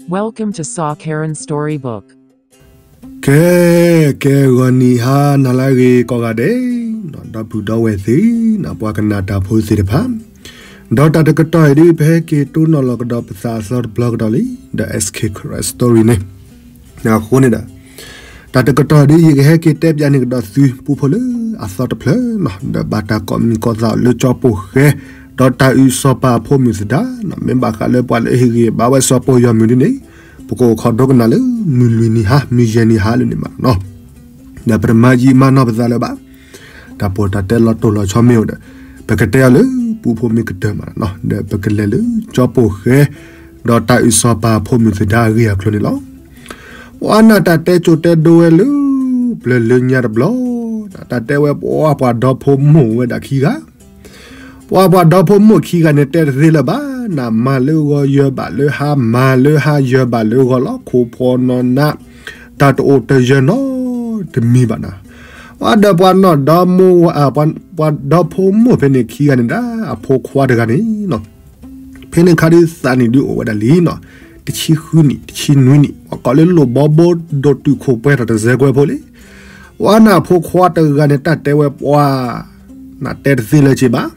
Welcome to Saw Karen Storybook. ကဲ ကဲ ဂီၤနံၤဟါနၤလၢအဂ့ၤကိးဂၤဒဲး, ဒီပုၢ်ဒီဝဲၢ်သ့ၣ်, ပှၤကနၣ်တၢ်ဖိသ့ၣ်တဖၣ်, ဒီးတၢ်တကတီၢ်အံၤဒ် ပဟဲက့ၤတိၢ်နီၣ်လီၤကဒီးပသးအသီတဘျီကဒီးလံ, ဒီး S K Karen Story န့ၣ်, အဃိန့ၣ်ဒီး တၢ်တကတီၢ်ဒ် ယကဟဲက့ၤတဲပၠးန့ၢ်ကဒီးသုပူဖိလၢအသီတဖျၢၣ်န့ၣ်, ဒီးဘၣ်တၢ်ကိးမံၤကိးသးလၢကၠီပိၢ်ဃဲ, ဒီးတၢ်အုၣ်စီၤပၤအဖိမုၣ်သဒါ, မ့ၢ်ဘၣ်ဃးလၢပှၤလၢအဟ့ၣ်ဂံၢ်ဘါဝဲစီၤပိၢ်ယီၤမုၢ်ဒ်န့ၣ်, ပကအိၣ်ခိးဒိကနၣ်လၢမုၢ်လွံၢ်နံၤဟါ မုၢ်ယဲၢ်နံၤဟါလၢန့ၣ်မးန့ၣ်, ဒီးပတမၤယံာ်မၤနီၢ်ပသးလၢၤဘၣ်, တၢ်ပီးတၢ်တဲလီၤတိၢ်လီၤဆီမ့ၢ်အိၣ်ဒီး, ပကတဲအီၤလၢပူဖိမ့ၢ်ကတၢၢ်မးန့ၣ်, ဒီးပကလဲၤလၢကၠီပိၢ်ဃဲ, ဒီးတၢ်အုၣ်စီၤပၤအဖိမုၣ်သဒါအဂ့ၢ်အကျိၤန့ၣ်လီၤ. ပှၤနၢ်တၢ်တဲကိၤတဲဒိဝဲလၢ ပျၢၤလၢညါတဘျီ, တၢ်တဲဝဲပှၤပှၤဒီဖိမိၢ်ဝဲဒၣ်ခံဂၤ, ပှၤပှၤဒီဖိမိၢ်ခံဂၤန့ၣ် တဲတသ့လၢၤဘၣ်, နမၤလၢဂီၤယၢၤဘၣ်လၢဟါ, မၤလၢဟါယၢၤဘၣ်လၢဂီၤလီၤ, ခိၣ်ဖီနီၢ်နး, တၢ်တအိၣ်တယၢၤနီတမံၤဘၣ်န့ၣ်, ပှၤဒီးပှၤနီၢ်ဒီမိၢ်, ပှၤဒီဖိမိၢ်ဖဲန့ၣ်ခံဂၤန့ၣ်ဒၣ်အဖိခွါတဂၤန့ၣ် ဖဲန့ၣ်ခါဒ်သးနံၣ်ဒုးအိၣ်ဝဲဒၣ်လံန့ၣ်, တဆံဃုနံၣ် တဆံနွံနံၣ်, ပှၤကိးလၢလိၣ်ဘီဘိဒိၣ်တုာ်ခိၣ်ပှဲၤထီၣ်တစဲးကွဲဖိလံ. ပှၤနၢ်ဖိခွါတဂၤန့ၣ် တၢ်တဲဝဲပှၤ, နတဲတသ့လၢၤက့ၤဘၣ်,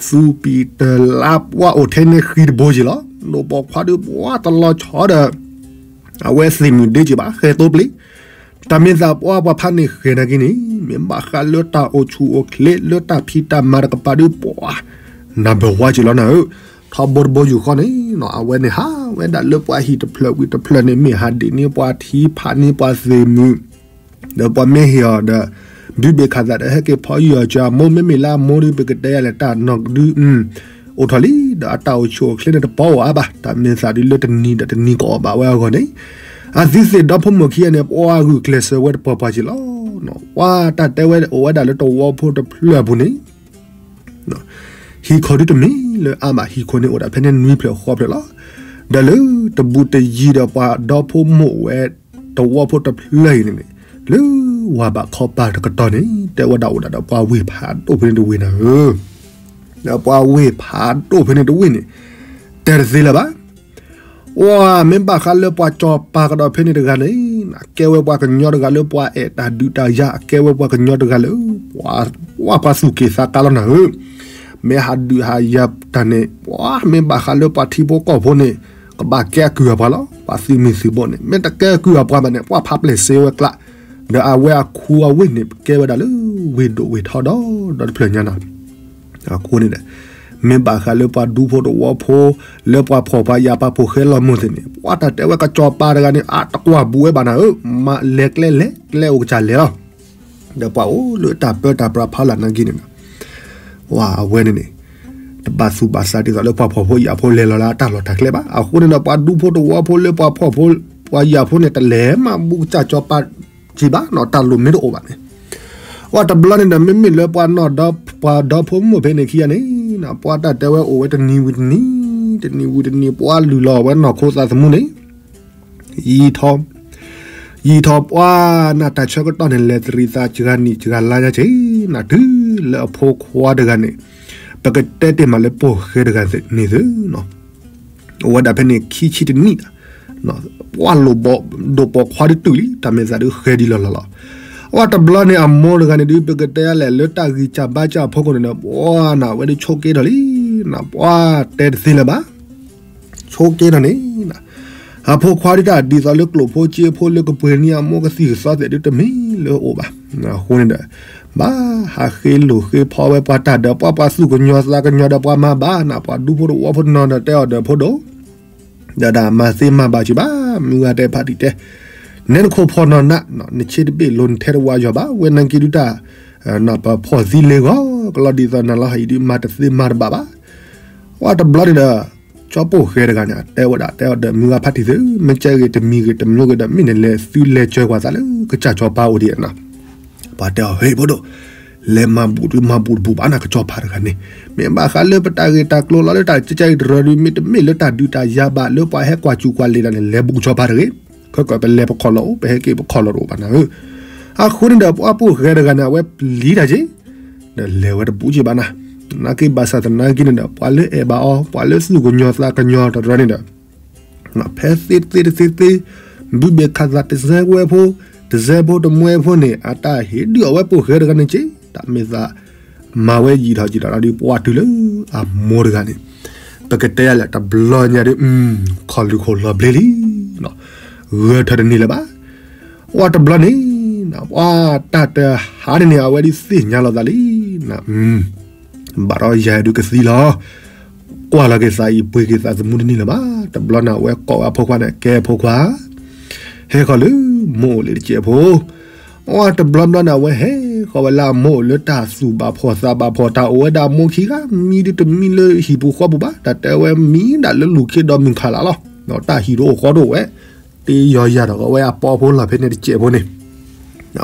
သူၣ်ပံၢ်တလါပှၤအိၣ်ထဲန့ၣ်ဃံတဘိက့ၤလီၤ, လိၣ်ပိာ်ခွါဒုးပှၤတလီၤဆီဒီး အဝဲသ့ၣ်မုၢ်ဒ့က့ၤဘၣ် ဃဲၤသိပျ့ၤ, တၢ်မ့ၢ်သးပှၤပှၤဖးန့ၣ်ဃဲၤနာ်က့န့ၣ် မ့ၢ်ဘၣ်ဃးလၢတၢ်အိၣ်ဆူၣ်အိၣ်ချ့လၢတၢ်ဖံးတၢ်မၤတကပၤဒုးပှၤ, နၢ်ဘၢၣ်ဝါက့ၤလီၤနၤဧၢ, ထီဘိတဘိယူၢ်ဃီန့ၣ်, အဝဲန့ၣ်ဟးဝဲဒၣ်လၢပှၤဟံၣ်တဖျၢၣ်ဝံၤတဖျၢၣ်န့ၣ် မ့ၢ်ဟးဒံးန့ၢ်ပှၤထံဖးန့ၢ်ပှၤသ့ၣ်မုၢ်, ဒီးပှၤမ့ၢ်ဟ့ၣ်အီၤဒီး ဒုးဘ့ၣ်ခးသးဒီးဟဲက့ၤဖီယံၤအီၤကၢအမိၢ် မ့မ့ၢ်လၢအမိၢ်ဒုး ပကတဲယၤလဲၣ် တၢ်နီၢ်ကဒု အိၣ်ထီၣ်လံ, ဒီးအတၢ်အိၣ်ဆူၣ်အိၣ်ချ့န့ၣ်တပီၤအိၣ်အါဘၣ်, တၢ်မ့ၢ်သးဒုးလၢတနံၤဒီးတနံၤကအိၣ်ဘၣ်ဝဲအဂီၢ်န့ၣ်, အသုသ့ၣ်ဒီဖိမိၢ်ခံဂၤန့ၣ် ပှၤဂုာ်ကျဲးစၢးဝဲတပှၤပှၤက့ၤလီၤ. ပှၤတၢ်တဲဝဲအိၣ်ဝဲဒၣ်လၢတဝီဖိတဖျၢၣ်အပူၤန့ၣ် ဟံၣ်ခိၣ်ဒုးတမ့ၢ်လၢအါဘၣ်, ဟံၣ်ခိၣ်န့ၣ်အိၣ်ဒၣ်ဖဲန့ၣ်နွံဖျၢၣ်ဃိးဖျၢၣ်လီၤ. ဒီးလၢတဘူးတယံၤဒီးပှၤဒီဖိမိၢ်ဝဲတဝီဖိတဖျၢၣ်အံၤန့ၣ်န့ၣ်, လၢဝၤဘးခီပၤတကတီၢ်န့ၣ် တဲဝဲဒၣ်အိၣ်ဒၣ်ဒီးပှၤဝ့ၢ်ဖးဒိၣ်ဖဲန့ၣ်တဝ့ၢ်နၤဧၢ, ဒီးပှၤဝ့ၢ်ဖးဒိၣ်ဖဲန့ၣ်တဝ့ၢ်န့ၣ် တဲတသ့လၢၤဘၣ် ပှၤမ့ၢ်ဘၣ်ဃးလၢပှၤစီၤပၤကဒီးဖဲန့ၣ်တဂၤန့ၣ်, အကဲဝဲပှၤကညီတဂၤလၢပှၤအဲၣ်တၢ်ဒုးတၢ်ယၤ, အကဲဝဲပှၤကညီတဂၤလၢ ပှၤသူၣ်က့ၣ်သးကါလီၤနၤဧၢ, မ့ၢ်ဟးဒုးဟးယၤတၢ်န့ၣ် ပှၤမ့ၢ်ဘၣ်ဃးလၢပှၤထံဖိကီၢ်ဖိန့ၣ် ကဘၣ်ကဲအကုၢ်အပှၤလီၤ. ပှၤသုးမုၢ်သံၣ်ဘိန့ၣ် မ့ၢ်တကဲအကုၢ်အပှၤဘၣ်န့ၣ် ပှၤဖးပျဲၢ်စ့ဝဲကျါ, ဒီးအဝဲအခူအဝ့ၢ်န့ၣ် ကဲဝဲဒၣ်လၢဝ့ၢ်ဒိၣ်ဝ့ၢ်ထီဒီး ဒီတဖျၢၣ်ညါနီၤ အဃိန့ၣ်ဒီး မ့ၢ်ဘၣ်ဃးလၢပှၤဒူဖိတဝီဖိ လၢပှၤဖှီၣ်ပှၤယာ်ပှၤဖိၣ်ဃဲလီၤမိၢ်သ့ၣ်န့ၣ် ပှၤတၢ်တဲဝဲကစီၤပၤတဂၤန့ၣ် အတကွၢ်ဘူးဝဲဘၣ်နၤဧၢ, မၤလဲၤကျဲလဲၤ ကျဲအိၣ်ကစၢ်လဲၤလီၤ. ဒီးပှၤအိၣ်လၢတၢ်ပၢတၢ်ပြးဖးလၢ်နာ်က့န့ၣ်ဒီး ပှၤအဝဲန့ၣ်န့ၣ် တဘၣ်သူၣ်ဘၣ်သးဒ်သိးလၢပှၤဖှီၣ်ဖိယာ်ဖိလဲၤလီၤလၢအတၢ်လီၢ်တၢ်ကျဲဘၣ်. အဃိန့ၣ်ဒီး ပှၤဒူဖိတဝီဖိလၢပှၤဖှီၣ်ဖိပှၤယာ်ဖိန့ၣ် တလဲၤမၤဘူးကစၢ်ကစီၤပၤက့ၤဘၣ်နီၤ, တၢ်လိၣ်မ့ၢ်တအိၣ်ဘၣ်န့ၣ် ပှၤတဘျီန့ၣ်ဒီး မ့မ့ၢ်လၢပှၤနီၢ်ဒီ ပှၤဒီဖိမိၢ်ဖဲန့ၣ်ခံဂၤန့ၣ် ပှၤတၢ်တဲဝဲအိၣ်ဝဲတနံၤဝံၤတနံၤ, တနံၤဝံၤတနံၤ ပှၤလုၢ်လီၤဝဲနီၢ်ခိသးသမူန့ၣ် ယံာ်ထီၣ်, ယံာ်ထီၣ်ပှၤနၢ်တၢ်ဆၢကတီၢ်န့ၣ် လဲၤတရံးသးစှၤနံၣ်စှၤလါညါက့ၤနၤ တုၤလၢအဖိခွါတဂၤန့ၣ် ပကတဲတ့ၢ်မးလၢပိၢ်ဃဲတဂၤန့ၣ်သု အိၣ်ဝဲဒၣ်ဖဲန့ၣ်ခံဆံတနံၣ်, ပှၤလိၣ်ဘီၣ်ဒိၣ်ပိာ်ခွါဒုးတုာ်လံ တၢ်မဲာ်သးဒုးဃဲဒ်လီၤလီၤလီၤ. အဝဲတဘျီန့ၣ် အမိၢ်တဂၤန့ၣ်ဒုး ပကတဲလဲၣ် လၢတၢ်ဂံၢ်စၢ်ဘါစၢ်အဖီခိၣ်န့ၣ်ဒီး ပှၤနၢ်ဝဲဒုးဆိးက့ထီၣ်လံ, ပှၤတဲတသ့လၢၤဘၣ် ဆိးက့ထီၣ်န့ၣ် အဖိခွါဒုးတၢ်ဒ်သိးလၢကျိာ်ဖိစ့ဖိလၢကပှ့ၤန့ၢ်အမိၢ်ကသံၣ်ကသီသဲးဒုးတမ့ၢ်လၢအအိၣ်ဘၣ်. အဃိန့ၣ်ဒီး ဘၣ်ဟးဃ့လိာ်ဃ့ဖီဝဲပှၤတၢ်ဒီး ပှၤပှၤသူၣ်ကညီၤသးကညီၤဒီးပှၤမၤဘၣ်နၤ ပှၤဒူဖိတဝီဖိနီၤဒီးတဲအီၤဒီးဖိဒိၣ် ဒီးဒၣ်မၤသ့မၤဘၣ်စံးဘၣ် မုၢ်ဂၤတဲဖးတံၢ်တဲ နဲနခိၣ်ဖီၣ်နီၢ်နး နဆ့တဘ့ၣ်လိၤနထဲတဝါယီၤဘၣ် ဝဲနာ်က့ဒုးတၢ် ပဖီၣ်သံလ့ၤဂီၤကလီဒ်သိးနၤလီၤဟးအံၤဒုးမၤတသ့မၤတဘၣ်ဘၣ်. ပှၤတဘျီန့ၣ်ဒီး ကၠီပိၢ်ဃဲတဂၤန့ၣ် တဲဝဲဒၣ် တဲအီၤဒီးမုၢ်ဂၤဖးတံၢ်သု မ့ၢ်ကဲဂ့ၤတမံၤဂ့ၤတမျိုးဂ့ၤဒီး မ့ၢ်နလဲၤသုလဲၤစၢၤကွၢ်သးလၢကစၢ်ကၠီၤပၤအိၣ်ဒံးနီၤ ပှၤတဲအီၤ ဟ့ၣ်ဖိဒိၣ် လဲၤမၤဘူၣ်တမၤဘူၣ်တဘူၣ်ဘၣ်နၤ ကစၢ်ကၠီၤပၤတဂၤန့ၣ် မ့ၢ်ဘၣ်ဃးလၢပတၢ်ဂ့ၢ်တၢ်ကျိၤလီၤလၢတၢ်ကဲကဲအံၤတရၢဒုး မ့တမ့ၢ်လၢတၢ်ဒုးတၢ်ယၤဘၣ်လၢပှၤဟဲကွၢ်စူၣ်ကွၢ်လ့ၤတၢ်န့ၣ် လဲၤဘူၣ်ကစၢ်ကၠီၤပၤတဂ့ၤ ခဲကၢၣ်ပလဲၤပခီၣ်လီၤအိၣ် ပဟဲက့ၤပခီၣ်လီၤတအိၣ်ဘၣ်နၤဧၢ. အဃိန့ၣ်ဒီး ပှၤပိၢ်ဃဲတဂၤန့ၣ် အဝဲပျံၤတၢ်က့ၤ ဒီးလဲၤဝဲတဘူးက့ၤဘၣ်နၤ နာ်က့ဘၣ်ဆၣ်သနာ်က့န့ၣ်ဒီး ပှၤလၢအဲၣ်ဘၣ်အီၤ ပှၤလၢသူၣ်ကညီၤသးကညီၤတရၢန့ၣ်ဒီး ဖဲသ့တသ့တသ့သ့, ဘုဘ့ၣ်ခးသးတစဲးဝဲဖိ, တစဲးဖိတမွဲဖိန့ၣ် အတၢ်ဟ့ၣ်ဒုးအဝဲပိာ်ဃဲတဂၤန့ၣ်က့, တၢ်မ့ၢ်သး မၤဝဲယံာ်ထီၣ်ယံာ်ထီၣ်ဒီးပှၤတုၤလၢအမိၢ်တဂၤန့ၣ်, ပကတဲယၤလဲၣ်တဘျီညါဒီး, ခီၣ်လုၢ်ခိၣ်လီၤဘျ့လံ, ဂဲၤထၢၣ်တန့ၢ်လၢၤဘၣ်. ဝဲတဘျီန့ၣ်, ပှၤတၢ်တဟးန့ၣ်န့ၣ် အဝဲဒုးသ့ၣ်ညါလီၤသးလံ, ဘၣ်ဒီးယၤဒုးကသံလီၤ. ကွၢ်လီၤက့ၤသးအံၤ ပှ့ၤက့ၤသးသမူတန့ၢ်လၢၤဘၣ်. တဘျီန့ၣ် အဝဲကိးဝဲအဖိခွါန့ၣ်, ကဲဖိခွါ, ဟဲဃီၤလၢမိၢ်အိၣ်လၢတစဲးဖိ. အတဘျီဘျီန့ၣ် အဝဲဟဲဃီၤဝဲလၢအမိၢ်အိၣ်လၢတၢ်သူၣ်ဘၣ်ဖှီၣ်သးဘၣ်ဖှီၣ် တၢ်အိၣ်ဝဲဒၣ်အမိၢ်ခံဂၤ မံဒုးတမံလၢဟံၣ်ပူၤဃီပူၤဘၣ်, တၢ်တဲဝဲမံဒၣ်လၢလူၢ်ခ့ဒီးမုၢ်ခးလးလီၤ. တၢ်ဟံၣ်တအိၣ်ဃီတအိၣ်ဝဲ, တ့ယီၤယၤဒီးဝဲအပီဖိလီၤဖဲန့ၣ်တစဲးဖိန့ၣ်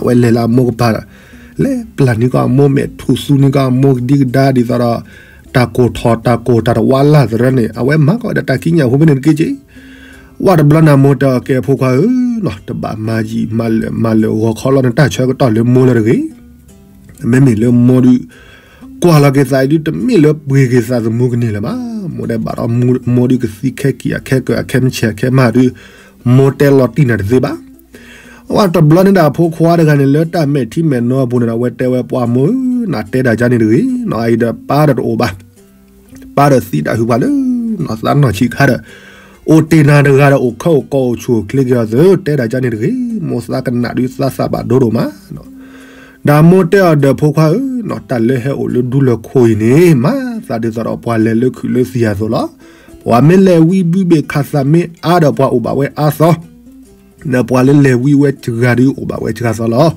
အဝဲလဲၤလၢအမိၢ်ကပၤဒီး, လဲၤပျၢ်န့ၢ်ကီၢ်အမိၢ် မဲာ်ထူၣ်သူန့ၢ်ကီၢ်အမိၢ်ကဒံကဒါဒ်သိးဒီး, တၢ်ကိၢ်ထီၣ်တၢ်ကိၢ်တၢ်တဝါလၢ်သရၢန့ၣ် အဝဲမၤကီးဝဲဒီးတၢ်ကံးညာ်ဖိဖဲန့ၣ်တက့ၢ်က့ၢ်. ဝဲတဘျီန့ၣ် မိၢ်တဲအီၤ ကဲဖိခွါဧၢ, တဘၣ်မၤယံာ်မၤလၢာ်မၤလၢာ်ဂီၤခီလီၤ နတၢ်ဆၢကတီၢ်လၢမိၢ်လၢတဂ့ၤ. မ့မ့ၢ်လၢမိၢ်ဒုး ကွၢ်လီၤက့ၤသးအံၤဒုး တမ့ၢ်လၢပှ့ၤက့ၤသးသမူကန့ၢ်လၢၤဘၣ်. မိၢ်တဲဘၣ်ဒီး မိၢ်ဒုးကသံခဲကံာ်အခဲကၢာ်အခဲမုၢ်ဆ့ၣ်အခဲမုၢ်ဒုး, မိၢ်တဲလီၤတံၢ်နၤတသ့ဘၣ်. အတဘျီန့ၣ်ဒီးအဖိခွါတဂၤန့ၣ် လၢတၢ်မဲာ်ထံမဲာ်နိအပူၤန့ၣ်ဒီး အဝဲတဲဝဲ ပှၤမိၢ်ဧၢ, နတဲဒၣ်ကန့ၣ်တဂ့ၤ, နအံၤဒီးပၢ်ဒီးတအိၣ်ဘၣ်. ပၢ်ဒီးသံတၢ်ဟုၣ်ပှၤလၢ နီၢ်သးနီၢ်ဆံးခါဒီး, အိၣ်တ့ၢ်နၤတဂၤဒီး အိၣ်ခၢအိၣ်ကီအိၣ်ဆူၣ်အိၣ်ချ့က့ၤအီၤသု, တဲဒၣ်ကန့ၣ်တဂ့ၤ, မိၢ်သးကနၣ်ဒုးသးစၢ်ဘၣ်ဒိဒိၣ်မး. ဒီးမိၢ်တဲအီၤဒီး ဖိခွါဧၢ, တၢ်လၢဟဲအိၣ်လၢဒူလၢခိအံၤန့ၣ် မၤသးဒ်သိးဒီးပှၤလဲၤလၢခုးလၢသံၣ်အသိးလီၤ. ပှၤမ့ၢ်လဲၤဝံဘုဘ့ၣ်ခးသးမ့ၢ်အါဒီး ပှၤအိၣ်ဘၣ်ဝဲအါသီ ဒီးပှၤလၢလဲၤဝံဝဲတဂၤဒုးအိၣ်ဘၣ်ဝဲတဂၤသီလီၤ.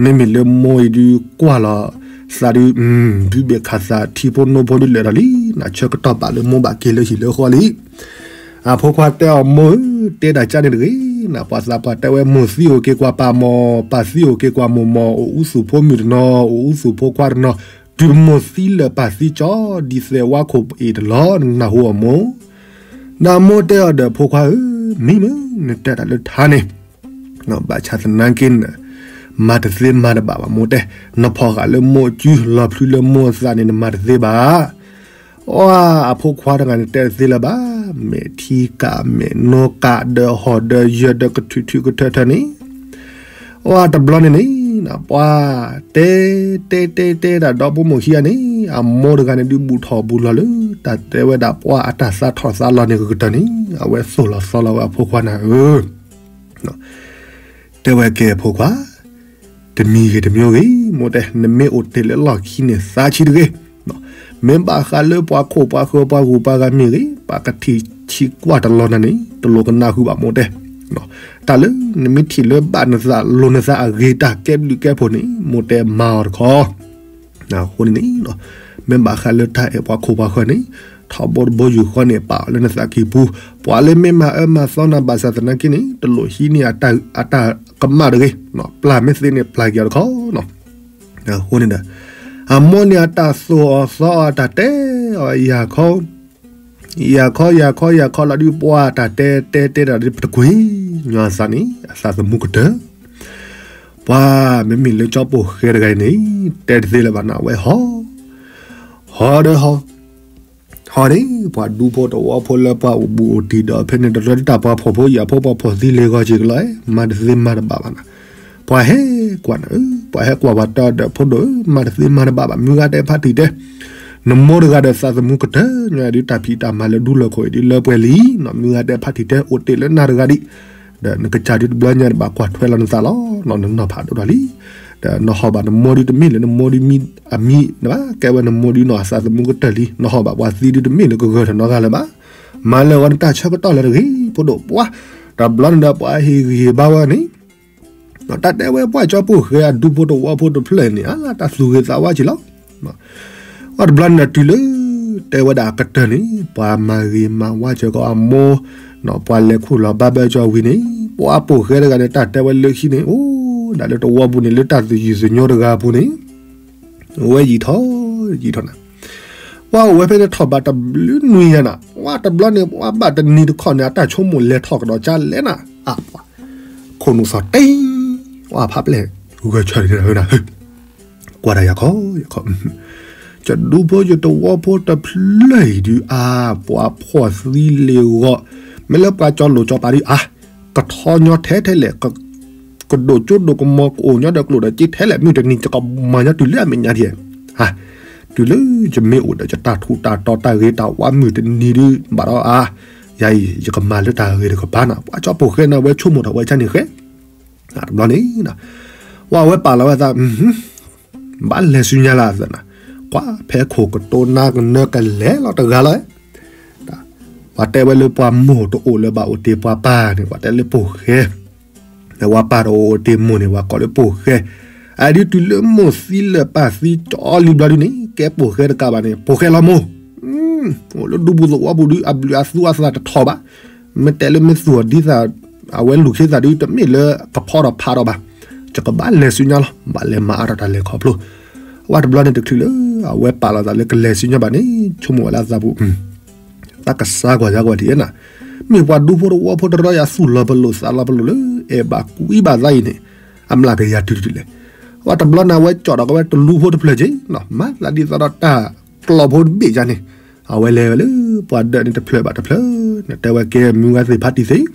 မ့မ့ၢ်လၢမိၢ်အံၤဒုးကွၢ်လီၤသးဒုး, ဘုဘ့ၣ်ခးသးထံဖိနိဖိဒုးလဲၤထီၣ်လံ, နဆၢကတီၢ်ဘၣ်လၢမိၢ်ဘၣ်က့ၤလၢဟံၣ်လၢဃီလံ. အဖိခွါတဲအီၤ မိၢ်ဧၢ, တဲဒၣ်ကန့ၣ်တဂ့ၤ, နပှၤသးပှၢ်တဲဝဲ မိၢ်သံအိၣ်က့ၤကွၢ်ပၢ်မီၢ်, ပၢ်သံအိၣ်က့ၤကွၢ်မိၢ်မီၢ်, အိၣ်အူသူၣ်ဖိမုၣ်တနီၤ, အိၣ်အူသူၣ်ဖိခွါတနီၤ, တုၤမိၢ်သံလၢာ်ပၢ်သံကၠီ, ဒ်သဲးဝါခိၣ်အံၤတလီၤ, နနၢ်ဟူအီၤမိၢ်. ဒီးမိၢ်တဲအီၤဒီး ဖိခွါဧၢ, မံမုၢ်, နတဲတၢ်လၢထါန့ၣ်, ဘၣ်ဆၣ်သနာ်က့န့ၣ်, မၤတသ့မၤတဘၣ်ဘၣ် မိၢ်တဲ, နဖီၣ်ဃာ်လၢမိၢ်အစု လီၤဖျုလၢမိၢ်အသးန့ၣ် နမၤတသ့ဘၣ်. အီ အဖိခွါတဂၤန့ၣ် တဲတသ့လၢၤဘၣ်, မဲာ်ထံကၣ်မဲာ်နိကၣ်ဒီးဟီၣ်ဒီးယၢၤဒီးကထုးထုးကထၢထၢန့ၣ်, အီ တဘျီန့ၣ်န့ၣ်, ပှၤတဲ တဲတဲတဲဒၣ်ဒီဖိမိၢ်ခံဂၤန့ၣ်, အမိၢ်တဂၤန့ၣ်ဒုး ဘူၣ်ထီၣ်ဘူၣ်လီၤလၢ တၢ်တဲဝဲဒၣ်ပှၤအတၢ်သးထီၣ်သးလီၤန့ၣ်ကကတၢၢ်န့ၣ်, အဝဲသိၣ်လီၤသီလီၤဝဲအဖိခွါနၤဧၢ တဲဝဲ ကဲဖိခွါ, တမံၤဂ့ၤတမံၤဂ့ၤ, မိၢ်တဲ, နမ့ၢ်အိၣ်တ့ၢ်လၢလီၢ်ခံန့ၣ် သးဆံးတဂ့ၤ. မ့ၢ်ဘၣ်ဃးလၢပှၤခိၣ်ပှၤဃၢၤပှၤဂုၤပှၤဂၤမ့ၢ်ဂ့ၤ, ပှၤကထံၣ်ဆံးကွၢ်တလီၤနၤန့ၣ် တလိၣ်ကနၢ်ဟူဘၣ် မိၢ်တဲ. တၢ်လၢနမ့ၢ်ထံၣ်လၢဘၣ်နသးလိၤနသးအဂ့ၤတၢ်ကဲဘျုးကဲဖှိၣ်န့ၣ် မိၢ်တဲမၤအီၤတခီ အဃိန့ၣ်န့ၣ်, မ့ၢ်ဘၣ်ဃးလၢတၢ်အဲၣ်ပှၤခိၣ်ပှၤဃၢၤန့ၣ်, ထီဘိတဘိယူၢ်ဃီန့ၣ် ပာ်အီၤလၢနသးကံၢ်ပူၤ, ပှၤလၢမ့ၢ်မၤအၢမၤသီနၤဘၣ်ဆၣ်သနာ်က့န့ၣ် တလိၣ်ဟံးန့ၢ်အတၢ်ကမၣ်တဂ့ၤ, ပျၢ်မ့ၢ်သ့န့ၣ် ပျၢ်က့ၤအီၤတခီ အဃိန့ၣ်ဒီး, အမိၢ်န့ၣ်အတၢ်သိၣ်အီၤသီအီၤအတၢ်တဲအီၤ ယၤခီ ယၤခီ ယၤခီ ယၤခီလီၤဒုး ပှၤတၢ်တဲတဲတဲဒၣ်ဒုး ပတကွံာ်ညီအသးန့ၣ် အသးသမူကတၢၢ်, ပှၤမ့မ့ၢ်လၢကၠီပိာ်ဃဲတဂၤအံၤန့ၣ် တဲတသ့လၢၤဘၣ်န့ၣ် အဝဲဟီၣ်, ဟီၣ်ဒီးဟီၣ်, ဟီၣ်န့ၣ် ပှၤဒူဖိတဝီဖိလၢပှၤအိၣ်ဘူးအိၣ်တံၢ်ဒီး ဖဲန့ၣ်တရၢတၢ်ပှၤဖှီၣ်ဖိယာ်ဖိ ပှၤဖှီၣ်သံလ့ၤဂီၤက့ၤကလီၤ မၤတသ့မၤတဘၣ်ဘၣ်န့ၣ်, ပှၤဟဲကွၢ်န့ၣ်, ပှၤဟဲကွၢ်ပှၤတဲအီၤဒီး ဖိဒိၣ်ဧၢ, မၤတသ့မၤတဘၣ်ဘၣ်, မုၢ်ဂၤတဲဖးထံၣ်တဲ, နမိၢ်တဂၤဒီးသးသမူကတၢၢ်ညီအံၤဒုး တၢ်ဖံးတၢ်မၤလၢဒူလၢခိၣ်အံၤဒုး လၢပှဲၤလံ, မုၢ်ဂၤတဲဖးထံၣ်တဲ အိၣ်တ့ၢ်လၢနၤတဂၤဒံး, ဒီးနကစၢ်ဒုးတဘျီညါန့ၣ် ဘၣ်ကွၢ်ထွဲလီၤနသးလီၤ, နနီၢ်ဖးဒိၣ်ဒီးလံ, ဒီးနဟီၣ်ဘၣ်နမိၢ်ဒုး တမ့ၢ်လၢနမိၢ်ဒုးမံအမံၤဘၣ်, ကဲဝဲနမိၢ်ဒုးနီၢ် အသးသမူကတၢၢ်လံ, နဟီၣ်ဘၣ်ပှၤသံဒုး တမ့ၢ်လၢကဂၢၢ်ထီၣ်နီတဂၤလၢၤဘၣ်, မၤလၢာ်ဂီၤနတၢ်ဆၢကတီၢ်လၢတဂ့ၤ, ဖိဒိၣ်ပှၤ, တဘျီန့ၣ်ဒီးပှၤဟ့ၣ်ဂံၢ်ဟ့ၣ်ဘါဝဲန့ၣ် တၢ်တဲဝဲပှၤကၠီပိာ်ဃဲအဒူဖိတဝီဖိတဖျၢၣ်န့ၣ် အါလၢတၢ်သူၣ်ဂ့ၤသးဝါက့ၤလီၤ, အီၤတဘျီန့ၣ်ဒီးတုၤလၢ, တဲဝဲဒၣ်အကတၢၢ်န့ၣ် ပှၤမၤဂ့ၤမၤဝါစၢၤကီးအမိၢ်, ပှၤလဲၤခူၣ်လီၤဘါဘၢကၠီဝံၤန့ၣ် ပှၤပိာ်ဃဲတဂၤန့ၣ် တၢ်တဲဝဲလၢခံန့ၣ် အိၣ်ဒၣ်လၢတဝီပူၤန့ၣ် လၢတၢ်သူၣ်ယုၢ်သညိတဂၤအပူၤန့ၣ် ဝဲယံာ်ထီၣ်ယံာ်ထီၣ်နၤ, ပှၤအိၣ်ဝဲဖဲန့ၣ်ထီၣ်ဘးတဘျုးနွံယၤနၤ, ပှၤတဘျီန့ၣ် ပှၤဘၣ်တနံၤတခီန့ၣ် အတၢ်ဆိကမိၣ်လဲၤထီၣ်ကဒီးကလဲၣ်နၤ, အါပှၤ, ခိၣ်နူာ်သီၣ်တ့ၢ်, ပှၤဖးပျဲၢ်, ဂဲၤဆၢထၢၣ်န့ၣ်နၤ, ကွၢ်တၢ်ယၤခီယၤခီ, ယဒူဖိယတဝီဖိတဖျၢၣ်အံၤဒုး အါ ပှၤဖှီၣ်သံလ့ၤဂီၤ, မ့ၢ်လၢပှၤကၠီလိာ်ကၠီပာ်ဒုး အါ, ကထီညီထဲထဲလဲၣ်, ကဒိၣ်ကၠိဒိၣ်ကမီၤ ကအိၣ်ညီဒီးကျိၣ်ဒီးစ့ထဲလဲၣ်, မုၢ်တနံၤ ယကမၤညီတုၤလၢအမဲာ်ညါဒံး, တုၤလၢယမ့ၢ်အိၣ်ဒီးယတၢ်ထူးတၢ်တီၤ တၢ်ဂ့ၤတၢ်ဝါ မုၢ်တနံၤဒုး ဘၣ်ဒီးအါ, ယၤအံၤ ယကမၤလၢတၢ်ဂ့ၤတကပၤနီၤ. ပှၤကၠီပိာ်ဃဲန့ၣ် အဝဲဆိကမိၣ်ထီၣ်ဝဲကန့ၣ်ဃဲ, တဘျီန့ၣ် ဝဲအဝဲပာ်လီၤဝဲသး ဘၣ်လဲၤဆူညါလၢအသးနီၤ, ကွၢ်ဖဲခိၣ်ကတိၤနါကနၢကလဲၤလီၤတဂၤလီၤ. ပှၤတဲဝဲလၢပှၤမိၢ်တအိၣ်လၢၤဘၣ်အိၣ်တ့ၢ်ပှၤပၢ်န့ၣ် ပှၤတဲလၢပိာ်ဃဲ, ဒီးပှၤပၢ်တအိၣ်အိၣ်တ့ၢ်မိၢ်န့ၣ် ပှၤကိးလၢပိာ်ဃဲ, အဒုးတုၤလၢမိၢ်သံလၢၤပၢ်သံကၠီလံဘျီဒုန့ၣ် ကဲပိာ်ဃဲတကးဘၣ်န့ၣ် ပိာ်ဃဲလီၤမိၢ် အိၣ်လၢဒူပူၤသဝီပူၤဒုး အဘျုးအသူအသးတထီၣ်ဘၣ်, မ့ၢ်တဲလၢမ့ၢ်သူၣ်အီၤဒ်သိး အဝဲလူၤခ့သးဒုး တမ့ၢ်လၢကဖီထီၣ်ဖးထီၣ်ဘၣ်, ယကဘၣ်လဲၤဆူညါလီၤ. ဘၣ်လဲၤမၤအါထီၣ်တၢ်လဲၤခီဖျိ, အဝဲတဘျီန့ၣ်တချုးလၢ အဝဲပာ်လီၤသးလၢကလဲၤဆူညါဘၣ်န့ၣ် ဆိကမိၣ်ဝဲလၢအသးပူၤ တၢ်ကစၢ်ကွၢ်ယၤကွၢ်ဒံးဧါနီၤ, မ့ၢ်ပှၤဒူဖိတဝီဖိတရၢယၤသူၣ်လီၤပလိာ်သးလီၤပလိာ်လၢ အဲၣ်ဘၣ်ကွံဘၣ်သးအံၤန့ၣ် အမျးကယၤတုၤတုၤလဲၣ်. အဝဲတဘျီန့ၣ် အဝဲကၠီၣ်ဒီးကဝဲတလူဖိတဖျၢၣ်က့ၤနီၤ, မၤသးဒ်သိးဒီးတၢ်ကျီၢ်ဖိတဘ့ၣ်ယါန့ၣ်, အဝဲလဲၤဝဲလၢပှၤဒၢးန့ၣ်တဖျၢၣ်ဘၣ်တဖျၢၣ်န့ၣ် တဲဝဲကဲမုၢ်ဝဲသ့ၣ်ဖးတံၢ်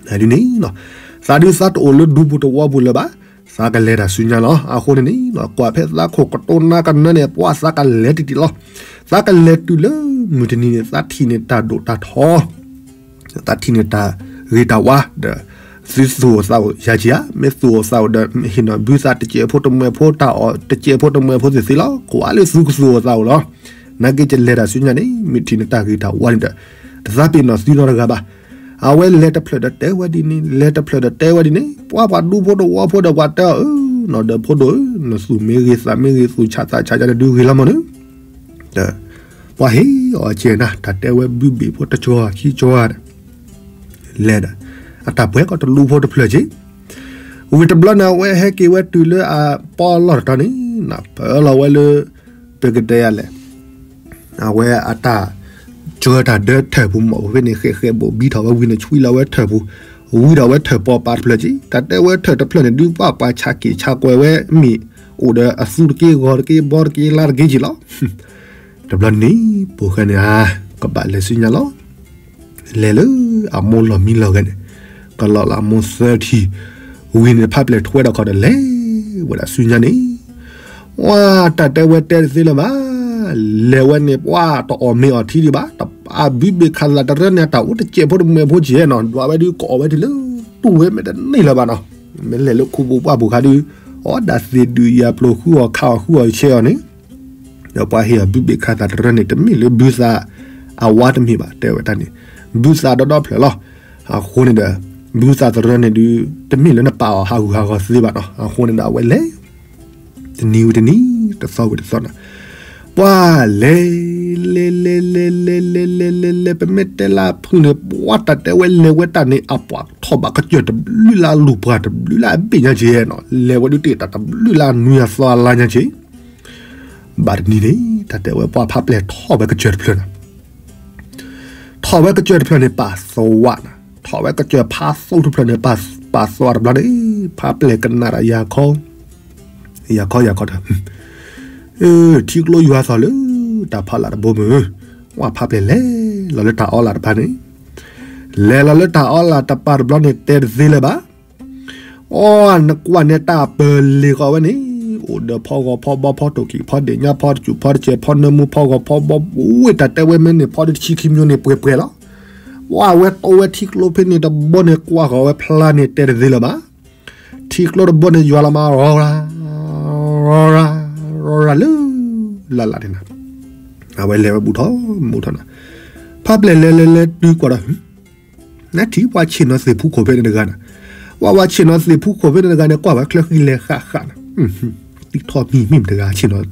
သ့ ဒ်န့ၣ်, သးဒုးသးတအိၣ်လၢဒူပူၤတဝီပူၤလၢၤဘၣ်, သးကလဲၤတၢ်ဆူညါလီၤ. အဃိန့ၣ်န့ၣ် ကွၢ်ဖဲသးခိၣ်ကတိၤနါကနၢန့ၣ် ပှၤသးကလဲၤတံၢ်တံၢ်လီၤ. သးကလဲၤတုၤလၢမုၢ်တနံၤန့ၣ် သးထံၣ်န့ၢ်တၢ်ဒိၣ်တၢ်ထီ, သးထံၣ်န့ၢ်တၢ်ဂ့ၤတၢ်ဝါဒီး သုသူၣ်အိၣ်သးအိၣ်ယၤက့ၤဧါ, မ့ၢ်သူၣ်အိၣ်သးအိၣ်ဒီး ဟ့ၣ်နီၤဘုသးတစဲးဖိတမှဲၤဖိ တၢ်အီၣ်တစဲးဖိတမှဲၤဖိသ့ၣ်သ့လီၤ. ကွၢ်လၢသုကသူၣ်အိၣ်သးအိၣ်လီၤ. နာ်က့ယလဲၤတၢ်ဆူညါန့ၣ် မ့ၢ်ထံၣ်န့ၢ်တၢ်ဂ့ၤတၢ်ဝါန့ၣ်ဒီး တသးပ့ၤနီၣ်သုနီတဂၤဘၣ်. အဝဲလဲၤတဖျၢၣ်ဒီးတဲဝဲဒ်န့ၣ်, လဲၤတဖျၢၣ်ဒီးတဲဝဲဒ်န့ၣ်, ပှၤပှၤဒူဖိတဝီဖိဒီးပှၤတဲအီၤဧၢ, နီၢ်ဒီးဖိဒိၣ်ဧၢ, နသူၣ်မ့ၢ်ဂ့ၤသးမ့ၢ်ဂ့ၤ သူၣ်ဆးသးဆးယါန့ၣ်ဒုးဂ့ၤလီၤမးန့ၣ်, ပှၤဟ့ၣ်အီၤကဲနၤ တၢ်တဲဝဲဘုဘ့ၣ်ဖိတကီၤခံကီၤဒီး လဲၤဒီး အတၢ်ပှဲၤကီးတလူဖိတဖျၢၣ်က့ၤ, ဝံၤတဘျီန့ၣ် အဝဲဟဲက့ၤဝဲတုၤလၢအပီလီၢ်တတီၤန့ၣ် ပၢလီၤဝဲလၢ ပကတဲယၤလဲၣ် အဝဲအတၢ် ကၢတၢ်ဒၢထၢၣ်ပူၤမ့ၢ်ဖဲန့ၣ် ဃဲးဃဲးဘိးဘံထီၣ်ဝဲဝံၤန့ၣ် ဆွံလီၤဝဲထၢၣ်ပူၤ, ဝံၤဒီးဝဲထၢၣ်ပီပာ်တဖျၢၣ်က့ၤ, တၢ်တဲဝဲထၢၣ်တဖျၢၣ်န့ၣ်ဒုး ပှၤပှၤဆးက့ၤဆးကွဲးဝဲမ့ၢ် အိၣ်ဒီးအသူတက့ၢ်ဂီၤတက့ၢ်ဘီတက့ၢ်လါတက့ၢ်က့ၤလီၤ. တဘျီန့ၣ် ပိာ်ဃဲန့ၣ်ဧါ ကဘၣ်လဲၤဆူညါလီၤ. လဲၤလၢအမိၢ်လီၢ်မံလီၢ်ဂဲၤန့ၣ် ကလီၤလၢအမိၢ်သၢထံၣ် ဝံၤန့ၣ် ဖးပျဲၢ်ထွဲဒီးခီဒီးလဲၤဝဲဒၣ်ဆူညါန့ၣ် ဝါ တၢ်တဲဝဲတဲတသ့လၢၤဘၣ်. လဲၤဝဲန့ၣ် ပှၤတအီၣ်မ့ၤအီထံဒံးဘၣ်, တဘုဘ့ၣ်ခးသးတရၢန့ၣ် တၢ်အိၣ်တစဲးဖိတမှဲၤဖိကဲနီၤ, ဒွးဝဲဒုးကအီၣ်ဝဲတုၤလၢ တူၢ်ဝဲမ့ၢ်တန့ၢ်လၢၤဘၣ်နီၤ. မ့ၢ်လဲၤလၢခူပူၤပှၢ်ပူၤခါဒုး အီၣ်ဒၣ်သ့ၣ်ဒုးယၤပျိၤဃုအီၣ်ခးအီၣ်ဃုအီၣ်ဆဲးအီၤန့ၣ် ဒီးပှၤဟ့ၣ်အီၤဘုဘ့ၣ်ခးသးတရၢန့ၣ် တမ့ၢ်လၢဘုသးအဝါတမ့ၢ်ဘၣ် တဲဝဲတၢ်န့ၣ် ဘုသးဒီဒီဖျၢၣ်လီၤ. အဃိန့ၣ်ဒီး ဘုသးတရၢန့ၣ်ဒုး တမ့ၢ်လၢနပာ်အီၤဟးဂူာ်ဟးဂီၤသ့ဘၣ်နီၤ. အဃိန့ၣ်ဒီးအဝဲလဲၤ တနံၤဝံၤတနံၤ တသီဝံၤတသီနီၤ ပှၤလဲၤ လဲၤ လဲၤ လဲၤ လဲၤ လဲၤ လဲၤ လဲၤ လဲၤ ပမ့ၢ်တဲလၢအဖုၣ်န့ၣ် ပှၤတၢ်တဲဝဲလဲၤဝဲတၢ်န့ၣ် အပှၤထီၣ်ဘၣ်ကစၢၢ်တဘျုးလၢအလူၤပှၤတဘျုးလၢအဘ့ၣ်ညါ ကဲနီၤ, လဲၤဝဲဒုးတ့ၢ်တၢ်တဘျုးလၢအနွံအသီအလါညါက့ ဘၣ်တနံၤန့ၣ် တၢ်တဲဝဲပှၤဖးပျဲၢ်ထီၣ်ဝဲကစၢၢ်တဖျၢၣ်နီၤ. ထီၣ်ဝဲကစၢၢ်တဖျၢၣ်န့ၣ် ပာ်သဝးနီၤ, ထီၣ်ဝဲကစၢၢ်ဖးသိတဖျၢၣ်န့ၣ် ပာ်သဝးတဘျီန့ၣ် ဖးပျဲၢ်ကနၣ်ဒီးယၤခီ ယၤခီယၤခီဒီး ထံကျိယွၤသီၣ်လၢ တၢ်ဖီလာ်တဘိမုၢ်, ဝဲဖးပျဲၢ်လဲၤလီၤလၢတၢ်အီလၢ်တဖၣ်န့ၣ်, လဲၤလီၤလၢတၢ်အီလၢ်တဖၣ်တဘျီန့ၣ် တဲတသ့လၢၤဘၣ်. အိ နကွၢ်န့ၣ်တၢ်ပၢၢ်လ့ၤဃီဝဲန့ၣ်, အိၣ်ဒီးဖီဂီၤဖီဘီဖီတိၢ်ကံၣ်ဖီဒ့ၣ်ညါဖီတစူၣ်ဖီတစဲးဖီနၢမူဖီဂီၤဖီဘီ ဝဲတၢ်တဲဝဲမ့ၢ်န့ၣ် ဖီဒုတဆံခံမျိုးန့ၣ် ပှဲၤပှဲၤလီၤ. ဝဲအဝဲတိဝဲထံကျိဖဲန့ၣ်တဘိန့ၣ် ကွၢ်ဃီၤဝဲဖျါန့ၣ် တဲတသ့လၢၤဘၣ်. ထံကျိတဘိန့ၣ် ယွၤလီၤမး ရီရၤ ရီရၤ ရီရၤလၢ လၢ်လၢ်န့ၣ်နီၤ. အဝဲလဲၤဝဲဘူးထီၣ်မူထီၣ်နီၤ. ဖးပျဲၢ်လဲၤလဲၤလဲၤတုၤကွၢ်ဒီး နထံၣ်ပှၤဆ့ၣ်နီၤသ့ၣ်ဖူခိၣ်ဖဲန့ၣ်တဂၤနီၤ. ပှၤပှၤဆ့ၣ်နီၤသ့ၣ်ဖူခိၣ်ဖဲန့ၣ်တဂၤန့ၣ် ကွၢ်ဝဲချၢဃံလဲၤဃးဃးနီၤ. သံထီၣ်မံၤမ့ၢ်မတၤတဂၤဆ့ၣ်နီ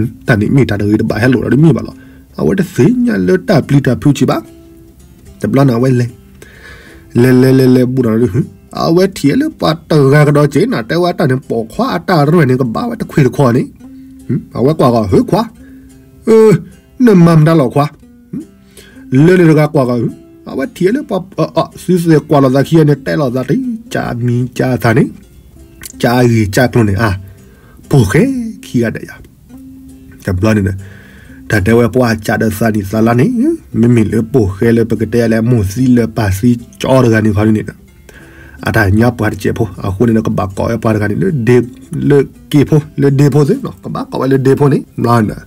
ၤ, တၢ်န့ၣ်မ့ၢ်တၢ်တဂ့ၤတဘၣ်ဟဲလိာ်ဒီးတမ့ၢ်ဘၣ်လီၤ. အဝဲတသ့ၣ်ညါလၢတၢ်ပျံၤတၢ်ဖုးဆံးဘၣ်. တဘျီန့ၣ် အဝဲလဲၤ လဲၤလဲၤလဲၤလဲၤဘူးဒီး အဝဲထံၣ်လၢပှၤတဂၤကဒီးက့ၤနီၤ. တဲဝဲတၢ်န့ၣ် ပိာ်ခွါအတၢ်ရဲၣ်န့ၣ် ကဘၣ်ဝဲတခွံၣ်တခီန့ၣ်, အဝဲကွၢ်ဃီၤ ဟၢခွါ, နမၤမတၤလီၤခွါ လၢန့ၣ်တဂၤကွၢ်ဃီၤ, အဝဲထံၣ်လၢပှၤ သုသ့ၣ်ကွၢ်လိာ်သးခံဂၤန့ၣ် တဲလိာ်သးတကးမံၤကးသးန့ၣ်, ကးဂ့ၢ်ကးကျိၤန့ၣ်ဧါ, ပိာ်ဃဲခံဂၤဒီးယၤ, တဘျီန့ၣ်ဒီး တၢ်တဲဝဲပှၤကးဒီးသးနံၣ်သးလါန့ၣ်, မ့မ့ၢ်လၢပိာ်ဃဲလၢပကတဲလၢမိၢ်သံလၢပၢ်သံကၠီတဂၤန့ၣ်ခီဒ်န့ၣ်ဒီး, အတၢ်ညါပှၤတစဲးဖိအဃိန့ၣ်ဒီး ကဘၣ်ကိးဝဲပှၤတဂၤန့ၣ်လၢဒ့, လၢက့ဖိ လၢဒ့ဖိသ့ၣ်နီၤ, ကဘၣ်ကိးဝဲလၢဒ့ဖိန့ၣ် ဘျီန့ၣ်,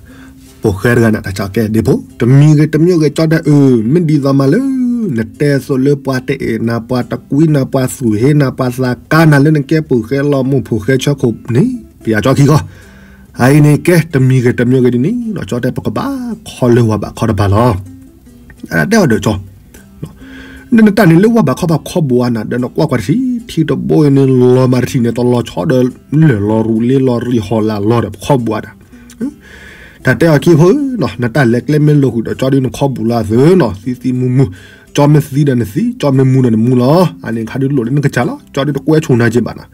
ပိာ်ဃဲတဂၤန့ၣ် တၢ်ကၠီကဲဒ့ဖိ တမံၤဂ့ၤတမံၤဂ့ၤ ကၠီတဲအၢ, မ့ၢ်ဒ်သိးမးလၢ နတဲသိးလၢပှၤတအဲၣ်နၤ ပှၤတကွံနၤ ပှၤသူၣ်ဟ့နၤ ပှၤသးကါနၤလၢနကဲပိာ်ဃဲလီၤမိၢ်ဖိဃဲဆၢခိၣ်န့ၣ် ပယၤကၠီခံဃီ အအံၤန့ၣ်ကဲ တမံၤဂ့ၤတမံၤဂ့ၤဒ်န့ၣ်နီၤ, ကၠီတဲပကဘၣ်ခီလၢဝၤဘၣ်ခီတပၤလီၤ. အတဲအီၤဒီးကၠီ, နတၢ်န့ၣ်လၢဝၤဘၣ်ခီဘၣ်ခီဘိးအါနၤဒီး နကွၢ်ကွၢ်တထံၣ် ထံတဘိအံၤန့ၣ် လီၤမးတထံၣ်န့ၣ် တလီၤဆီဒီး လၢၢ်လီၤရူလ့လီၤရံၣ်ဟီၣ်လာ်လီၤဒီး ခီဘိးအါတၢ် တၢ်တဲအီၤက့ဖိဧၢနီၤ, နတၢ်လဲၤကျဲမ့ၢ်လိာ်ဃုာ်ဒီးကၠီဒုး နခီဘိးလၢအသၢနီၤ, သံသံမူမူ, ကၠီမ့ၢ်သံဒီးနသံ, ကၠီမ့ၢ်မူဒီးနမူလီၤ. အန့ၣ်ခါဒုးလိၣ်လၢနကစၢ်လီၤ, ကၠီဒုးတကွဲဆိနၤက့ဘၣ်နီၤ.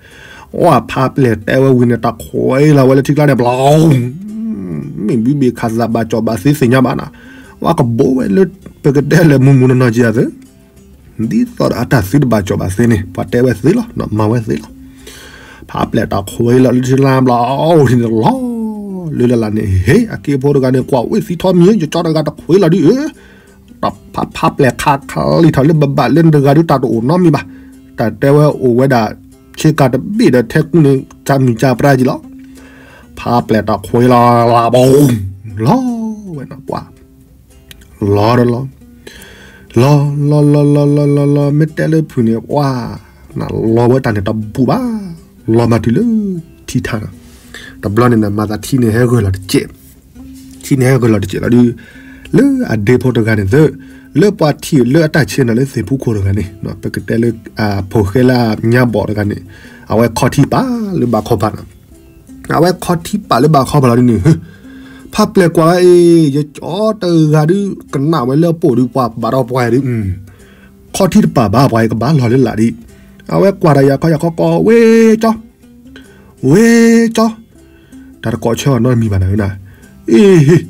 အဖါပျဲၢ်တဲဝဲဝံၤန့ၣ် တၢ်ခွဲးလီၤဝဲလၢထံကျါန့ၣ် ဘျီ, မ့ၢ်ဘုဘ့ၣ်ခးသးဘၣ်ကၠီဘၣ်သ့သ့ၣ်ညါဘၣ်နီၤ, ဝဲကဘိးဝဲလၢ ပကတဲလၢမူမူနီၢ်နီၢ်က့အသၢ ဒ်သိးဒီးအတၢ်သံတဘၣ်ကၠီဘၣ်သ့န့ၣ် ပှၤတဲဝဲသ့လီၤ, မၤဝဲသ့လီၤ. ဖါပျဲၢ်တၢ်ခွဲးလီၤလၢထံလါဘျီ အိၣ်ထံန့ၣ်လီၤ, လၢလၢ်လၢ်န့ၣ် ဟ့ၣ် အက့ဖိတဂၤန့ၣ် ကွၢ်ဝဲသံထီမံၤ ယကၠီတဂၤတခွဲးလီၤဒုးဧၢ, ဖါပျဲၢ်ခးခါလံထီၣ်လၢဘၣ်ဘၣ်လၢနတဂၤဒုး တၢ်တအိၣ်နီတမံၤဘၣ်. တၢ်တဲဝဲအိၣ်ဝဲဒၣ် ဆ့ကၤတဘ့ၣ်ဒီးထဲကူန့ၣ် ကၢ်မုၢ်ကၢ်ပြၢက့လီၤ. ဖါပျဲၢ်တၢ်ခွဲးလီၤလၢဘီ လီၤဝဲနီၤပှၤ လီၤဒီးလီၤ, လီၤလီၤလီၤလီၤလီၤလီၤလီၤ မ့ၢ်တဲလၢဖုၣ်န့ၣ် ပှၤ နလီၤဝဲတၢ်န့ၣ်တဘူၣ်ဘၣ်, လီၤမၤတုၤလၢထံထါနီၤ. တဘျီန့ၣ် မၤသးထံန့ၣ်ဟဲဂၢၢ်လီၤတစဲး, ထံန့ၣ်ဟဲဂၢၢ်လီၤတစဲးလီၤဒုး, လၢအဒ့ဖိတဂၤန့ၣ်သၢ, လၢပှၤထံၣ်လၢအတၢ်ဆဲးနီၤလၢသ့ၣ်ဖူခိၣ်တဂၤန့ၣ် ပကတဲလၢ ဖိၣ်ဃဲလၢညါဘီၣ်တဂၤန့ၣ်, အဝဲခီထံပာ်လၢဘၣ်ခီပၤနီၤ အဝဲခီထံပာ်လၢဘၣ်ခီပၤလီၤဒ်န့ၣ်, ဖါပျဲၢ်ကွၢ်လၢအံၤ ယကၠီတဂၤဒုး ကနၣ်ဝဲလၢအပိာ်ဒုး ပှၤဘၣ်ဒီးပှၤဒုး, ခီထံတပာ်ဘၣ် ပှၤကဘၣ်လီၤလၢလာ်ဒံး, အဝဲကွၢ်တၢ်ယၤခီယၤခီကိး ဝ့ကၠီ, ဝ့ကၠီ, တၢ်တကိးဆၢအီၤနီတမံၤဘၣ်နၤဧၢနၤ, အ့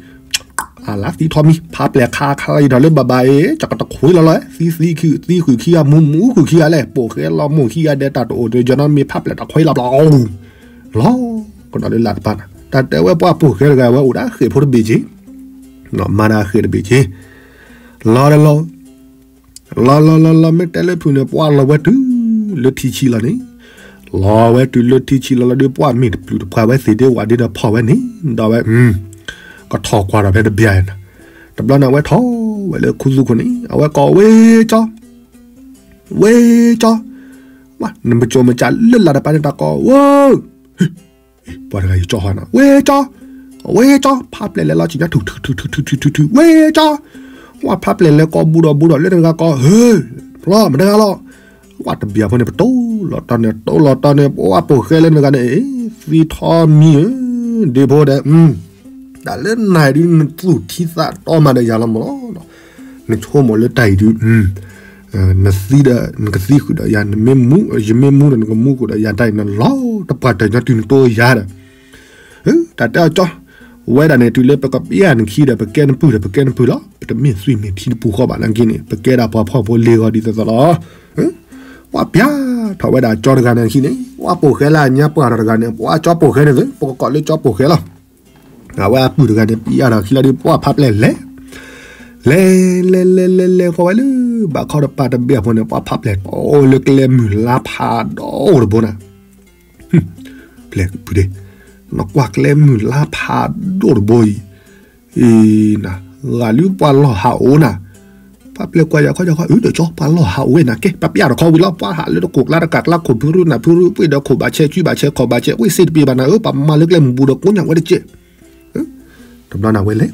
အလါသံထီမံၤ ဖါပျဲၢ်ခါခါလီၤယံၤဒီးလၢဘၣ်ဘၣ်အံၤ ကၠီကတခွဲးလီၤလီၤ သံသံဃုာ်သံဃုာ်ခံဂၤ မူမူဃုာ်ခံဂၤလဲၣ် ပိာ်ဃဲလီၤမိၢ်ခံဂၤဒဲး တၢ်တအိၣ်တယီၤနီတမံၤ ဖါပျဲၢ်တၢ်ခွဲးလီၤဘျီ လီၤကဒီးလၢလာ်တပၤနၤ, တၢ်တဲဝဲပှၤပိာ်ဃဲတဂၤဝဲအိၣ်ဒၣ်ဃဲးဖိတဘ့ၣ်က့ၤ, မၤဒၣ်ဃဲးတဘ့ၣ်က့ၤ, လီၤဒီးလီၤ လီၤလီၤလီၤလီၤ မ့ၢ်တဲလၢဖုၣ်န့ၣ် ပှၤလီၤဝဲတုၤလၢထံဆံးလီၤန့ၣ်, လီၤဝဲတုၤလၢထံဆံးလီၤလီၤဒီး ပှၤမ့ၢ်တပျုၤတဖှးဝဲသ့ၣ်ဒ့ဝၣ်ဒ့ဒီးဖီၣ်ဝဲန့ၣ် ဒီးဝဲ ကထီၣ်ကွၢ်ဒီးဖဲတဘျီနၤ, တဘျီန့ၣ် အဝဲထီၣ်ဝဲလၢခူသူၣ်ခိၣ်န့ၣ် အဝဲကိးဝ့ကၠီ, ဝ့ကၠီ, နမကိၤမကးလၢလာ်တပၤန့ၣ် တၢ်ကိးဝဲ ပှၤတဂၤယကၠီဟီနၤ ဝ့ကၠီ, ဝ့ကၠီ ဖါပျဲၢ်လဲၤလီၤ စံၣ်ညါ ထုထုထုထုထုထုထု ဝ့ကၠီ, ဝဲဖါပျဲၢ်လဲၤကိးဘူးဒီးဘူးဒီးလၢနဂၤကိး ဟ့ၣ် ဖျီမတဂၤလီၤ, ဝဲတဘျီဖိန့ၣ် ပတိၢ်လီၤတီန့ၣ် တိၢ်လီၤတီန့ၣ် ပှၤပိာ်ဃဲလၢနဂၤန့ၣ် သံထီမံၤဧၢ, ဒ့ဖိဒီး တၢ်လၢနၤအံၤဒုး နသူၣ်ထံသးတီမးဒီးယၤလီၤမးလီၤ, နဆိကမိၣ်လၢတၢ်အံၤဒုး နသံဒီး နကသံဃုာ်ဒီးယၤ, ယမ့ၢ်မူဒီး နကမူဃုာ်ဒီးယၤ, တၢ်အံၤနလီၤတပှၢ်တၢၢ်ညီတုၤနတိယၤဒီး, တၢ်တဲအီၤကၠီ, ဝဲဒၣ်န့ၣ် တုၤလၢပကပျၢ်နခံဒီး ပကဲနပုၢ်ဒီး ပကဲနပုၢ်လီၤ, ပတမ့ၢ်သွံၣ်မ့ၢ်ထံတပူၤဃီဘၣ်နာ်က့န့ၣ် ပကဲဒၣ်ပှၤဖှီၣ်ဖိလ့ၤဂီၤဒ်သိးသိးလီၤ. ပှၤပျၢ်ထီၣ်ဝဲဒၣ်ကၠီတဂၤန့ၣ်အခံန့ၣ် ပှၤပိာ်ဃဲလၢအညါပှၢ်ထီၣ်တဂၤန့ၣ် ပှၤကၠီပိာ်ဃဲန့ၣ်သ့ ပကကိးလၢကၠီပိာ်ဃဲလီၤ. အဝဲအပုၢ်တဂၤန့ၣ် ပျၢ်ထီၣ်ခံလီၤဒီး ပှၤဖါပျဲၢ်လဲၤ လဲၤလဲၤလဲၤလဲၤလဲၤဃီဝဲလၢ ဘၣ်ခီတပၤတဘ့ၣ်အဖိန့ၣ် ပှၤဖါပျဲၢ်အိၣ်လၢကျဲမုၢ်လါဖးဒိၣ်တဘိနၤ, ပျဲၢ်ပုၢ်ဒ့, နကွၢ်ကျဲမုၢ်လါဖးဒိၣ်တဘိအံၤ, အံၤနၤ, ဂၤလၢပှၤလီၢ်ဟးအိၣ်နၤ, ပှၤပျဲၢ်ကွၢ်ယၤခီယၤခီ အုဒီးကၠီ ပှၤလီၢ်ဟးအိၣ်ဝဲနၤ ကဲ ပပျၢ်ထီၣ်ခီဝံၤလီၤ ပှၤဟးလၢတကိးကျါတကးကျါ ခိၣ်ဖုရူနၢ်ဖုရူ ပှ့ၤဒီးခိၣ်ဘၣ်ဆဲး ကုဘၣ်ဆဲး ခိၣ်ဘၣ်ဆဲး ဝ့ၢ်စ့တပ့ၤဘၣ်နၤဧၢ ပမၤလၢကျဲမုၢ်ပူၤဒီးကိညၣ်ဝဲတကဲး တဘျီနၤဝဲလဲၣ်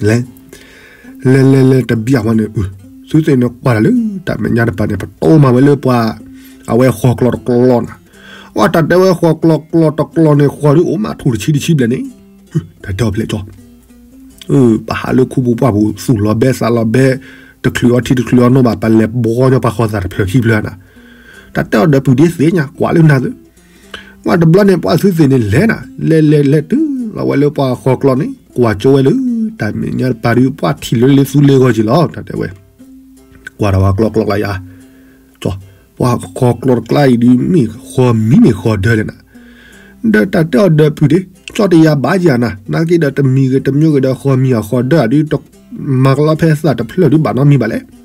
လဲၤ လဲၤလဲၤလဲၤတဘျီဝဲန့ၣ် သုသ့ၣ်န့ၣ်ကွၢ်တၢ်လၢ တၢ်မဲာ်ညါတပၤန့ၣ် ပတိၢ်မၤဝဲလၢပှၤ အဝဲဃီၤကျီတကျီနၤ, အတၢ်တဲဝဲဃီၤကျီကျီတကျီန့ၣ် ဃီၤဒုးအိၣ်မးထူၣ်တဆံတဆံဘျဲၣ်န့ၣ်, တၢ်တဲအီၤဖျဲၣ်ကၠီ ပဟးလၢခူပူၤပှၢ်ပူၤ သူၣ်လီၤဘဲသးလီၤဘဲ တချုးအီထံတချုးအီနိဘၣ် ပလဲၤဘှီညီပှၤဃီၤသးတဖျၢၣ်ခံဖျၢၣ်နၤ, တၢ်တဲအီၤဒီးပုၢ်ဒ့သ့ၣ်ညါ ကွၢ်လၢနၤသု ပှၤတဘျီန့ၣ် ပှၤသုသ့ၣ်န့ၣ်လဲၤနၤ လဲၤလဲၤလဲၤတုၤလီၤဝဲလၢပှၤဃီၤကျီန့ၣ် ကွၢ်ကၠိဝဲလၢ တၢ်မဲာ်ညါတပၤဒုး ပှၤထံၣ်လၢလ့သူလ့ဂီၤက့ၤလီၤ တၢ်တဲဝဲ ကွၢ်ဒီးပှၤကျီကျီကျါယၤ, ကၠီ, ပှၤဃီၤကျီတကျါအံၤဒုး မ့ၢ်ဃီၤမံၤမ့ၢ်ဃီၤဒၢလဲၣ်နၤ, ဒီးတၢ်တဲအီၤဒီးပုၢ်ဒ့ ကၠီၣ်တယၤဘၣ်ယၤနၤ, နာ်က့ဒီးတမံၤဂ့ၤတမံၤဂ့ၤဒီး ဃီမံၤအဃီဒၢအဒုး မၤကလီဖဲသးတဖျၢၣ်ဒုး ဘၣ်နီတမံၤဘၣ်လဲၣ်.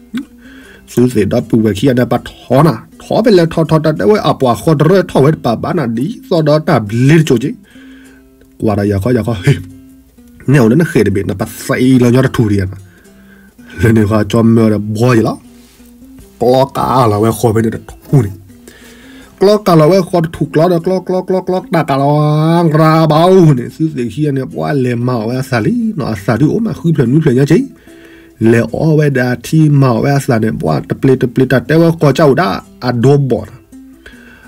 သုသ့ၣ်ဒီပုၢ်ဝဲၢ်ခံဂၤန့ၣ် ပှၤထီနၤ, ထီဖဲလဲၣ်ထီထီ တၢ်တဲဝဲအပှၤဃီတရၢထီၣ်ဝဲတပာ်ဘၣ်နၤ ဒ်သိးဒီးတၢ်ဘျ့တစိၤက့ၤ, ကွၢ်ဒီးယၤခီယၤခီ ဟ့ၣ်, နဲအိၣ်လၢနဃဲၣ်တဘ့ၣ် နပသံးလီၤညီတထူၣ်ဒံးဧါနၤ, လၢန့ၣ်ဃီကၠီမၢဒီးဘှီယံၤလီၤ. ကျီကးလီၤဝဲဃီဖဲန့ၣ်တထူၣ်န့ၣ်, ကျီကးလီၤဝဲဃီတထူၣ်ကျီဒီး ကျီကျီကျီကျီ တၢ်ကးလီၤ ရၤဘၣ်အိၣ်န့ၣ် သုသ့ၣ်ခံဂၤန့ၣ် ပှၤလဲၤမၤအီၣ်ဝဲအသးလံနီၤ, အသးဒုးအိၣ်မး ဃုဖျၢၣ်နွံဖျၢၣ်ညါက့ၤ, လဲၤအီၣ်ဝဲဒၣ်ထံမၤအီၣ်ဝဲအသးန့ၣ် ပှၤတပျ့ၤတပျ့ၤ တၢ်တဲဝဲဃီကၠီၣ်ဝဲဒၣ် အဒိဘီၣ်န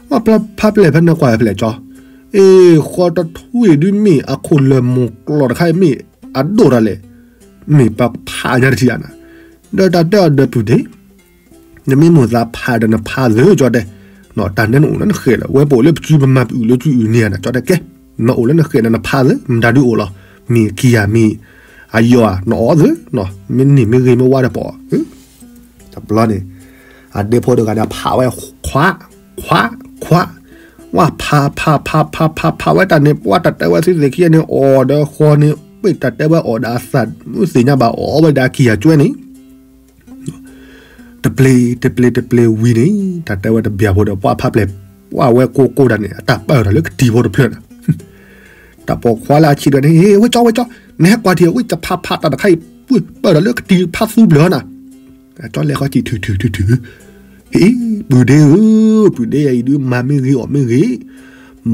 ီၤ, အဖးဖျဲၣ်ဖဲန့ၣ်ကွၢ်ဖဲလဲၣ်ကၠီ, အ့ ဃီတထူၣ်အံၤဒုးမ့ၢ်အခိၣ်လၢာ်မိၢ်ကျီၢ်တခါအံၤ မ့ၢ်အဒိၣ်တၢ်လဲၣ်, မ့ၢ်ပဖးညါတထံၣ်ဧါနၤ, ဒီးတၢ်တဲအီၤဒီးပုၢ်ဒ့ နမ့ၢ်မိၣ်သးဖးဒီးနဖးသ့ကၠီတဲ, တၢ်နဲနအိၣ်လၢနဃဲၣ်လီၤ, ဝဲပအိၣ်လၢပစုပမၤပအုၣ်လၢစုအုၣ်န့ၣ်နၤ ကၠီတဲကဲ, နအိၣ်လၢနဃဲၣ်ဒီးနဖးသ့ မတၤဒုးအိၣ်လီၤ, မ့ၢ်ခံဂၤမ့ၢ်အယီၤဧါ နအီၣ်သ့နီၤ, မ့ၢ်န့ၢ်မ့ၢ်ဂ့ၤမ့ၢ်ဝါဒီးပအီၣ်, တဘျီန့ၣ် အဒ့ဖိတဂၤန့ၣ် ဖးဝဲ ခွါ, ခွါ, ခွါ, ဝဲဖးဖးဖးဖးဖးဖးဝဲတၢ်န့ၣ် ပှၤတၢ်တဲဝဲသုသ့ၣ်ခံဂၤန့ၣ် အီၣ်ဒီးဃီန့ၣ် ပှ့ၤတၢ်တဲဝဲအီၣ်ဒီးအသး သ့ၣ်ညါဘၣ် အီၣ်ဝဲဒၣ်ခံဂၤကွဲန့ၣ် တပျ့ၤတပျ့ၤတပျ့ၤဝံၤန့ၣ် တၢ်တဲဝဲတဘျီဖိဒီး ပှၤဖးဖျဲၣ် ပှၤဝဲကိးကိးဒၣ်န့ၣ် အတၢ်ပာ်ထီၣ်လၢကတံၤဖိတဖျၢၣ်န့ၣ်, တၢ်ပိာ်ခွါလၢအဆံးတဂၤန့ၣ် ဟ့ၣ် ဝဲကၠီ ဝဲကၠီ, နဟဲကွၢ်ထံၣ်ဝဲ ယဖးဖးတၢ်တခါအံၤ ပှ့ၤပာ်ထီၣ်လၢကတံၤဖးသူဘျၢနၤ, ကၠီလဲၤဃီကံၣ် ထုၣ်ထုၣ်ထုၣ်ထုၣ်, ဟ့ၣ် ပုၢ်ဒ့ဧၢ, ပုၢ်ဒ့ယၤအံၤဒုး မၤမ့ၢ်ဂ့ၤအီၣ်မ့ၢ်ဂ့ၤ,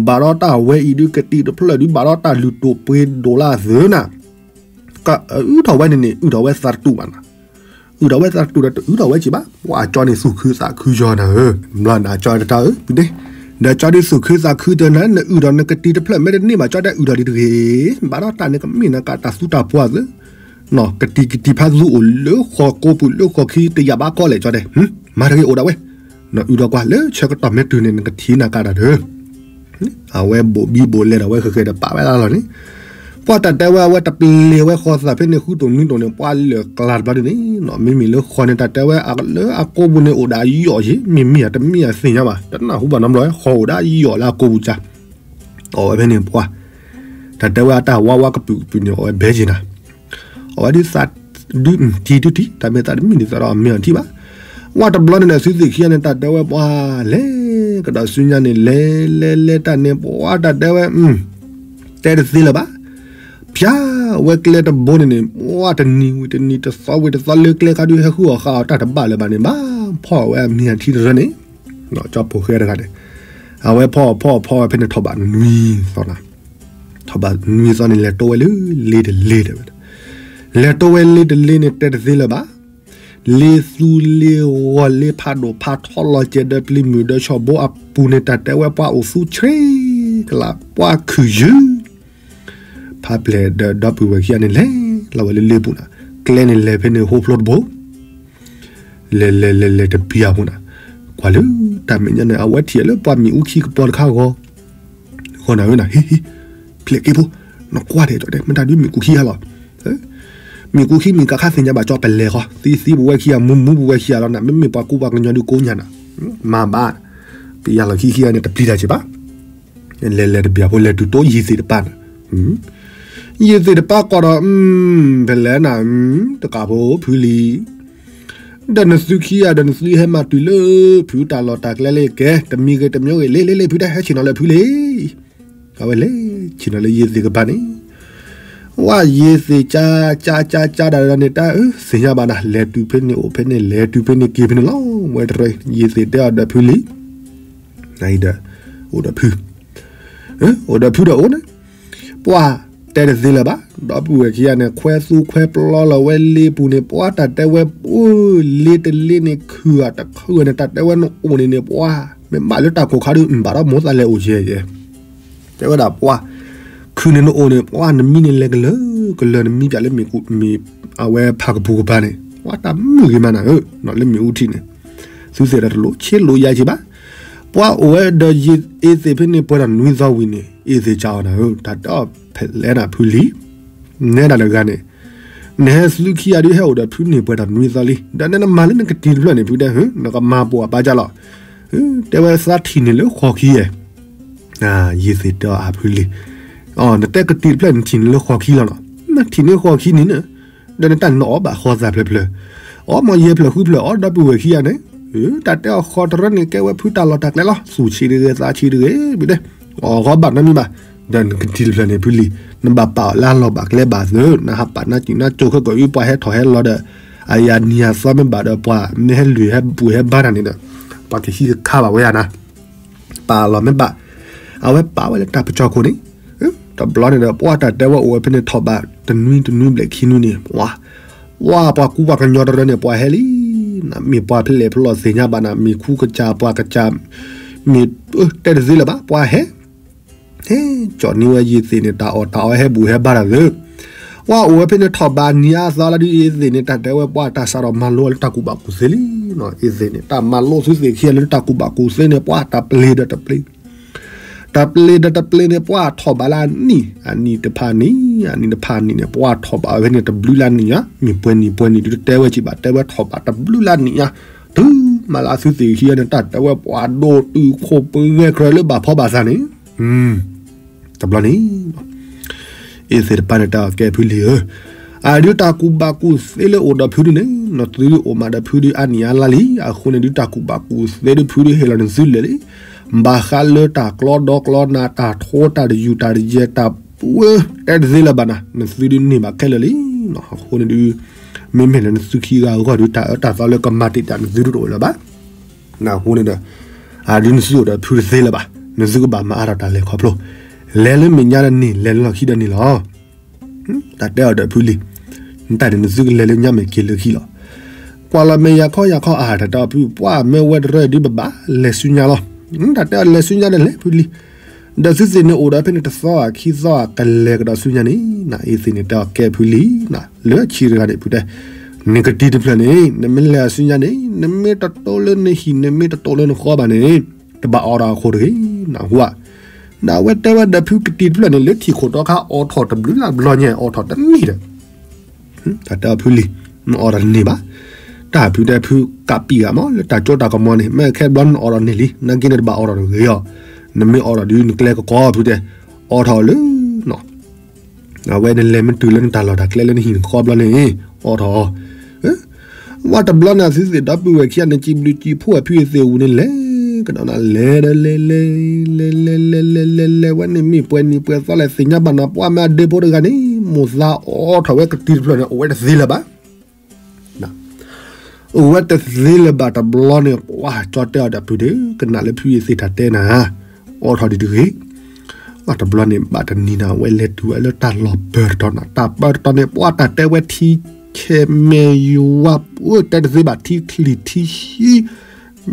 ဘၣ်ဒီးတၢ်ဝဲအံၤဒုး ကတံၤတဖျၢၣ်ဒုး ဘၣ်ဒီးတၢ်လုၢ်ဒိၣ်ပှ့ၤဒိၣ်လၢအသၢနၤ ကအုထီၣ်ဝဲန့ၣ်န့ၣ် အုထီၣ်ဝဲသးတတူာ်ဘၣ်နၤ, အုထီၣ်ဝဲသးတတူာ်ဒီး တအုထီၣ်ဝဲက့ၤဘၣ်, ပှၤကၠီန့ၣ်သူၣ်ခုသးခုယီၤနၤဧၢ, ဘျီနၤကၠီတတၢ်ဧၢ ပုၢ်ဒ့, ဒီးကၠီဒုးသူၣ်ခုသးခုတနၤ နအုထီၣ်နကတံၤတဖျၢၣ် မ့ၢ်တန့ၢ်ဘၣ် ကၠီတဲအုထီၣ်လံတဂ့ၤ, ဘၣ်ဒီးတၢ်န့ၣ်ကမ့ၢ်နကတၢ်သူတၢ်ပှီၤသၢ ကတံၤကတံၤဖးသူအိၣ်လၢဃီကိးပူၤလၢဃီခံတယာ်ဘၣ်ကီလဲၣ် ကၠီတဲ, မၤတဂ့ၤအိၣ်ဒၣ်ဝဲ, နအုဒီးကွၢ်လၢဆၢကတီၢ်မ့ၢ်တုၤန့ၣ် နကထံၣ်နၤကးတၢ်ဒီး, အဝဲဘိးဘံဘိးလဲဒီးဝဲဃဲၤဃဲၤဒီးပာ်ဝဲလီၤန့ၣ်, ပှၤတၢ်တဲဝဲအဝဲတပျ့ၤဝဲဃီသၣ်ဖဲန့ၣ် ဃုတိၢ်နွံတိၢ်န့ၣ် ပှၤလၢာ်ကျါတဘျီဒ်န့ၣ်နီၤ, မ့မ့ၢ်လၢဃီန့ၣ် တၢ်တဲဝဲလၢအကိးပူၤန့ၣ် အိၣ်ဒၣ်ယီၣ်ယ့ၤ မ့ၢ်မ့ၢ်ဧါတမ့ၢ်ဧါသ့ၣ်ညါဘၣ် တနၢ်ဟူဘၣ်နီတဘျီ ဃီအိၣ်ဒၣ်ယီၣ်လၢအကိးပူၤကါ အီၣ်ဝဲဖဲန့ၣ်ပှၢ်, တၢ်တဲဝဲအတၢ်ဝါဝါကပုာ်ကပုာ်န့ၣ် အီၣ်ဝဲဘဲက့ၤနၤ, အီၣ်ဝဲဒုးသး, ဒုးထံၣ်ဒုးထံၣ် တၢ်မ့ၢ်သးတမံၤန့ၣ်သးဒီးမ့ၢ်အီၤထံၣ်ဘၣ်, ဝဲတဘျီန့ၣ်ဒီးသုသ့ၣ်ခံဂၤန့ၣ် တၢ်တဲဝဲပှၢ်လဲၤ, ကဒီးဆူညါန့ၣ် လဲၤလဲၤလဲၤတၢ်န့ၣ် ပှၢ်တၢ်တဲဝဲ တဲတသ့လၢၤဘၣ်, ပျၢ်ဝဲကျဲတဘိန့ၣ်န့ၣ် ပှၢ်တနံၤဝံၤတနံၤ တသီဝံၤတသီ လၢကျဲခါဒုးဟဲဃုအီၣ်ဃာ်အီၤတၢ်တဘၣ်လၢၤဘၣ်န့ၣ် ဘၣ်ဖီၣ်ဝဲအမံၤအထံတရၢန့ၣ် ကၠီဖိၣ်ဃဲတဂၤန့ၣ်, အဝဲဖီၣ်ဖီၣ်ဖီၣ်ဝဲဖဲန့ၣ်ထီၣ်ဘးနွံသီနၤ, ထီၣ်ဘးနွံသီန့ၣ် လဲၤတိဝဲလၢလ့တလ့တဲဝဲ, လဲၤတိဝဲလ့တလ့န့ၣ် တဲတသ့လၢၤဘၣ်, လ့သူလ့ဂီၤလ့ဖးဒိၣ်ဖးထီလီၤကဲၤဒီးပျံၤမုၢ်ဒီးဆီၣ်ဘိအပူၤန့ၣ် တၢ်တဲဝဲပှၢ်အိၣ်သူဆှံကလး ပှၢ်ခုၣ်ယုၢ် ဖးပျဲၢ်ဒီးဒီပုၢ်ဝဲၢ်ခံဂၤန့ၣ် လဲၤလီၤဝဲလၢလ့ပူၤနၤ, ကျဲန့ၣ်လဲၤဖဲန့ၣ် ဟိဖျိတဘိ လဲၤလဲၤလဲၤလဲၤတပျၢ်ဖိနၤ, ကွၢ်လၢတၢ်မဲာ်ညါန့ၣ် အဝဲထံၣ်လၢပှၢ်မ့ၣ်အူခံကပီၤတခါဂီၤ, ဂီၤနၤဝဲနၤ ဟ့ၣ်ဟ့ၣ်, ဖျဲးက့ဖိ, နကွၢ်ဒဲးကၠီတဲ မတၤဒုးမ့ၣ်ကူခံဟါလီၤ, မ့ၣ်ကူခံမ့ၢ်ကခါသ့ၣ်ညါဘၣ်ကၠီပလဲၤဃီ, သံသံပဝဲခံဂၤ မူမူပဝဲခံဂၤလီၤနၤ, မ့မ့ၢ်ပှၤကူပှၤကညီဒုးကိးညါနၤ, မၤဘၣ်, ပယၤလီၤခံခံဂၤန့ၣ် တပျံၤတၢ်က့ၤဘၣ် လဲၤလဲၤတပျၢ်ဖိ လဲၤတုၤတိယံာ်သ့ၣ်တပၤန့ၣ်, ယံာ်သ့ၣ်တပၤကိးဒီး, ဖဲလဲၣ်နၤ, တကးဖိဖုလံၤ, ဒီးနသုခံဂၤဒီးနသုဟဲမၤတုၤလၢ ဖုတၢ်လီၢ်တၢ်ကျဲလၢကဲ, တမံၤဂ့ၤတမံၤဂ့ၤ လ့လ့လ့ ဖုတဲ ဟဲဆ့ၣ်နီၤလၢဖုလံၤ, အဝဲလဲၤဆ့ၣ်နီၤလၢယံာ်သ့ၣ်ကပၤန့ၣ်, ဝဲယံာ်သ့ၣ်ကၠါကၠါကၠါကၠါဒၣ်န့ၣ် တၢ်အၢ သ့ၣ်ညါဘၣ်နၤ လဲၤတုၤဖဲန့ၣ်အိၣ်ဖဲန့ၣ် လဲၤတုၤဖဲန့ၣ်က့ၤဖဲန့ၣ်လီၤ, ဝဲတရၢ ယံာ်သ့ၣ်တဲအီၤဒီးဖုလံၤ နဒီး, အိၣ်ဒီးဖု, အိၣ်ဒီးဖုဒီးအိၣ်န့ၣ်, ပှၢ်တဲတသ့လၢၤဘၣ်, ဒီပုၢ်ဝဲၢ်ခံဂၤန့ၣ် ခွဲသူခွဲပျီလီၤဝဲလ့ပူၤန့ၣ် ပှၢ်တၢ်တဲဝဲ အိၣ်လ့တလ့န့ၣ် ခုၣ်အတခုၣ်န့ၣ် တၢ်တဲဝဲနအိၣ်န့ၣ်န့ၣ် ပှၢ်, မ့ၢ်ဘၣ်လၢတၢ်ကိၢ်ခါဒုး ဘၣ်ဒီးမိၢ်သးလဲၤအိၣ်ယဲယဲ တဲဝဲဒၣ်ပှၢ်, ခုၣ်န့ၣ်နအိၣ်န့ၣ် ပှၢ်နမံန့ၣ်လဲၤကလၢာ်ကလၢာ် နမံပၠးလၢမ့ၣ်ကူမ့ၣ်, အဝဲဖးကပူၤကပၤန့ၣ် ပှၢ်တၢ်မုာ်ဂ့ၤမးနၤဧၢ, လၢမ့ၣ်အူထံန့ၣ်, သုသ့ၣ်ဒီးတလိၣ်ဆ့လိၣ်ယၤက့ၤဘၣ်, ပှၢ်အိၣ်ဝဲဒီးယအ့သ့ၣ်ဖဲန့ၣ်ပှဲၤဒီးနွံသီဝံၤန့ၣ် အ့သ့ၣ်ကၠီအီၤနၤဧၢ, တၢ်တဲအီၤဖဲလဲၣ်နၤဖုလံၤ, နဲဒၣ်တဂၤန့ၣ်, နဟဲသုခံဂၤဒုးဟဲအိၣ်ဒီးဖုန့ၣ်ပှဲၤဒီးနွံသီလံ, ဒီးနဲနမၤလၢနကတံၤတဖျၢၣ်န့ၣ် ဖုတဲဧၢ, နကမၤပိာ်အပၢ်ကၢ်လီၤ, တဲဝဲသးထံၣ်န့ၣ်လၢဃီခံယဲၢ် ယံာ်သ့ၣ်တဲအီၤအဖုလံၤ, နတဲကတံၤတဖျၢၣ်န့ၣ် ထံၣ်န့ၢ်လၢဃိးခံလီၤနီၤ. နထံၣ်န့ၢ်ဃိးခံန့ၣ်န့ၣ်, ဒီးနတၢ်န့ၣ်နအီၣ်ဘၣ်ဃီသးဖျၢၣ်ဖျၢၣ်, အီၣ်မ့ၢ်ယဲၢ်ဖျၢၣ်ဃုဖျၢၣ် အီၣ်ဒီပုၢ်ဝဲၢ်ခံဂၤန့ၣ်, တၢ်တဲအီၤဃီတရၢန့ၣ် ကဲဝဲဖုတၢ်လီၢ်တၢ်ကျဲလီၤ. သူၣ်ဆံးတဂ့ၤ သးဆံးတဂ့ၤ ဖုတဲ, အီၣ်ဃီဘၣ်နီတမံၤဘၣ်. ဒီးနကတံၤတဖျၢၣ်န့ၣ် ဖုလံၤ, နဘၣ်ပာ်အီၤလၢအလီၢ်ဘၣ်ကျဲဘၣ်သု, နဟးပာ်နါစံၣ်နါစိၤခဲကိာ်အံၤ ပှၤဟဲထီၣ်ဟဲလီၤဒီး အယၤနံၤအသီမ့ၢ်ဘၣ်ဒီး ပှၤမ့ၢ်ဟဲလွံၢ်ဟဲပူၤဟဲဘါတၢ်န့ၣ်ဒီး ပှၤကဟံးတခါဘၣ်ဝဲယၤနၤ. ပာ်လီၤမ့ၢ်ဘၣ်, အဝဲပာ်ဝဲလၢတၢ်ပစီခိၣ်န့ၣ်, တဘျီန့ၣ်ဒီး ပှၤတၢ်တဲဝဲအိၣ်ဝဲဖဲန့ၣ် ထီၣ်ဘးတနွံတနွံဘျဲၣ်ခံနွံန့ၣ်, ပှၤ, ပှၤပှၤကူပှၤကညီတရၢန့ၣ် ပှၤဟဲလံ, နမ့ၢ်ပှၤဖဲလဲၣ်ဖဲလဲၣ်သ့ၣ်ညါဘၣ်နၤ, မ့ၢ်ခူကစၢ်ပှၤကစၢ်, မ့ၢ်, တဲတသ့လၢၤဘၣ် ပှၤဟဲ ဟဲကၠီၣ်န့ၢ်ဝဲယသ့ၣ်န့ၣ် တၢ်အီၣ်တၢ်အီဟဲဘူၣ်ဟဲဘါတၢ်သ့, ပှၤအိၣ်ဝဲဖဲန့ၣ်ထီၣ်ဘးနံၤအါသီလၢဒ် ယသ့ၣ်န့ၣ် တၢ်တဲဝဲပှၤတၢ်စးထီၣ်မၤလိလၢတၢ်ကူၣ်ဘၣ်ကူၣ်သ့လံနီၤ. ယသ့ၣ်န့ၣ် တၢ်မၤလိသုသ့ၣ်ခံဂၤလၢတၢ်ကူၣ်ဘၣ်ကူၣ်သ့န့ၣ် ပှၤတၢ်ပျ့ၤဒီးတပျ့ၤ, တၢ်ပျ့ၤဒီးတပျ့ၤန့ၣ် ပှၤထီၣ်ဘးလၢအနံၣ်, အနံၣ်တဖၣ်နံၣ်, အနံၣ်တဖၣ်နံၣ်န့ၣ် ပှၤထီၣ်ဘးဝဲဖဲန့ၣ် တဘျုးလၢနံၣ်ညါ, မ့ၢ်ပှဲၤနံၣ်ပှဲၤနံၣ်ဒုးတတဲဝဲစံးဘၣ်, တဲဝဲထီၣ်ဘးတဘျုးလၢနံၣ်ညါ, တုၤမးလၢအသုသ့ၣ်ခံဂၤန့ၣ် တၢ်တဲဝဲပှၤဒိၣ်တုာ်ခိၣ်ပဂဲၤကြၢးလၢဘၣ်ဖီဘၣ်သးန့ၣ်, တဘျီန့ၣ် အ့ၣ်သ့ၣ်တဖၣ်န့ၣ် တဲအီၤကဲဖုလံၤဧၢ, အဒုးတၢ်ကူၣ်ဘၣ်ကူၣ်သ့လၢအိၣ်ဒီးဖုဒုန့ၣ် နသုအိၣ်မးဒီးဖုဒုအါနံၣ်အါလါလံ, အဃိန့ၣ်ဒုးတၢ်ကူၣ်ဘၣ်ကူၣ်သ့ဒုးဖုဒုဟ့ၣ်လီၤနသုလဲၣ်လံ, ဘၣ်ဃးလၢတၢ်ကျီဒီကျီနၤ တၢ်ထိတၢ်တယူၤတၢ်တယဲၢ်တၢ်ပှဲၤ တဲတသ့လၢၤဘၣ်နၤ, နသုဒုန့ၢ်ဘၣ်ခဲလၢာ်လံ, အဃိန့ၣ်ဒုး မ့မ့ၢ်လၢနသုခံဂၤအဂီၢ်ဒုး တၢ်အၢတၢ်သီလၢကမၤတံာ်တာ်နသုဒုတအိၣ်လၢၤဘၣ်. အဃိန့ၣ်ဒီး အဒုးနသုအိၣ်ဒီးဖုတသ့လၢၤဘၣ်, နသုကဘၣ်မၤအါထီၣ်တၢ်လဲၤခီဖျိ, လဲၤလၢမဲာ်ညါဒီးန့ၢ် လဲၤလၢလီၢ်ခံဒီးန့ၢ်လီၤ. တၢ်တဲအီၤဒီးဖုလံၤ, နတၢ်န့ၣ်နသုကလဲၤလၢညါမဲာ်က့ၤလၢခံလီၤ. ကွၢ်လီၤမဲာ်ယၤခီယၤခီအါ တၢ်တဲအီၤဖု ပှၤမ့ၢ်ဝဲတရၢဒုးဘၣ်ဘၣ် လဲၤဆူညါလီၤ. တၢ်တဲအီၤလဲၤဆူညါဒီးလဲၤဖုလံၤ, ဒီးသုသ့ၣ်န့ၣ်အိၣ်ဒီးဖဲန့ၣ်တသီခံသီကလဲၤကဒီးဆူညါန့ၣ်, အ့ၣ်သ့ၣ်န့ၣ်တဲအီၤကဲဖုလံၤ, လၢခံတဂၤန့ၣ်ဖုတဲ, နကတံၤတဖျၢၣ်န့ၣ် နမ့ၢ်လဲၤဆူညါန့ၣ် နမ့ၢ်တတိၢ်လၢနဟံၣ် နမ့ၢ်တတိၢ်လၢနဃီဘၣ်န့ၣ် တဘၣ်အိးထီၣ်အခိၣ်တဂ့ၤ, နဟူဧါ. ဒီးအဝဲတဲဝဲဒီးဖုကတံၤတဖျၢၣ်န့ၣ် လၢထံၣ်ခိၣ်တီခါအိးထီၣ်တဘျုးလၢဘျီညါ အိးထီၣ်တန့ၢ်ဒီး တၢ်တဲအီၤဖုလံၤ, နအိးထီၣ်တန့ၢ်ဘၣ်. တၢ်ဖုတဲဖုကးပံာ်ဂၤမး လၢတၢ်ကၠိတၢ်ကမီၤန့ၣ် မ့ၢ်ခဲဘျီနအိးထီၣ်န့ၢ်လံ နာ်က့န့ၣ်တဘၣ်အိးထီၣ်တဂ့ၤအီၤ, နမ့ၢ်အိးထီၣ်ဒုးနကျဲကကီဖုတဲ, အိးထီၣ်လၢ အဝဲနလဲၤမ့ၢ်တုၤလၢနတၢ်လီၢ်တၢ်ကျဲလၢနဟံၣ်နဃီဘျီန့ၣ် အိးထီၣ် ဝဲတဘျီန့ၣ် သုသ့ၣ်ဒီပုၢ်ဝဲၢ်ခံဂၤန့ၣ် စံးဘျုးစံးဖှိၣ်အဖုအသ့ၣ်အူန့ၣ်လဲၤ, ကဒီးနၤလဲၤဒီးလဲၤလဲၤ လဲၤလဲၤလဲၤလဲၤလဲၤလဲၤဝဲန့ၣ် မ့ၢ်ပှဲၤနံၣ်ပှဲၤသီလဲၣ်သ့ၣ်ညါဘၣ်နၤ ပှၤမ့ၢ်အဒ့ဖိတဂၤန့ၣ် မိၢ်သးအိးထီၣ်ဝဲကတံၤတဖျၢၣ်န့ၣ် အိၣ်ဝဲတသ့လၢၤဘၣ်. အိၣ်ဝဲတသ့လၢၤဘၣ်တဘျီန့ၣ် ပှၤကၠီတဲအီၤဒီးဖုဒုး ကနၣ်လၢဖုအသ့ၣ်တၢ်တဲနၤ, အိးထီၣ်ဒံးတဂ့ၤ. တဘျီန့ၣ် ဘၣ်တနံၤနၤ အဝဲလဲၤတုၤဝဲလၢတၢ်လီၢ်ပၢၤတတီၤနၤ, တၢ်ပၢၤတတီၤန့ၣ် ပှၤတၢ်တဲဝဲထံဆဲးမဲာ်ယွၤ ပှၤတဲတသ့ဘၣ် ထံချံထ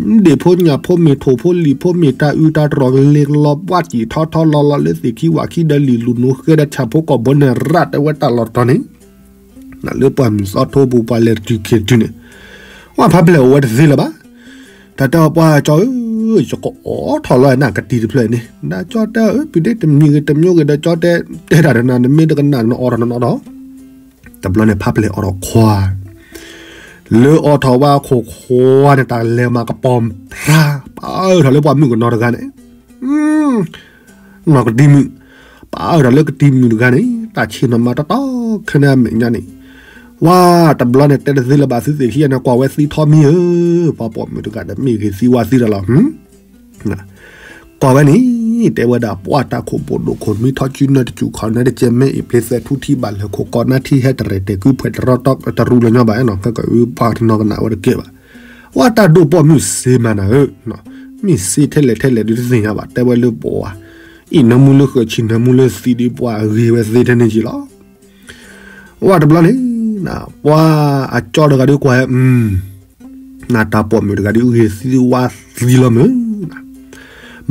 ံဆှံ ဒ့ၣ်ဖိညၣ်ဖိမ့ၢ်ထိၣ်ဖိလံၣ်ဖိမ့ၢ်တၢ်အုးတၢ်တြီၢ်ကလ့ကလီ ပှၤစံၣ်ထီထီလီၤလီၤလၢသ့ၣ်ခံဝၣ်ခံဒီးလံာ်လူၤနိဃဲဒီးဆၣ်ဖိကီၢ်ဖိန့ၣ် ရၣ်တဲဝဲတၢ်လီၢ်တတီၤန့ၣ် လၢပှၢ်မုၢ်သီထိပူၤ ပှၤလဲၤတတုၤခံတတုၤန့ၣ် ပှၤဖးဖျဲၣ်အိၣ်ဝဲတသ့လၢၤဘၣ်. တၢ်တဲအီၤပှၤကၠီဧၢ, ယကအိးထီၣ်လီၤနကတံၤတဖျၢၣ်န့ၣ် ဒီးကၠီတဲအီၤ ဖုဒုးတမံၤဂ့ၤတမံၤဂ့ၤဒီးကၠီတဲ တဲတၢ်ဒီးနၤ နမ့ၢ်တကနၣ်နအိးထီၣ်နအိးထီၣ် တဘျီန့ၣ် ဖးဖျဲၣ်အိးထီၣ်ခွါ လၢအိးထီၣ်ဝဲအခိၣ်ခွါန့ၣ် တၢ်လဲၤမၤကပီၤဖျါ ပာ်အၢထီၣ်လၢပှၢ်မုၢ်ကနီၤတဂၤန့ၣ် နီၢ်ကတံၤမုၣ် ပာ်အၢထီၣ်လၢကတံၤမုၣ်တဂၤန့ၣ် တၢ်ဆ့ၣ်နီၤမၤတီတီခဲန့ၣ်အမဲာ်ညါန့ၣ် ဝါတဘျီန့ၣ် တဲတသ့လၢၤဘၣ် သုသ့ၣ်ခံဂၤန့ၣ် ကွၢ်ဝဲသံထီမံၤဧၢ, ပှၤပိာ်မုၣ်တဂၤဒီးမ့ၢ်ဂ့ၤသံဝါသံတၢ်လီၤ ကွၢ်ဝဲန့ၣ် တဲဝဲဒၣ် ပှၤတၢ်ခိၣ်ဘိၣ်ဒိၣ်ခိၣ်နွံထီၣ်စုနၢတစူၣ်ခီၣ်နၢတကဲမဲအံၤ ပျ့ၤသဲးထူထံဘၣ်လၢာ်ခိၣ်ကီးနၢထံဟဲတရဲၣ်တဲာ်ကုဖှဲးတရီတရူလၢညီဘၣ်နီၤ ခဲကဝဲပှၤတနီၤကနၣ်ဝဲတကဲဘၣ်. ဝဲတၢ်ဒိၣ်ပိာ်မုၣ်စ့မးနၤဧၢ, မ့ၢ်စ့ထဲလဲၣ်ထဲလဲၣ်ဒုးတသ့ၣ်ညါဘၣ် တဲဝဲလၢပှၤ အ့ၣ်နၢမူလၢဃၢၤဆံးနၢမူလၢသံဒုးပှၤအဂ့ၤဝဲသ့ထဲန့ၣ်က့ၤလီၤ. ဝဲတဘျီန့ၣ် ပှၤအကၠီတဂၤဒုးကွၢ်ဟဲ နတၢ်ပိာ်မုၣ်တဂၤဒုးဂ့ၤသံဝါသံလီၤမုၢ်,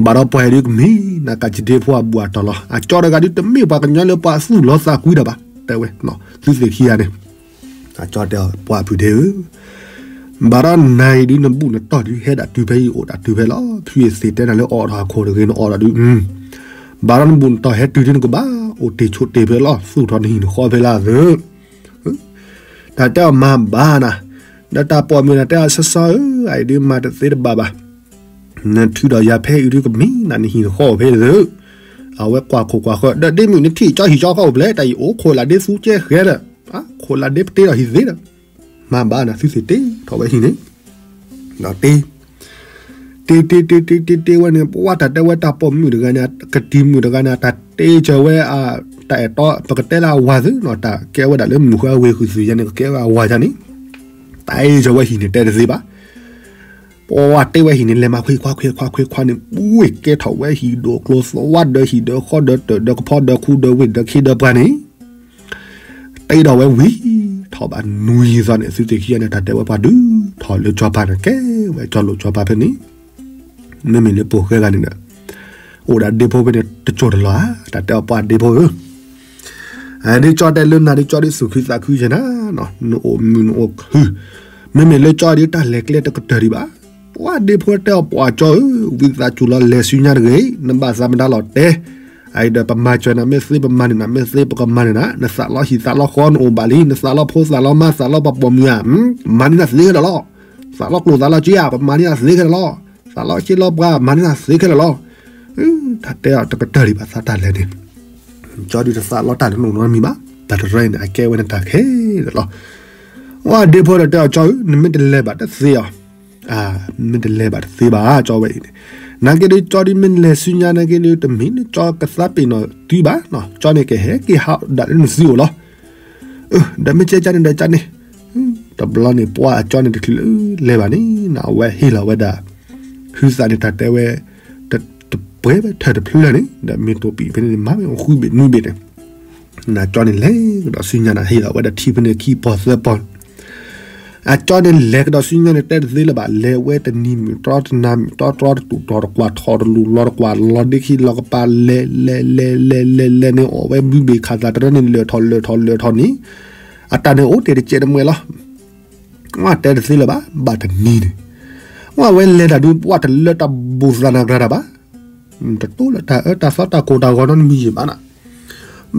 ဘၣ်ဒီးပှၤဟဲဒုးကမ့ၢ်နကးစဒ့ဖိအဘူၣ်အတီၢ်လီၤ. အကၠီတဂၤဒုးတမ့ၢ်ပှၤကညီလၢပှၤသူၣ်လီၤသးကွံတၢ်ဘၣ် တဲဝဲ သုသ့ၣ်ခံဂၤန့ၣ် အကၠီတဲအီၤ ပှၤဖုဒ့ဧၢ, ဘၣ်ဒီးနၤအံၤဒုးနဘူၣ်နတီၢ်ဒုး ဟဲဒၣ်တုၤဖဲအံၤ အိၣ်ဒၣ်တုၤဖဲလီၤ. ဖုအသ့ၣ်တဲနၤလၢအိးထီၣ်အခိၣ်တဂ့ၤ နအိးထီၣ်ဒုး ဘၣ်ဒီးနဘူၣ်နတီၢ်ဟဲတုၤဒုး နကဘၣ်အိၣ်တ့ၢ်ဆိးတ့ၢ်ဖဲလီၤ သူၣ်ထီၣ်နဟံၣ်နဃီဖဲလၢသု တၢ်တဲအီၤမၤဘၣ်နၤ, ဒီးတၢ်ပိာ်မုၣ်နၤတဲအီၤ စီစီဧၢ, အအံၤဒုးမၤတသ့တဘၣ်ဘၣ်. နထုးဒီးယၤဖဲအံၤဒုးကမ့ၢ်နၤ နဟံၣ်နဃီအိၣ်ဖဲသု, အဝဲကွၢ်ခိၣ်ကွၢ်ဃၢၤ ဒီးဒ့မုၣ်န့ၣ်ထံၣ်ကၠီဟံၣ်ကၠီဃီအိၣ်ဖျဲၣ် တၢ်အံၤအိၣ်ခိၣ်လၢဒ့သူကဲဃဲဒီး ခိၣ်လၢဒ့ပတ့ဒီးဟံၣ်သ့ဒီး မၤဘၣ်နၤသုသ့ၣ်တ့ထီၣ်ဝဲဟံၣ်န့ၣ် ဒီးတ့ တ့တ့တ့တ့တ့တ့ဝဲန့ၣ် ပှၤတၢ်တဲဝဲတၢ်ပိာ်မုၣ်တဂၤန့ၣ် ကတံၤမုၣ်တဂၤန့ၣ် တၢ်တ့စၢၤဝဲ တၢ်အဲၣ်တီ ပကတဲလၢအဝၤသုနီၤ တၢ်ကဲဝဲဒၣ်လၢမုၢ်ဃၢဝ့ၤဃုာ်သုးယါန့ၣ် ကကဲဝဲအဝၤယါန့ၣ် တ့စၢၤဝဲဟံၣ်န့ၣ် တဲတသ့ဘၣ် ပှၤတ့ဝဲဟံၣ်န့ၣ် လဲၤမၤခွံခွါခွံခွါခွံခွါန့ၣ် ဝ့ၢ်ကဲထီၣ်ဝဲဟံၣ်ဒိၣ်ကျိၤသဝါဒီးဟံၣ်ဒီးဃီဒီးတၢၢ်ဒီးကဖီဒီးခူဒီးဝ့ၢ်ဒီးခ့ဒီးပှၤန့ၣ် တ့ဒီးဝဲဝံၤ ထီၣ်ဘၣ်နွံသီန့ၣ် သုသ့ၣ်ခံဂၤန့ၣ် တၢ်တဲဝဲပှၤဒုးထီၣ်လၢကၠီပၤန့ၣ် ကဲဝဲကၠီလိာ်ကၠီပၤဖဲန့ၣ် မ့မ့ၢ်လၢပိာ်ဃဲဂၤန့ၣ်ဒီး အိၣ်ဒၣ်ဒ့ဖိဖဲန့ၣ် တစိၢ်တလီၤဧါ တၢ်တဲအီၤပှၤဒ့ဖိဧၢ ဒ်ကၠီတဲလၢနၤဒ်ကၠီဒ် သူၣ်ခုသးခုယဲနၤ နအိၣ်မုာ်နအိၣ်ခု မ့မ့ၢ်လၢကၠီဒ်တၢ်လဲၤကျဲတကတၢၢ်ဒံးဘၣ် ပှၤဒ့ဖိတဲအီၤပှၤကၠီဧၢ ဝံသးစူၤလီၤလဲၤဆူညါတဂ့ၤ နဘၣ်သးမတၤလီၤတဲ အအံၤဒီးပမၤစၢၤနၤမ့ၢ်သ့ ပမၤန့ၢ်နၤမ့ၢ်သ့ ပကမၤန့ၢ်နၤ နသးလီဟံၣ်သးလီဃီနအိၣ်ဘၣ်လံ နသးလီဖိသးလီမါသးလီပှၤပိာ်မုၣ်ဧါ မၤန့ၢ်နၤသ့ခဲလၢာ်လီၤ သးလီကျိာ်သးလီစ့ဧါ ပမၤန့ၢ်နၤသ့ခဲလၢာ်လီၤ သးလီစ့လီၤပှၤ မၤန့ၢ်နၤသ့ခဲလၢာ်လီၤ တၢ်တဲအီၤတကတၢၢ်ဒံးဘၣ်သးတၢ်လဲၤန့ၣ် ကၠီဒုးတသးလီတၢ်တနီၤနီတမံၤဘၣ် တၢ်တရၢအံၤန့ၣ် အကဲဝဲန့ၣ်တၢ်ခဲလၢာ်လီၤ ဝဲဒ့ဖိဒီးတဲအီၤကၠီဧၢ နမ့ၢ်တလဲၤဘၣ်တသ့အီၤ မ့ၢ်တလဲၤဘၣ်တသ့ဘၣ် ကၠီဝဲအံၤန့ၣ် နာ်က့ဒီးကၠီဒုးမ့ၢ်လဲၤဆူညါနာ်က့ဒီး တမ့ၢ်လၢကၠီကသးပ့ၤနီၣ်သုဘၣ် ကၠီန့ၣ်ကဟဲက့ၤဟးဒၣ်လၢနစုအိၣ်လီၤ ဒီးမ့ၢ်ကဲကၠီန့ၣ်ဒီးကၠီန့ၣ် တဘျီန့ၣ် ပှၤအကၠီန့ၣ်တချုးလၢလဲၤဘၣ်န့ၣ် အဝဲဟ့ၣ်လီၤဝဲဒၣ် ဟုသးန့ၣ်တၢ်တဲဝဲ တပှဲၤဝဲထၢၣ်တဖျၢၣ်န့ၣ် ဒီးမ့ၢ်တိာ်ပံာ်ဖဲန့ၣ် မၤမ့ၢ်ဃုဘ့ၣ်နွံဘ့ၣ်န့ၣ် နကၠီန့ၣ်လဲၤကဒီးဆူညါနၤ ဟ့ၣ်လီၤဝဲဒၣ်ထံဖဲန့ၣ်ခံပီၢ်သၢပီၢ် အကၠီန့ၣ်လဲၤကဒီးဆူညါန့ၣ် တဲတသ့လၢၤဘၣ် လဲၤဝဲတနံၤမုၢ်တြီတနၤမုၢ်တြီ တြီတတူၢ်ထီၣ်တကွၢ်ထီၣ်တလူၢ်လီၤတကွၢ်လီၤဒ့ခံလီၤကပၤ လဲၤလဲၤလဲၤလဲၤလဲၤလဲၤန့ၣ် အီၣ်ဝဲဘုဘ့ၣ်ခးသးတရၢန့ၣ် လၢာ်ထီၣ်လၢာ်ထီၣ်လၢာ်ထီၣ်န့ၣ် အတၢ်န့ၣ်အိၣ်တ့ၢ်တစဲးတမှဲလီၤ ဝဲတဲတသ့လၢၤဘၣ် ဘၣ်တနံၤန့ၣ် ဝဲအဝဲလဲၤတၢ်ဒုး ပှၤတလၢတၢ်ဘူၣ်သးနၤကြၤတၢ်ဘၣ် တတိလၢတၢ်အၢတၢ်သီတၢ်ကိၢ်တၢ်ဂီၤနီတမံၤယံၤဘၣ်နၤ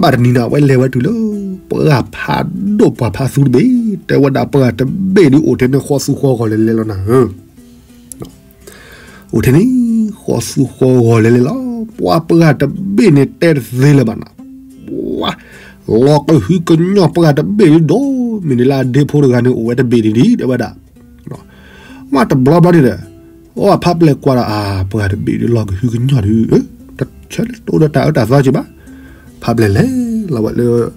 ဘၣ်တနံၤန့ၣ် အဝဲလဲၤဝဲတုၤလၢ ပှၢ်ဖးဒိၣ်ပှၢ်ဖးသူတဘ့ၣ် တဲဝဲဒၣ်ပှၢ်တဘ့ၣ်ဒုးအိၣ်ထဲန့ၣ်ဃီသူဃီဂီၤလဲၤလဲၤလီၤနၤဧၢ အိၣ်ထဲန့ၣ် ဃီသူဃီဂီၤလဲၤလဲၤလီၤ ပှၢ်ပှၢ်တဘ့ၣ်န့ၣ်တဲတသ့လၢၤဘၣ်နၤ ပှၤ လီၤကဟုကညီၢ်ပှၢ်တဘ့ၣ်ဒိၣ် မ့ၢ်န့ၣ်လၢအဒ့ဖိတဂၤန့ၣ် အိၣ်ဝဲတဘ့ၣ်န့ၣ်ဒံး တဲဝဲဒၣ် ဝဲတဘျီဘျီန့ၣ်ဒီး အိၣ်ဖးပျဲၢ်ကွၢ်ဒီး အပှၢ်တဘ့ၣ်ဒုးလီၤကဟုကညီၢ်ဒုး တဆၢလၢတအိၣ်ဒီးတၢ်အၢတၢ်သီက့ၤဘၣ် ဖးပျဲၢ်လဲၤလီၤဝဲလၢ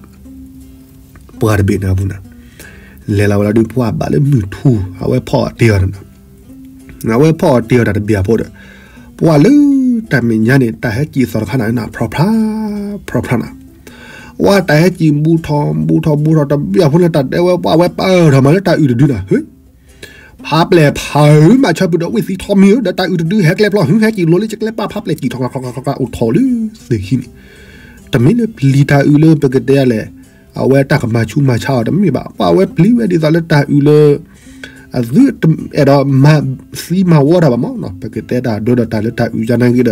ပှၢ်တဘ့ၣ်န့ၣ်အပူၤန့ၣ် လဲၤလီၤဝဲလီၤဒုး ပှၢ်ဘၣ်လၢမုၢ်ထူ အဝဲဖီၣ်အီၤတ့ၢ်အီၤန့ၣ် အဝဲဖီၣ်အီၤတ့ၢ်အီၤတၢ်တဘ့ၣ်အဖိဒီး ပှၢ်လၢတၢ်မဲာ်ညါန့ၣ် တၢ်ဟဲကံၣ်သီၣ်တခါန့ၣ် ဖျီဖျါ ဖျီဖျါနၤ ဝဲတၢ်ဟဲကံၣ်ဘူးထီၣ်ဘူးထီၣ်ဘူးထီၣ်တဘ့ၣ်အဖိန့ၣ် တၢ်တဲဝဲပှၢ်ဝဲပာ်ထီၣ်မးလၢတၢ်အုၣ်တဒုနၤ ဟ့ ဖးပျဲၢ်ဖးအုၣ် မၤဆၢပူၤဒီးဝ့ၢ်သံထီမံၤဧၢ ဒီးတၢ်အုၣ်တဒုဟဲကျဲဖျီ ဟဲကံၣ်လိၤလၢကကျဲပာ်ဖးပျဲၢ်ကံၣ်ထီၣ်ကျီကျီကျီကျီ အိၣ်ထီၣ်လၢသ့ၣ်ခံန့ၣ် တမ့ၢ်လၢပျံၤတၢ်အုၣ်လၢပကတဲလဲၣ် အဝဲတၢ်ကမၤဆူးမၤဆါအီၤတမ့ၢ်ဘၣ် ပှၢ်ဝဲပျံၤဝဲဒ်သိးလၢတၢ်အုၣ်လၢ အသုအဲၣ်ဒိးမၤသံမၤဝီတၢ်ဘၣ်မး ပကတဲတၢ်ဒိဒီးတၢ်လၢတၢ်အုၣ်ယါနာ်က့ဒီး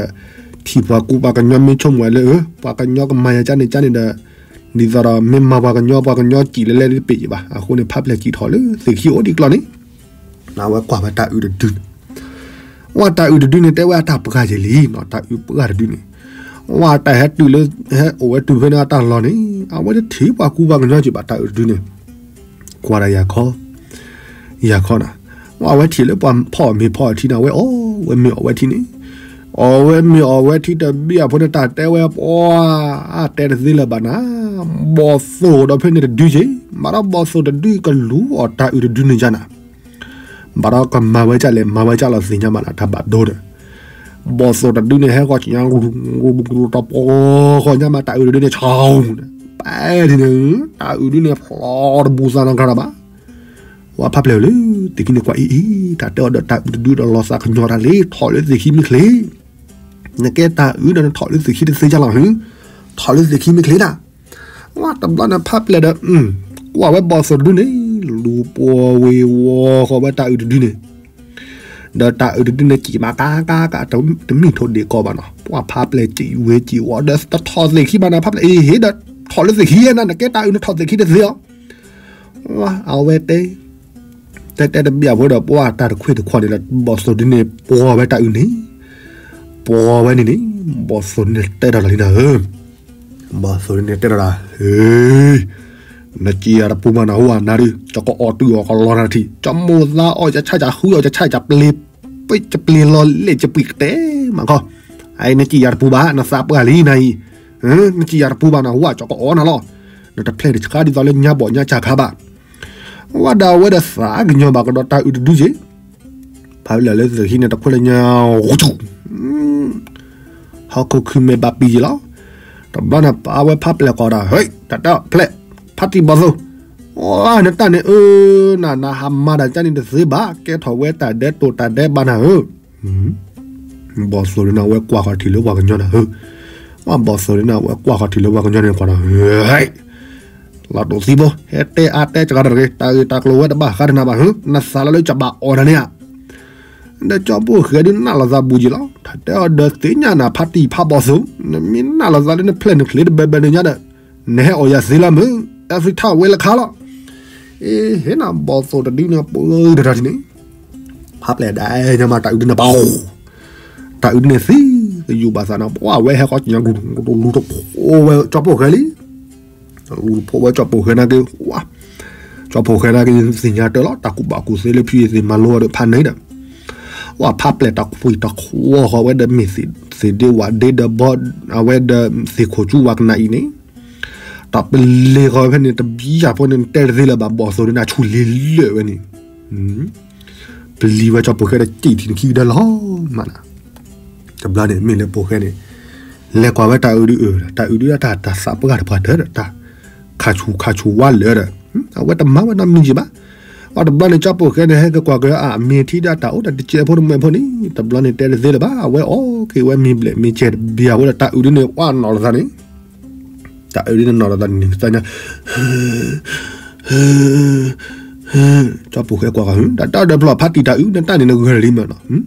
ထံၣ်ပှၤကူပှၤကညီမ့ၢ်ဆိကမိၣ်ဝဲလၢ ပှၤကညီကမၤယၤကၠါန့ၣ်ကၠါန့ၣ်ဒီး ဒ်သိးဒီးမ့ၢ်မၤပှၤကညီ ပှၤကညီကံၣ်လၢလဲၣ်တပ့ၢ်ယံၤဘၣ် အဃိန့ၣ် ဖးပျဲၢ်ကံၣ်ထီၣ်လၢသ့ၣ်ခံအိၣ်ဒ်ကျီန့ၣ် အဝဲကွၢ်ဝဲတၢ်အုၣ်တဒုန့ၣ် ဝဲတၢ်အုၣ်တဒုန့ၣ် တဲဝဲအတၢ်ပှၢ်ယံာ်လံနီၤ တၢ်အုၣ်ပှၢ်တဒုန့ၣ် ဝဲတၢ်ဟဲတုၤလၢ ဟဲအိၣ်ဝဲတုၤဖဲန့ၣ်အတၢ်လီၢ်န့ၣ် အဝဲတထံၣ်ပှၤကူပှၤကညီက့ၤဘၣ် တၢ်အုၣ်တဒုန့ၣ် ကွၢ်ဒီးယၤခီ ယၤခီနၤ အဝဲထံၣ်လၢပှၤဖီၣ်အီၤမ့ၤဖီၣ်အီၤထံန့ၣ် အဝဲအီၣ်ဝဲမ့ၤအီၣ်ဝဲထံန့ၣ် အီၣ်ဝဲမ့ၤအီၣ်ဝဲထံတဘ့ၣ်အဖိန့ၣ် တၢ်တဲဝဲပှၤ အတဲတသ့လၢၤဘၣ်နၤ ဘီၣ်သိၣ်ဒီးဖဲန့ၣ်တဒုက့ၤ ဘၣ်ဒီးဘီၣ်သိၣ်တဒုကလူၤအီၣ်တၢ်အုၣ်တဒုန့ၣ်ယါနၤ ဘၣ်ဒီးကမၤဝဲဒ်လဲၣ် မၤဝဲဒ်လီၤသ့ၣ်ညါမးနၤ တၢ်ဘၣ်ဒိဒီး ဘီၣ်သိၣ်တဒုန့ၣ် ဟဲဃီၤဆံးညါ တပီဃီညါမး တၢ်အုၣ်တဒုန့ၣ် ဆါန့ၣ် ပဲထံန့ၣ် တၢ်အုၣ်ဒုန့ၣ် ဖျီတဘူၣ်သးနီတဂၤဘၣ် ဝဲဖးပျဲၢ်လၢ သ့ၣ်ခံန့ၣ်ကွၢ်အံၤအံၤ တၢ်တဲအီၤဒီးတၢ်အုၣ်တဒုဒီးလီၤသးကညီၤတၢ်လံ ထီၣ်လၢသ့ၣ်ခံမ့ၢ်ချ့ နကဲတၢ်အုၣ်ဒီးနထီၣ်လၢသ့ၣ်ခံ တသ့ယါလီၤ ထီၣ်လၢသ့ၣ်ခံမ့ၢ်ချ့ဒၣ် ဝဲတဘျီန့ၣ်ဖးပျဲၢ်ဒီး ကွၢ်ဝဲဘီၣ်သိၣ်တဒုန့ၣ် လူၤပှီၤဝ့ၤဝီၤဃီၤဝဲတၢ်အုၣ်တဒုန့ၣ် ဒီးတၢ်အုၣ်တဒုန့ၣ် ကံၣ်မးကါကါကါ တမ့ၢ်ထိၣ်ဒ့ၣ်ကီးဘၣ်နီၤ ပှၢ်ဖးပျဲၢ်ကံၣ်ဝ့ၤကံၣ်ဝီၤဒီး တထီၣ်သ့ၣ်ခံဘၣ်နၤ ဖးပျဲၢ်အံၤဟ့ၣ်ဒီး ထီၣ်လၢသ့ၣ်ခံယဲနၤ နကဲတၢ်အုၣ်နထီၣ်သ့ၣ်ခံတသ့အီၤ အဝဲတဲ တဲတဲတဘ့ၣ်အဖိဒီး ပှၢ်တၢ်တခွ့ၣ်တခွီၣ်န့ၣ်ဒီး ဘီၣ်သိၣ်တဒုန့ၣ် ပှီၤဝဲတၢ်အုၣ်န့ၣ် ပှၤဝဲန့ၣ်န့ၣ် ဘီၣ်သိၣ်န့ၣ်တဲထီၣ်တၢ်လံနၤဧၢ, ဘီၣ်သိၣ်န့ၣ်တဲထီၣ်တၢ်, ဟ့, နစံးယၤတပူၤဘၣ်နဟူဧါနၤဒုး ကကအီၣ်တုၤအီၣ်ကလီနၤတထံၣ် ကမိၢ်သးအီၣ်ယဆၣ်ယဃုအီၣ်ယဆၣ်ယပျ့ၤ, ပျ့ၤလီၤလဲၣ်ယပျ့ၤကတဲမးခီ, အအံၤနစံးယၤတပူၤဘၣ် နသးပှၢ်လံနၤအံၤ, နစံးယၤတပူၤဘၣ်နဟူဧါ ကကအီၣ်နၤလီၤ, နတဖျဲၣ်တဆှါဒ်သိးလၢညါဘီၣ်ညါဆၣ်ခါဘၣ်. ဝဲဒၣ်အဝဲဒီးသးကညီၤဘၣ်ကဒီးတၢ်အုးတဒုက့ၤ ဖးလၢာ်လၢသ့ၣ်ခံန့ၣ် တခွဲးလၢညါ, ဟီၣ်ခိၣ်ခုၣ်မဲာ်ဘၣ်ပံၤယံၤလီၤ. တဘျီန့ၣ် ပာ်ဝဲဖးပျဲၢ်ကိးဒီး ဟဲ, တၢ်တဲဖျဲၣ်, ဖါတံၢ်ဘီၣ်သိၣ်, အိ နတၢ်န့ၣ်အၢ, နၤ နဟးမၤတၢ်ကန့ၣ်တသ့ဘၣ်, ကဲထီၣ်ဝဲတၢ်ဒဲးတိာ်တၢ်ဒဲးဘးနၤဧၢ. ဘီၣ်သိၣ်န့ၣ် အဝဲကွၢ်ဃီၤထံၣ်လၢပှၤကညီနၤဧၢ, ဘီၣ်သိၣ်န့ၣ် အဝဲကွၢ်ဃီၤထံၣ်လၢပှၤကညီန့ၣ်ကွၢ်ဒီး ဟဲ လီၤတိၢ်သံဘိ ဟဲတဲအါတဲစှၤတဂ့ၤ, တၢ်ဂ့ၢ်တၢ်ကျိၤဝဲတဘၣ်ဃးဒီးနၤဘၣ်ဟၢ, နသးလီၤလၢကဘၣ်အီၣ်နၤန့ၣ်ဧါ. ဒီးကၠီပိၢ်ဃဲဒုးနးလိာ်သးဘူးက့ၤလီၤ, တၢ်တဲအီၤဒီးသ့ၣ်ညါနၤဖါတံၢ်ဖးဘီၣ်သိၣ်, နမ့ၢ်နးလိာ်သးလၢနဖျဲၣ်နချ့တဘဲဘဲန့ၣ်ညါဒီး, နဟဲအီၣ်ယၤသ့လီၤမုၢ်, တၢ်သံထၣ်ဝဲလၢခါလီၤ. အ့ ဟဲနၤဘီၣ်သိၣ်တဒုန့ၣ် ပှၤတထံၣ်န့ၣ်, ဖးပျဲၢ်ဒၣ်ညါမးတၢ်အုးဒုန့ၣ်ပှၤ တၢ်အုးဒုန့ၣ်သံ, ကယူၤဘၣ်သးန့ၣ် ပှၤဝဲဟဲဃီကညါကလူၤ လူၤတဖိးဝဲကၠီပိၢ်ဃဲလံ လူၤတဖိးဝဲကၠီပိၢ်ဃဲနာ်က့ၤ, ကၠီပိၢ်ဃဲနာ်က့ၤ သ့ၣ်ညါတၢ်လီၤ, တၢ်ကူၣ်ဘၣ်ကူၣ်သ့လၢဖုယသ့ၣ်မၤလိအီၤဒီးဖးန့ၣ်ဒီး, ပှၤဖးပျဲၢ်တၢ်ခွံတၢ်ခွီဃီဝဲဒီးမ့ၢ်သ့ၣ်ဒ့ဝၣ်ဒ့ဒီးဘီ, အဝဲဒီးသ့ၣ်ခိၣ်ကၠူဝၤကနၣ်အံၤန့ၣ်, တၢ်ပလ့ၤဃီဖဲန့ၣ် တဘံယၤဖိန့ၣ် နတဲတသ့လၢၤဘၣ် ဘီၣ်သိၣ်ဒုန့ၣ် အဆူၣ်လ့ၤလၢာ်ဝဲန့ၣ် ပလံၤဝဲကၠီပိၢ်ဃဲဒီးစံၣ်ထံၣ်နခံကဒါလီၤမးနီၤ, တဘျီန့ၣ် မ့ၢ်လၢပိၢ်ဃဲန့ၣ် လဲၤကွၢ်ဝဲတၢ်အုးဒုအၢ, တၢ်အုးဒုဒၣ်တၢ် တၢ်သးပှၢ်တပှၢ်တၢၢ်ဒီး တၢ်ခးဆူၣ်ခးဆူၣ်ဝါလၢာ်ဒီး, အဝဲတမၤဝဲနီတမံၤက့ၤဘၣ်. အတဘျီန့ၣ် ကၠီပိၢ်ဃဲန့ၣ် ဟဲက့ၤကွၢ်က့ၤအမ့ၢ်ထံဒၣ်တၢ်အိၣ်ဒီးတကဲးဖိတမှဲးဖိန့ၣ် တဘျီန့ၣ်တဲတသ့လၢၤဘၣ်, အဝဲအီၣ်က့ၤဝဲမ့ၤဘျဲၣ်မ့ၤကဲးတဘံယၤဖိဒီး တၢ်အုးဒုန့ၣ် ဝဲနီၢ်လီၤသးန့ၣ် တၢ်အုးဒုန့ၣ်နီၢ်လီၤသးန့ၣ် နကသ့ၣ်ညါ ကၠီပိၢ်ဃဲကွၢ်ဃီၤ, တၢ်တဲအီၤဒီးဖျီၣ်ဖါတံၢ်တၢ်အုး နတၢ်န့ၣ်နဂၢၢ်လံမ့ၢ်နီၤ,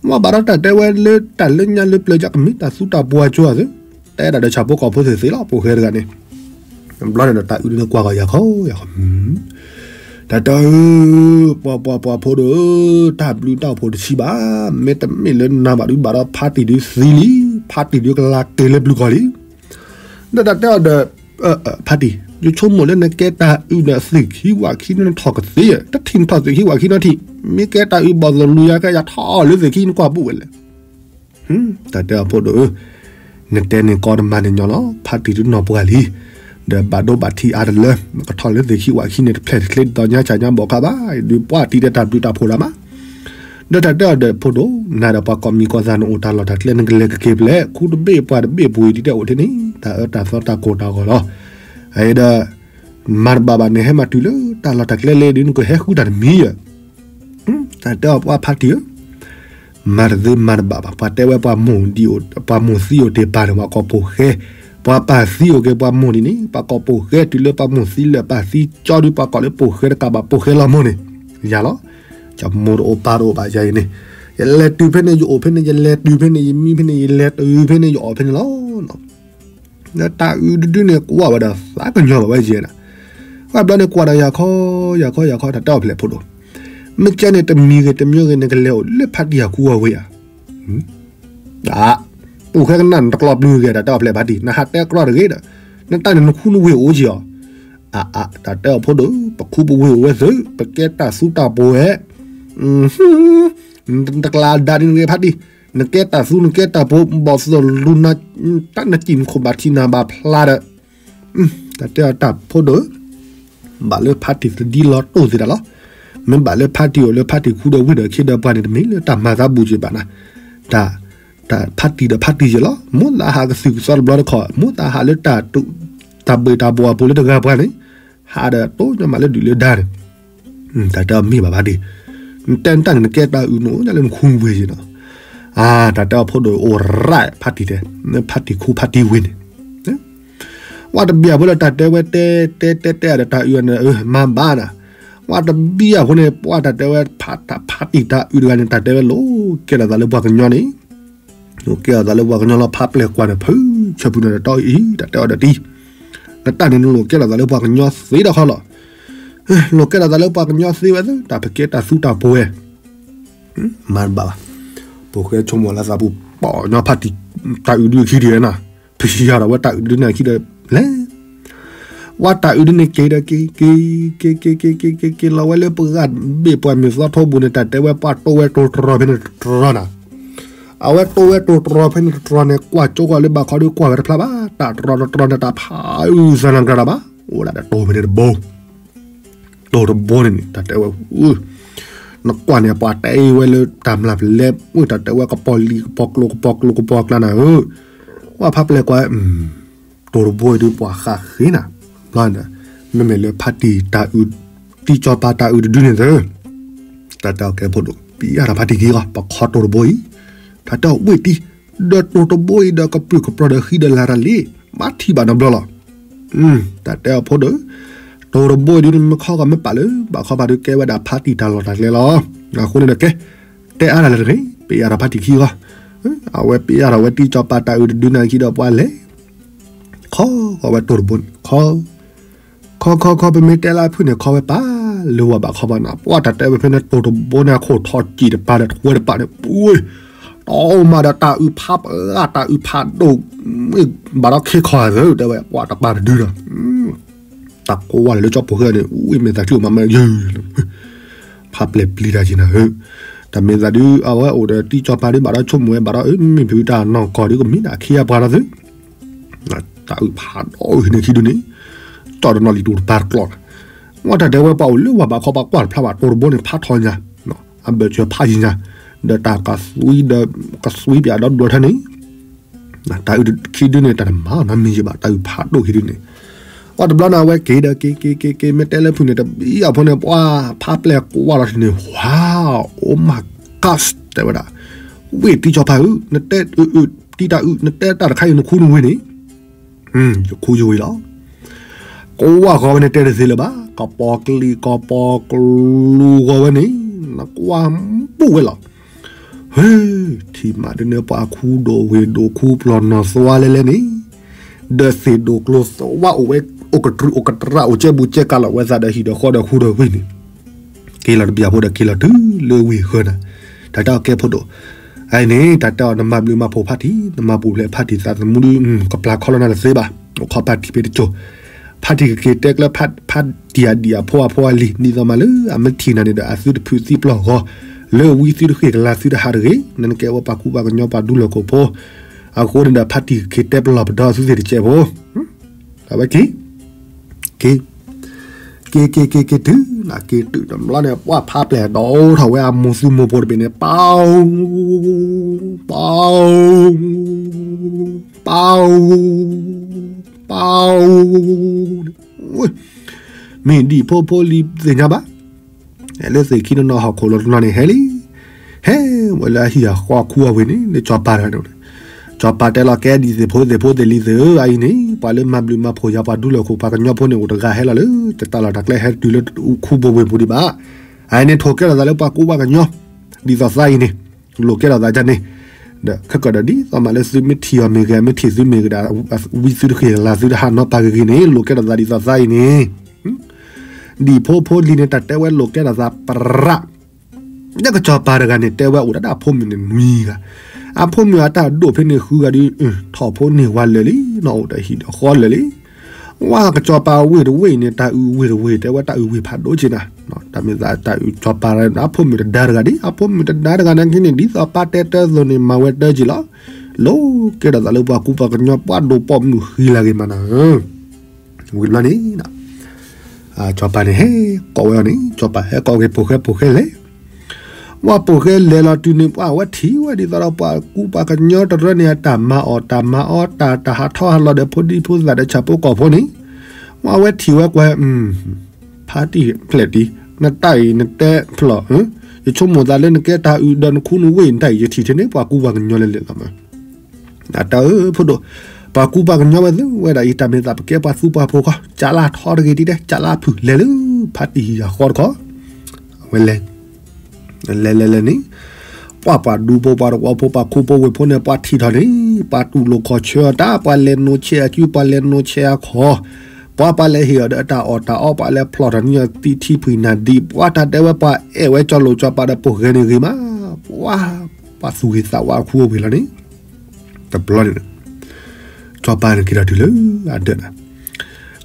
မ့ၢ်ဘၣ်ဒီးတၢ်တဲဝဲလၢတၢ်လၢညါလၢပျၢၤကမ့ၢ်တၢ်သူတၢ်ပှၢ်ကၠိအသုး, တဲဒၣ်ဒီးဆၣ်ဖိကီၢ်ဖိသ့ၣ်သ့ၣ်လီၤ ပိၢ်ဃဲတဂၤန့ၣ်, ဘျီန့ၣ်ဒီးတၢ်အုးဒုန့ၣ်ကွၢ်ဃီၤယၤခီယၤခီ တၢ်တဲအီၤဧၢ, ပှၤပှၤပှၤဖိဒိၣ်ဧၢ, တၢ်ဘျုးတၢ်ဖှိၣ်တဆံးဘၣ်, မ့တမ့ၢ်လၢနၤဘၣ်ဒုးဘၣ်ဒီးဖါတံၢ်ဒုးသံလံ, ဖါတံၢ်ဒုးကလၤက့ၤလၢဘျုးကီၢ်လံ. ဒီးတၢ်တဲအီၤဒီး ဖါတံၢ်, ယဆိကမိၣ်လၢနကဲတၢ်အုးဒီးသ့ၣ်ခံဝၣ်ခံန့ၣ်ထီၣ်ကသ့ဧါ, တထံၣ်နထီၣ်သ့ၣ်ခံဝၣ်ခံနီထံၣ်, မ့ၢ်ကဲတၢ်အုးဘီၣ်သိၣ်လူၤယၤကဲယၤထီၣ်လၢသ့ၣ်ခံနကွၢ်ပူၤဝဲလဲၣ်. တၢ်တဲအီၤဖိဒိၣ်ဧၢ, နတဲန့ၣ်ကီတမၤန့ၣ်ညီလီၤ, ဖါတံၢ်ဒုးနီၢ်ပှၢ်လံ, ဒီးဘၣ်ဒိဘၣ်ထံးအါတလၢ, ကထီၣ်လၢသ့ၣ်ခံဝၣ်ခံန့ၣ် တဖျဲၣ်တချ့ဒ်သိးညါဆၣ်ညါဘီၣ်ခါဘၣ်, ဒုးပှၢ်တံၢ်ဒီးတၢ်ဘျုးတၢ်ဖှိၣ်လီၤမး. ဒီးတၢ်တဲအီၤဒီးဖိဒိၣ်, နၤဒီးပှၤကိးမံၤကိးသးနအိၣ်တၢ်လီၢ်တၢ်ကျဲ နကလဲၤကက့ၤဖဲလဲၣ်, ခူတဘ့ၣ်ပှၢ်တဘ့ၣ်ပူၤအံၤဒ်တဲအိၣ်ထဲန့ၣ် တၢ်အၢတၢ်သီတၢ်ကိၢ်တၢ်ဂီၤလီၤ. အအံၤဒီး မၤတဘၣ်ဘၣ်န့ၣ် ဟဲမၤတုၤလၢတၢ်လီၢ်တၢ်ကျဲလဲၣ်ဒုး နကဟဲဃုတၢ်တမံၤဧါ. တၢ်တဲအီၤပှၤဖါတံၢ်ဧၢ, မၤတသ့မၤတဘၣ်ဘၣ်, ပှၤတဲဝဲပှၤမိၢ်ဒံး, ပှၤမိၢ်သံအိၣ်တ့ၢ်ပာ်န့ၣ် ပှၤကိးပိၢ်ဃဲ, ပှၤပၢ်သံအိၣ်က့ၤပှၤမိၢ်ဒံးန့ၣ် ပှၤကိးပိၢ်ဃဲ, တုၤလၢပှၤမိၢ်သံလၢာ်ပၢ်သံကၠီဒုး ပှၤကိးလၢပိၢ်ဃဲတကးဘၣ် ပိၢ်ဃဲလီၤမိၢ်န့ၣ်, ယၤလီၤ. ကမိၢ်တအိၣ်ပၢ်တအိၣ်ဘၣ်ယၤအံၤန့ၣ်, ယလဲၤတုၤဖဲန့ၣ် ယအိၣ်ဖဲန့ၣ်, ယလဲၤတုၤဖဲန့ၣ်, ယမံဖဲန့ၣ်, ယလဲၤတုၤဖဲန့ၣ်, ယအီၣ်ဖဲန့ၣ်လီၤ. ဒီးတၢ်အုးတဒုန့ၣ် ကွၢ်ဝဲဒီးသးကညီၤဘၣ်ဝဲယဲနၤ, ဘျီန့ၣ်ကွၢ်ဒီးယၤခီ, ယၤခီ, ယၤခီ, တၢ်တဲအီၤဖဲလဲၣ်ဖိဒိၣ်, မ့ၢ်ကဲန့ၣ်တမံၤဂ့ၤတမံၤဂ့ၤ နကလဲၤအိၣ်လၢဖါတံၢ်အဃုအဝ့ၢ်ဧါ. ပိၢ်ဃဲကနၣ်နတကျီပျုၤဂ့ၤ တၢ်တဲအီၤဖဲလဲၣ်ဖါတံၢ်, နဟးတဲကြီတဂ့ၤဒီး, နတၢ်န့ၣ်နခူနဝ့ၢ်အိၣ်က့ၤအီၤ. အါအါ, တၢ်တဲအီၤဖိဒိၣ်, ပခူပဝ့ၢ်အိၣ်ဝဲသု, ပကဲတၢ်သူတၢ်ပှဲၤ, နတကျါဒၣ်ဒ်န့ၣ်ဂ့ၤဖါတံၢ်, နကဲတၢ်သူနကဲတၢ်ပှဲၤ ဘီၣ်သိၣ်လူၤနၤ, တၢ်နစံၣ်နခိၣ်ဘၣ်ထံးနၤဘၣ်ဖျါဒီး, တၢ်တဲအီၤတၢ်ဖိဒိၣ်, ဘၣ်လၢဖါတံၢ်သဒံလီၤတိၢ်သ့တၢ်လီၤ. မ့ၢ်ဘၣ်လၢဖါတံၢ်အိၣ်လၢဖါတံၢ်ခူဒီးဝ့ၢ်ဒီးခ့ဒီးပှၤန့ၣ် တမ့ၢ်လၢတၢ်မၤသးဘူးက့ၤဘၣ်နၤ, တၢ်, တၢ်ဖါတံၢ်ဒီးဖါတံၢ်ယဲလီၤ. မိၣ်သးဟးကသုၣ်ကသီတဘျီတခီ, မိၣ်သးဟးလၢတၢ်, တၢ်ဘှ့ၣ်တၢ်ဘှီၣ်အပူၤလၢတဂၤပှၤန့ၣ်, ဟးဒီးတိၢ်ညါမးလၢဒုးလၢဒါန့ၣ်, တၢ်တဲအီၤမ့ၢ်ဘၣ်ဖါတံၢ်, နတဲနတၢ်န့ၣ် နကဲတၢ်အုးနအိၣ်ညါလၢနခူဝ့ၢ်က့ၤနီၤ. အါ, တၢ်တဲအီၤဖိဒိၣ်အိၣ်ရၣ်ဖါတံၢ်တဲ, ဖါတံၢ်ခူဖါတံၢ်ဝ့ၢ်န့ၣ်, ဝဲတဘံၣ်အဖိလၢတၢ်တဲဝဲတဲ, တဲတဲတဲအီၤဒီးတၢ်အုးန့ၣ် မၤဘၣ်နၤ, ဝဲတဘံၣ်အဖိန့ၣ် ပှၤတၢ်တဲဝဲ, ဖါတံၢ်တၢ်အုးတဂၤန့ၣ် တၢ်တဲဝဲလိၤကဲထီၣ်သးလၢပှၤကညီန့ၣ် လိၤကဲထီၣ်သးလၢပှၤကညီလီၤ. ဖးပျဲၢ်ကွၢ်န့ၣ် ဖုဆၢဖုန့ၣ်ဒီးတီအံၤ တၢ်တဲအီၤဒီးတံၢ်, နတၢ်န့ၣ်နလိၤကဲထီၣ်သးလၢပှၤကညီသ့ဒီးခီလီၤ. လိၤကဲထီၣ်သးလၢပှၤကညီသ့ဝဲသ့, တၢ်ပကဲတၢ်သူတၢ်ပှဲၤ, မၤတဘၣ်ဘၣ်. ပိၢ်ဃဲဆိကမိၣ်လၢသးပူၤ ပှၤညီဖါတံၢ်တၢ်အုးဒုးခံဒုးနၤ, ဖဲယၤဒီးဝဲတၢ်အုးဒုးန့ၣ်ခံဒီးလဲၤ ဝဲတၢ်အုးဒုးန့ၣ်က့ၤဒီးက့ၤ က့ၤ က့ၤ က့ၤ က့ၤ က့ၤ က့ၤ က့ၤလီၤဝဲလၢပဂၢ် ဘ့ၣ်ပှၤမုၢ်သီထိဘူးန့ၣ် တၢ်တဲဝဲပှၤတိဝဲတိတြီၤဖဲန့ၣ်တတြီၤနၤ, အဝဲတိဝဲတိတြီၤဖဲန့ၣ်တတြီၤန့ၣ် ကွၢ်ကၠိကီၢ်လၢဘၣ်ခီဒုးကွၢ်ဝဲတဖျါဘၣ်, တၢ်တြီၤတတြီၤန့ၣ် တၢ်ဖးအုးသနၢ်ကြၤဒီးဘၣ်, အိၣ်ဒၣ်ဒီးတိၤဖဲန့ၣ်တဘိ တိၤတဘိန့ၣ်န့ၣ် တၢ်တဲဝဲ နကွၢ်န့ၣ် ပှၤတဲဝဲလၢတၢ်မျၢ်ပလဲ တၢ်တဲဝဲကပီၤလံၤကပီၤကျိၤကပီၤကျိၤကပီၤကျါနၤဧၢ, ပှၤဖးပျဲၢ်ကွၢ် တိၤတဘိအံၤဒုးပှၤဃၣ်ဃ့နၤ, ဘျီန့ၣ် မ့မ့ၢ်လၢဖါတံၢ်တၢ်အုး တံၢ်စီၤပၤတၢ်အုးတဒုန့ၣ်သၢ တၢ်တဲအီၤကဲဖိဒိၣ် ပျဲၢ်ဒီးဖါတံၢ်ခံဂီၢ် ပခီတိၤတဘိအံၤ, တၢ်တဲအီၤဝ့ၢ်တံၢ် ဒီးတိၤတဘိအံၤဒီးကပြုၢ်ကပြီၤဒီးဃံဒီးလၤတၢ်လံ, ဘၣ်ထံၣ်ဘၣ်နီတဘျီလီၤ. တၢ်တဲအီၤဖိဒိၣ် တိၤတဘိအံၤဒုး မ့ၢ်ခီဂီၤမ့ၢ်ပာ်လၢ ဘၣ်ခီပာ်ဒုးကဲဝဲဒၣ်ဖါတံၢ်တၢ်လီၢ်တၢ်ကျဲလီၤ. အဃိန့ၣ်ဒီးကဲ တဲအါတၢ်လၢတဂ့ၤ ပျဲၢ်ဒီးဖါတံၢ်ခံဂီၢ်, အဝဲပျဲၢ်ဒီးဝဲတံၢ်စီၤပၤတၢ်အုးတဒုန့ၣ်ခံဒီးပှၤလဲၤ ခီဂီၤဝဲတိၤတဘိန့ၣ် ခီ ခီခီခီ ပမ့ၢ်တဲလၢအဖုၣ်န့ၣ် ခီဝဲပာ်လၢဝၤဘၣ်ခီပာ်နၤ ပှၤတၢ်တဲဝဲဖဲန့ၣ် တိၤတဘိန့ၣ်အခိၣ်ထီၣ်စံာ်တပၤဒီးတဝဲတပၤန့ၣ် ပှ့ၤ တီမးဒီးတၢ်အုးဖးပှဲၤ တၢ်အုးဖးဒိၣ် ဘၣ်ဒီးခ့ခီၣ်သၢ တဲဝဲ ပှၤတပၤတဒုဒီး တၢ်ကိးဝဲလၢကၠီပူၤဃဲန့ၣ် အူအ့ၣ်မ့ၢ်သးချုးမးမးယုၢ် ဖးပျဲၢ်ပျံၤတၢ်က့ၤနၤဧၢ, တၢ်မ့ၢ်သးဒုး အဝဲအိၣ်ဒီးတံၢ်စီၤပၤဒုး ဘၣ်ဒီးဆိကမိၣ်ဝဲဘၣ်ဒီး မ့ၢ်ဖုးတၢ်နီၢ်ကီၢ်ဒုးကမ့ၢ်ဒၣ်ခ့အပှၤဒီးသု တၢ်အုးဖးဒိၣ်အုးန့ၣ်ခံဒုန့ၣ် ကၠီၣ်တနီၤလံၤတူၢ်တပၤတကျီၢ်လီၤ. ဝဲတၢ်တဲဝဲပှၤအိၣ်လၢဝၤဘၣ်ခီပာ်ကွၢ်တဖျါဘၣ် တိၤတဘိန့ၣ်ဖးထီညါ အဘၢၣ်စၢၤဖးယံၤညါ ဒီးတၢ်ကသွံဒီး ကသွံပၠးဒီဒူၣ်ထၢန့ၣ် တၢ်အုးခံဒုန့ၣ် တၢ်တမၤနီတမံၤယံၤဘၣ် တၢ်အုးဖးဒိၣ်ခံဒုန့ၣ် အီၤတဘျီန့ၣ် အဝဲက့ၤဒီးက့ၤက့ၤက့ၤက့ၤ မ့ၢ်တဲလၢဖုၣ်န့ၣ် တဘံၣ်အဖိန့ၣ် ပှၤဖးပျဲၢ်ကွၢ်လီၤထံန့ၣ် ဝါ အိၣ်မးကၢ် တဲဝဲဒၣ် ဝ့ၢ်တံၢ်စီၤပၤဧၢ နတဲအုးအုး တံၢ်တၢ်အုး နတဲတၢ်တခါအံၤ နခူနဝ့ၢ်န့ၣ် ယခူယဝ့ၢ်လီၤ. ကိးဝဲဃီဝဲန့ၣ်တဲတသ့လၢၤဘၣ် ကပီၤကလံၤကပီၤကျူဃီဝဲန့ၣ် နကွၢ်ပူၣ်ဝဲလီၤ. ဟ့ ထံၣ်မးဒ်န့ၣ် ပှၤခူဒိၣ်ဝ့ၢ်ဒိၣ်ခူပျီၢ်နီၢ်သွါလဲလဲန့ၣ် ဒီးသ့ၣ်ဒိၣ်ကျိၤသွါအိၣ်ဝဲ အိၣ်ကတြူးအိၣ်ကတြးအိၣ်ကဲဘူးကဲကးလီၤဝဲသးဒီးဟံၣ်ဒီးဃီဒီးဃူဒီးဝ့ၢ်န့ၣ် က့ၤလီၤတဘျီဖိဒီးက့ၤလီၤတုၤလၢဝ့ၢ်ဃၢၤနၤ တၢ်တဲအီၤကဲဖိဒိၣ် အအံၤန့ၣ် တၢ်တဲအီၤနမၤဘျုးမၤဖှိၣ်ဖါတံၢ် နမၤပူၤဖျဲးဖါတံၢ်သးသမူဒု ကပျၢ်ခီလီၤနၤတသ့ဘၣ် အိၣ်ခိးဖါတံၢ်ဖဲတကၠိၤ ဖါတံၢ်ကက့ၤတဲကျၢ ဖါတံၢ်အဒံၣ်အဖိအဖိအလံၤ ဒ်သိးမးလၢအမ့ၢ်ထံၣ်နၤန့ၣ်ဒီး အသုတဖုးသံပျီၢ်ဂီၤ လၢဝံသုတဃ့ၢ်ကလၤသုတဟးတဂ့ၤ နနကဲဝဲပှၤကူပှၤကညီပှၤဒူလီၢ်ခိၣ်ဖိ အဃိန့ၣ်ဒီးဖါတံၢ်ကက့ၤတဲပလီၢ်ပဒီအသုသ့ၣ်တစဲးဖိ အဝဲက့ၤ က့ၤ က့ၤက့ၤက့ၤက့ၤတုၤ နက့ၤတုၤတဘျီန့ၣ် ပှၤဖးပျဲၢ်ဒီးထီၣ်ဝဲအမိၢ်သုမိၢ်ဖိတဘ့ၣ်န့ၣ် ပၢ် ပၢ် ပၢ် မ့ၢ်ဒံၣ်ဖိဖိလံၤသ့ၣ်ညါဘၣ် ဟဲလၢသ့ၣ်ခံတနီၤဟီၣ်ခိၣ်လီၤတနီၤန့ၣ်ဟဲလံ ဟဲဝဲလၢအဟံၣ်အဃီအခူအဝ့ၢ်န့ၣ် လၢစီၤပၤတဂၤန့ၣ် စီၤပၤတဲလီၤကဲဒံၣ်သ့ၣ်ဖိသ့ၣ်ဖိသ့ၣ်လံၤသ့ၣ်ဧၢ အအံၤန့ၣ် ပှၤလၢမၤဘျုးမၤဖှိၣ်ယၤပှၤဒူလီၢ်ခိၣ်ပှၤကညီဖိန့ၣ် အိၣ်တဂၤဟဲလီၤလၢ တၢ်လီၢ်တၢ်ကျဲဟဲတုၤလၢခူပူၤဝ့ၢ်ပူၤဒံးဘၣ် အအံၤန့ၣ် ထိၣ်ကဲထီၣ်သးလၢပှၤကူပှၤကညီ ဒ်သိးသးအံၤန့ၣ် လိၣ်ကဲထီၣ်သးဒ်န့ၣ် ဒီးခဲကၢၣ်ဒီးဒ်သိးမးလၢသုမ့ၢ်ထံၣ်အီၤမ့ၢ်ဂ့ၤ မ့ၢ်ထံၣ်သုမ့ၢ်ဂ့ၤဒီး ဝံသုတဃ့ၢ်လၤသုတဟးနီတပၤဂ့ၤဂ့ၤန့ၣ် လိၣ်ကဲထီၣ်သးဒ်သိးသးအံၤန့ၣ် ဒံၣ်ဖိဖိလံၤန့ၣ် တၢ်တဲဝဲလိၣ်ကဲထီၣ်သးပြး လၢကစီၤပၤတဂၤန့ၣ် တဲဝဲအိၣ်ဒၣ်ဒၣ်အဖိမုၣ်န့ၣ်နွံဂၤ အဖိမုၣ်အတၢ်ဒိၣ်ဖဲန့ၣ်ဃုဂၤဒုး ထီၣ်ဖိန့ၢ်ဝဲလၢာ်လံ နီၢ်အိၣ်ဒီးဟံၣ်ဒီးဃီလၢာ်လံ ဝဲကစီၤပၤဝ့ၢ်တဝ့ၢ်အံၤန့ၣ် တၢ်အုးဝ့ၢ်တဝ့ၢ် တဲဝဲတၢ်အုးဝ့ၢ်ဖးဒိၣ်က့နၤ တၢ်မ့ၢ်သးတၢ်အုးကစီၤပၤ အဖိမုၣ်တဒါတဂၤဒ် အဖိမုၣ်တဒါတဂၤန့ၣ်က့န့ၣ် ဒ်သိးပၢ်တဲတၢ်သိးန့ၣ် မၤဝဲတၢ်က့လီၤ လိၣ်ကဲထီၣ်သးလၢပှၤကူပှၤကညီပှၤဒိၣ်ပိာ်မုၣ်ဃံလၤဂ့ၤမးနၤဧၢ ဝံၤတဘျီန့ၣ် စီၤပၤန့ၣ်ဟဲကိးဝဲအီၤန့ၣ် စီၤပၤဟဲကိးက့ၤပိာ်ဃဲပိာ်ဃဲလဲၤ ဝဲပိာ်ဃဲလဲၤလီၤတုၤန့ၣ် ပှၤဝဲထံၣ်ဝဲဒ်သိးဒီးပှၤကူပှၤကညီတရၢန့ၣ် အတၢ်မၤအီၣ်တၢ်မၤအီတၢ် တၢ်ဟးထီၣ်ဟးလီၤဒီးဖိဒံဖိသၣ်ဒီးဆၣ်ဖိကီၢ်ဖိန့ၣ် ဝဲဝဲထံၣ်ဝဲကွၢ် ဖါတံၢ်ဖျဲၣ်တံၢ် နတၢ်အံၤနတဲဖျီၣ် ယဆိကမိၣ်သးလၢနကဲတၢ်အုးဒီးနခူနဝ့ၢ်နတၢ်အံၤ ယထံၣ်ထဲန့ၣ် ပှၤကူပှၤကညီလဲၤလဲၤသးမး အတၢ်ဧၢဖိဒိၣ် ပှၤကူပှၤကညီဝဲသ့ၣ်ဝဲဒၣ်အံၤ တၢ်မ့ၢ်သးပကဲပှၤသူပှၤဖိဃီ ကၠးလၢထီတဂ့ၤဒ်လဲၣ် ကၠးလၢဖုၣ်လဲၤလၢ ဖါတံၢ်ဟံၣ်အဃီတခီ အဝဲလဲၤ လဲၤလဲၤလဲၤန့ၣ် ပှၤပှၤဒူဖိပှၤတဝီဖိပှၤခူဖိဝ့ၢ်ဖိန့ၣ် ပှၤထံၣ်ထီၣ်န့ၣ် ပှၤတူၢ်လိာ်ခီၣ်ဆၢအီၤတၢ် ပှၤလဲၤနိးဆဲးအစု ပှၤလဲၤနိးဆဲးအခီၣ် ပှၤပှၤလဲၤဟ့ၣ်အီၤဒီးအတၢ်အီၣ်တၢ်အီ ပှၤလဲၤဖျီၣ်ထီၣ်န့ၢ်အီၤသံထံဖှံနၢ်ဒံး ပှၤတၢ်တဲဝဲပှၤအဲၣ်ဝဲကၠီလိာ်ကၠီပၤဒီးပိာ်ဃဲန့ၣ်ဂ့ၤမး ပှၤ ပှၤသူၣ်ဂ့ၤသးဝါအခူအဝ့ၢ်လီၤန့ၣ် တဘျီန့ၣ် ကၠီၤပၤန့ၣ်က့ၤထီၣ်တုၤလၢအဒၢးနၤ,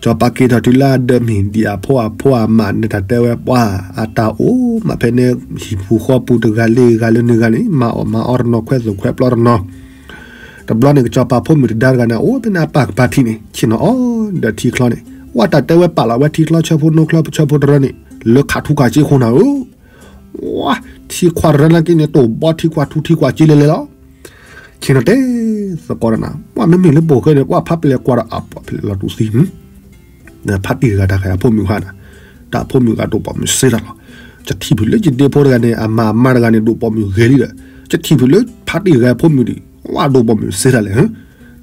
ကၠီၤပၤက့ၤထီၣ်တုၤလၢအဒၢးမ့ၢ်ဒံးအဖိအဖိအမါန့ၣ် တၢ်တဲဝဲပှၤ အတၢ်အိၣ်မးဖဲန့ၣ် ဟံၣ်ပူၤဃီပူၤတဂၤလၢဂၤလၢနဂၤန့ၣ် မၤအီၣ်မၤအီတနီၤ ခွဲးသိၣ်ခွဲးပျီတနီၤ. တဘျီန့ၣ် ကၠီၤပၤဖိမုၣ်တဒါတဂၤန့ၣ် အိၣ်ဖဲန့ၣ်အပၢ်ကပၤထံးန့ၣ် ဆ့ၣ်နီၤအီၤဒီးထံချီန့ၣ် ဝဲတၢ်တဲဝဲပာ်လီၤဝဲထံချီဆၢဖိနိချီဆၢဖိတရၢန့ၣ် လၢခးထူခးကၠ့အဃိနၤဧၢ ဝါ ထံခွးတရၢနာ်က့န့ၣ် တအိၣ်ဘီထံခွးထူထံခွးကၠ့လဲၤလဲၤလီၤ. ဆ့ၣ်နီၤတဲသကိးဒီးနၤ ပှၤမ့မ့ၢ်လၢပိာ်ဃဲန့ၣ် ပှၤဖးပလဲၤကွၢ်ဒီးအပှၤဖဲလဲၣ်လီၤတူၢ်သံ ဖးတံၢ်တဂၤတၢ်ဃဲၤအဖိမုၣ်ဟါနၤ, တၢ်ဖိမုၣ်ဂၤဒိးပိာ်မုၣ်စ့တၢ်လီၤ. ယထံၣ်ဖုးလၢယဒ့ဖိတဂၤန့ၣ် အမါအမါတဂၤန့ၣ် ဒိးပိာ်မုၣ်ဂ့ၤလံဒီး ယထံၣ်ဖုးလၢဖးတံၢ်တဂၤအဖိမုၣ်ဒီး ဝဲဒိးပိာ်မုၣ်စ့တၢ်လဲၣ်.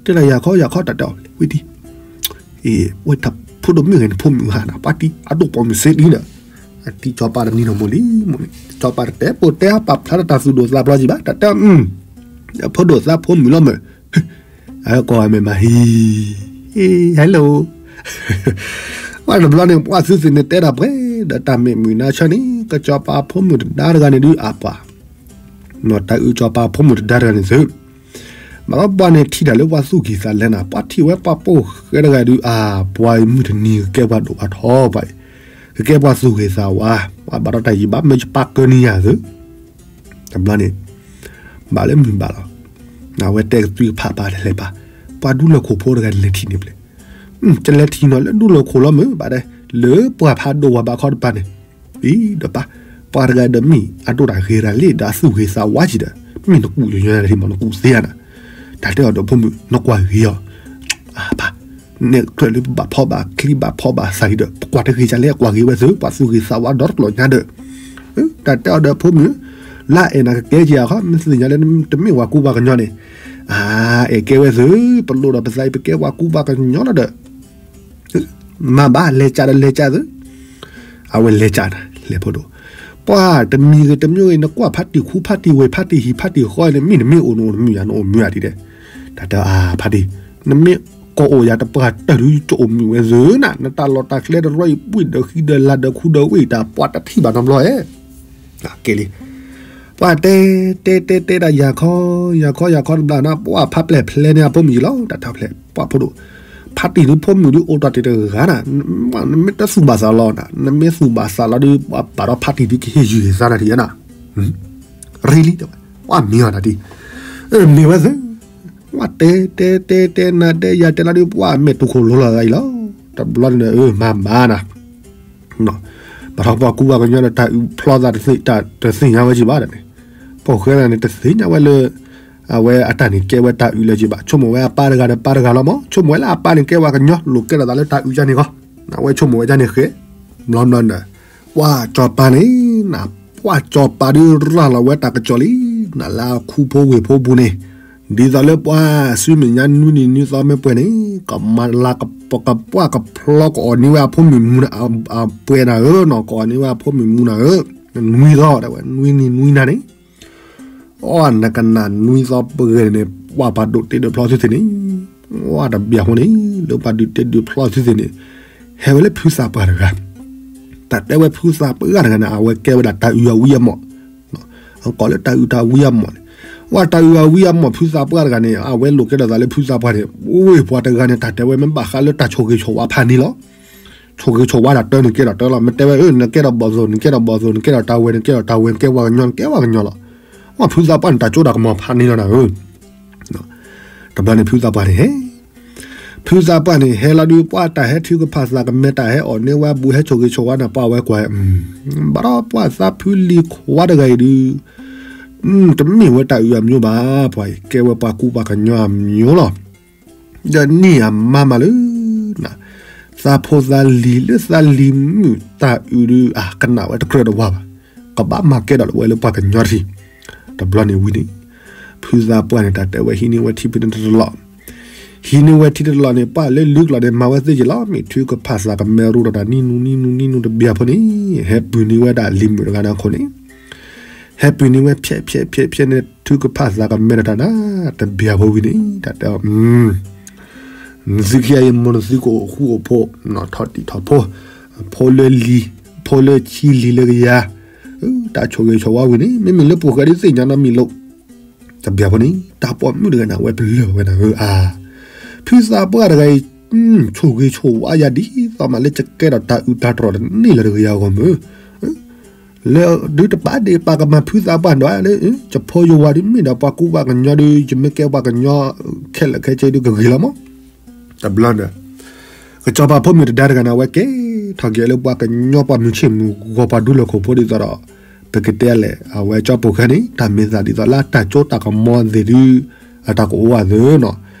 တဲဒၣ်ယၤခီယၤခီတၢ်တဲအီၤဝံၤဒံး ဝဲတၢ်ဖိဒိၣ်မ့ၢ်ဂ့ၤန့ၣ် ဖိမုၣ်ဟါနၤ ပှၤတံၢ်အဒိးပိာ်မုၣ်စ့ဒ်ဒီး အတံၢ်ကၠီၤပၤတနံၤနီၤမိၢ်လံမိၢ်န့ၣ် ကၠီၤပၤတတဲပိာ်တဲအပာ်ဖျါတၢ်သူၣ်ဒိၣ်သးဖျီကံဘၣ် တၢ်တဲ ဖိဒိၣ်သးဖိမုၣ်လီၤမၢ်, အကိးအမဲာ်မၤဟံ hello ပှၤတဘျီန့ၣ် ပှၤသုသ့ၣ်န့ၣ်တဲတၢ်ပှဲၤ ဒီးတၢ်မ့ၢ်မုာ်နါဆၢန့ၣ် ကစီၤပၤဖိမုၣ်တဒါတဂၤန့ၣ်ဒုးအပှၤ နီၢ်တၢ်အုးကစီၤပၤဖိမုၣ်တဒါတဂၤန့ၣ်သု ဘၣ်ပှၤန့ၣ်ထံၣ်တၢ်လၢပှၤသူၣ်ကံၢ်သးလဲနၤ ပှၤထံၣ်ဝဲပှၤပိာ်ဃဲတဂၤဒုး အါ ပှၤမုၢ်တနံၤကကဲပှၤဒိၣ်ပှၤထီပှၤအံၤ ကကဲပှၤသူၣ်ဂ့ၤသးဝါ ပှၤဘၣ်ဒီးတၢ်ယံၤဘၣ်မ့ၢ်ယပာ်ကၢန့ၢ်ယၤသု တဘျီန့ၣ် ဘၣ်လၢမုၢ်ဘၣ်လီၤ. အဝဲတဲကသွံကဖးပာ်တလဲၤပာ် ပှၤဒူလီၢ်ခိၣ်ဖိတဂၤလဲၤထံၣ်န့ၣ်ပျဲၢ် ကလဲၤထံၣ်နီၤလၢဒူလီၢ်ခိၣ်လီၤမုၢ်ဘၣ်ဒဲ လၢပှၤဖးဒိၣ်ပှၤဘၣ်ခီတပၤန့ၣ် အံၤဒီးပၢ် ပှၤတဂၤဒီးမ့ၢ်အဒိၣ်တၢ်ဂ့ၤတၢ်လ့ၣ်ဒီးအသူၣ်ဂ့ၤသးဝါကံဒီး မ့ၢ်နကူၣ်ယိၤညီနၤထံၣ်မးနကူၣ်သ့ဧါနၤ တၢ်တဲအီၤဒီးဖိမုၣ် နကွၢ်ဂ့ၤအီၤ အပၢ် နဲၣ်ကြၢးလၢပဘၣ်ဖီဘၣ်ချံဘၣ်ဖီဘၣ်သးလံဒီး ပကွၢ်တဂ့ၤကလဲၣ် ကွၢ်ဂ့ၤဝဲသု ပှၤသူၣ်ဂ့ၤသးဝါဒီတကျိာ်ညါဒီး တၢ်တဲအီၤဒီးဖိမုၣ် လၢအဲၣ်နၤကကဲက့ၤအခီ မ့ၢ်သ့ၣ်ညါလၢတမ့ၢ်ဝၤကူပှၤကညီန့ၣ် အါ အဲၣ်ကဲဝဲသု ပလိၣ်ဒီးပသးအံၤ ပကဲဝၤကူပှၤကညီလီၤဒီး မၤဘၣ်လဲၤကးဒီးလဲၤကးသု အဝဲလဲၤကးနၤ လဲၤဖိဒိၣ် ပှၤတမံၤဂ့ၤတမံၤဂ့ၤ နကွၢ်ဖးတံၢ်ခူဖးတံၢ်ဝ့ၢ်ဖးတံၢ်ဟံၣ်ဖးတံၢ်ဃီန့ၣ် မ့ၢ်နမ့ၢ်အိၣ်နအိၣ်နမုာ်ယၤ နအိၣ်မုာ်ယၤဒ်လဲၣ် တၢ်တဲအါဖးတံၢ် နမ့ၢ်ကီၢ်အိၣ်ယၤတပှၢ်တၢၢ်ဒုး ယအိၣ်မုာ်ဝဲသုနၤ နတၢ်လီၢ်တၢ်ကျဲတရီအံၤ ပှံၢ်ဒီးဃံဒီးလၤဒီးခူဒီးဝ့ၢ်တၢ် ပှၤတထံၣ်ဘၣ်နီတဘျီဧါ ကဲလံ ပှၤတဲ တဲတဲတဲဒၣ်ယၤခီ ယၤခီယၤခီတဘျီနၤ ပှၤဖးပျဲၢ်ဖျဲးန့ၢ်အဖိမုၣ်ယံၤလီၤ တၢ်ထီၣ်ဖျဲး ပှၤဖိဒိၣ် ဖးတံၢ်ဒုးဖိမုၣ်ဒုးအိၣ်တ့ၢ်တဂၤနၤ နမ့ၢ်တသူၣ်ဘၣ်သးလီၤနၤ နမ့ၢ်သူၣ်ဘၣ်သးလီၤဒုး ပှၤပာ်ဒီးဖးတံၢ်ဒုးကဟ့ၣ်ယုၢ်ဟ့ၣ်သါနၤထံၣ်နၤ ရ့လံ ပှၤမ့ၢ်အီၤတၢ်တံၢ် မ့ၢ်ဝဲသု ပှၤတဲတဲတဲတဲနၤတဲယၤတဲလီၤဒုး ပှၤမဲာ်တူၢ်ခိၣ်လိၤလီၤဂၤအံၤလီၤ တဘျီန့ၣ် မၤမၤနၤ ပှၤထီၣ်ပှၤကူပှၤကညီဒီးတၢ်အုးဖျီသးတသ့ၣ်ညါဝဲကံဘၣ်ဒီးန့ၣ် ပိာ်ဃဲသးန့ၣ် တသ့ၣ်ညါဝဲလၢ အဝဲအတၢ်န့ၣ်ကဲဝဲတၢ်အုးလၢကံဘၣ် ဆိကမိၣ်ဝဲအပၢ်တဂၤဒီးပၢ်တဂၤလီၤမး ဆိကမိၣ်ဝဲလၢအပၢ်န့ၣ်ကဲပှၤကညီ လိာ်ကဲထီၣ်သးလၢတၢ်အုးကါန့ၣ်ကီး အဝဲဆိကမိၣ်ဝဲဒ်န့ၣ်ဃဲ ဘျီဘျီဒီး ပှၤကၠီၤပၤန့ၣ် ပှၤကၠီၤပၤဒုးရၤလီၤဝဲတၢ်ကစီၣ်လံ နလၢခူဖိဝ့ၢ်ဖိပူၤန့ၣ် ဒ်သိးလၢပှၤဆူမဲာ်ညါနွံနံၤနွံသီမ့ၢ်ပှဲၤန့ၣ် ကမၤလၤကပီၤကပှၢ်ကဖျီကအီၣ်န့ၢ်ဝဲအဖိမုၣ်မူနၤ အပှဲၤနၤဧၢနီၤ ကအီၣ်န့ၢ်ဝဲအဖိမုၣ်မူနၤဧၢ နွံသီတဲဝဲ နွံနံၤနွံနၤန့ၣ် အီၣ်နကနၣ်နွံသီပဂဲၤန့ၣ် ပှၤပှၤဒိးတ့ဒုးဖျီသုသ့ၣ်န့ၣ် ဝဲတဘျီအဃိန့ၣ် လၢပှၤဒုးတ့ဒုးဖျီသုသ့ၣ်န့ၣ် ဟဲဝဲလၢဖုသးပှၢ်တဂၤ တၢ်တဲဝဲဖုသးပှၢ်တဂၤန့ၣ် အဝဲကဲဝဲဒၣ်တၢ်အုးအဝံအမီၢ် အကိးလၢတၢ်အုးတၢ်ဝံအမီၢ်န့ၣ် ဝဲတၢ်အုးအဝံအမီၢ်ဖုသးပှၢ်တဂၤန့ၣ် အဝဲလိာ်ကဲထီၣ်သးလၢဖုသးပှၢ်န့ၣ် အိၣ်ဝဲပှၤတဂၤန့ၣ် တၢ်တဲဝဲမ့ၢ်ဘၣ်ဃးလၢတၢ်ဆိၣ်ဂ့ၤဆိၣ်ဝါဖးန့ၣ်လီၤ. ဆိၣ်ဂ့ၤဆိၣ်ဝါတၢ်တၢန့ၣ်ကဲထီၣ်တၢလီၤ မ့ၢ်တဲဝဲ နကဲထီၣ်ဘီၣ်သိၣ် နကဲထီၣ်ဘီၣ်သိၣ် နကဲထီၣ်တၢ်ဝဲ နကဲထီၣ်တၢ်ဝဲ နကဲဝဲကညီ နကဲဝဲကညီလီၤ. ဝဲဖုသးပှၢ်န့ၣ် တၢ်ကၠိတၢ်ကမီၤဖးန့ၣ်လီၤနၤဧၢ တဘျီန့ၣ်ဖုသးပှၢ်န့ၣ်ဟဲ ဖုသးပှၢ်န့ၣ် ဟဲလီၤဒုးပှၤတၢ်ဟဲထုကဖၣ်သးကမဲာ်တၢ်ဟဲအီၣ်န့ၢ်ဝဲဘူးဟဲဆိၣ်ဂ့ၤဆိၣ်ဝါန့ၣ် ပှၤဝဲကွၢ် ဘၣ်ဒီးပှၤသးဖုလံၤခွါတဂၤအံၤဒုး တမ့ၢ်ဝဲတၢ်အုးအမံၤဘၣ် ပှၤအံၤကဲဝဲပှၤကူပှၤကညီအမံၤလီၤ. ဒီးန့ၢ်အမါမးလၢ သးဖိသးလံၤလၢသးလံၤမုၣ်တၢ်အုးဒုး အကနၣ်ဝဲတကြၢးတဝါဘၣ်. ကဘၣ်မၤကဲထီၣ်လၢဝဲလၢပှၤကညီတထံၣ်. တဘျီန့ၣ်ဝံၤန့ၣ် ဖုသးပှၢ်န့ၣ် တၢ်တဲဝဲဟံးန့ၢ်ဝဲထံဖံးန့ၢ်တလီၢ် ဟံးန့ၢ်ဝဲထံတလီၢ်န့ၣ် ပှၤလၢလုၢ်ကျီၢ်န့ၣ် မၤဝဲသ့ၣ်က့ၤလီၤ. မ့ၢ်ထုကဖၣ်သးကမဲာ်ရူဒီးတၢ်နံၣ်နူနံၣ်နူနံၣ်နူတဘျီဖိန့ၣ် ဟဲပုၢ်န့ၢ်ဝဲဒၣ်လံၤမုၣ်တဂၤန့ၣ်အခိၣ်န့ၣ် ဟဲပုၢ်န့ၢ်ဝဲဖျဲးဖျဲးဖျဲးဖျဲးန့ၣ် ထုကဖၣ်သးကမဲာ်ဒီးတၢ်နၤ တဘျီဖိဝံၤန့ၣ် တၢ်တဲအီၤ နသုခံဂၤအံၤ မိၢ်နသုကအိၣ်ဃူအိၣ်ဖိး ထီၣ်တံၢ်ထီၣ်ဖိး ဖိလၢလံၤ ဖိလၢဆံလံၤလၢကယၤ တၢ်ဆိၣ်ဂ့ၤဆိၣ်ဝါဝံၤန့ၣ် မ့မ့ၢ်လၢပှၤဃဲဒုးသ့ၣ်ညါနီတမံၤလီၤ. တဘျီဖိန့ၣ် တၢ်ပိာ်မုၣ်တဂၤန့ၣ် အဝဲပလၢၢ်ဝဲဒၣ်ဧၢဧါ, ဖုသးပှၢ်တဂၤအံၤ ဆိၣ်ဂ့ၤဆိၣ်ဝါယၤဒ်သိးမးလၢ ယကကဲထီၣ်တၢ်အုးတၢ်တြီၤတန့ၢ်လၢၤတဂ့ၤအဂီၢ်မ့ၢ်ဧၢ, လၢဒုးတပာ်ဒ့ၣ်ပာ်ကမၣ်ဖုသးပှၢ်ဒီးလၢ ယဖိယဝၤဒုးမ့ၢ်ဒီးပှၤကူပှၤကညီဒုး ယမ့ၢ်ကဲပှၤကညီခဲလၢာ်ခဲဆ့ဒုးကဂ့ၤလီၤမး. တဘျီန့ၣ် ကစီၤပၤဖိမုၣ်တဒါတဂၤန့ၣ် အဝဲကဲထီၣ်က့ၤလၢပှၤကညီပှၤမုၢ်ဆ့ၣ်မုၢ်ဂီၤပှၤဒူလီၢ်ခိၣ်ဖိဒ်သိးဒီး ပကတဲလဲၣ် အဝဲကၠီပိာ်ခွါန့ၣ် တၢ်မ့ၢ်သးဒ်သိးလၢတၢ်ကၠိတၢ်ကမီသ့ၣ်ဒုး အတၢ်ကအိၣ်ဝဲသ့ၣ်နီၤ,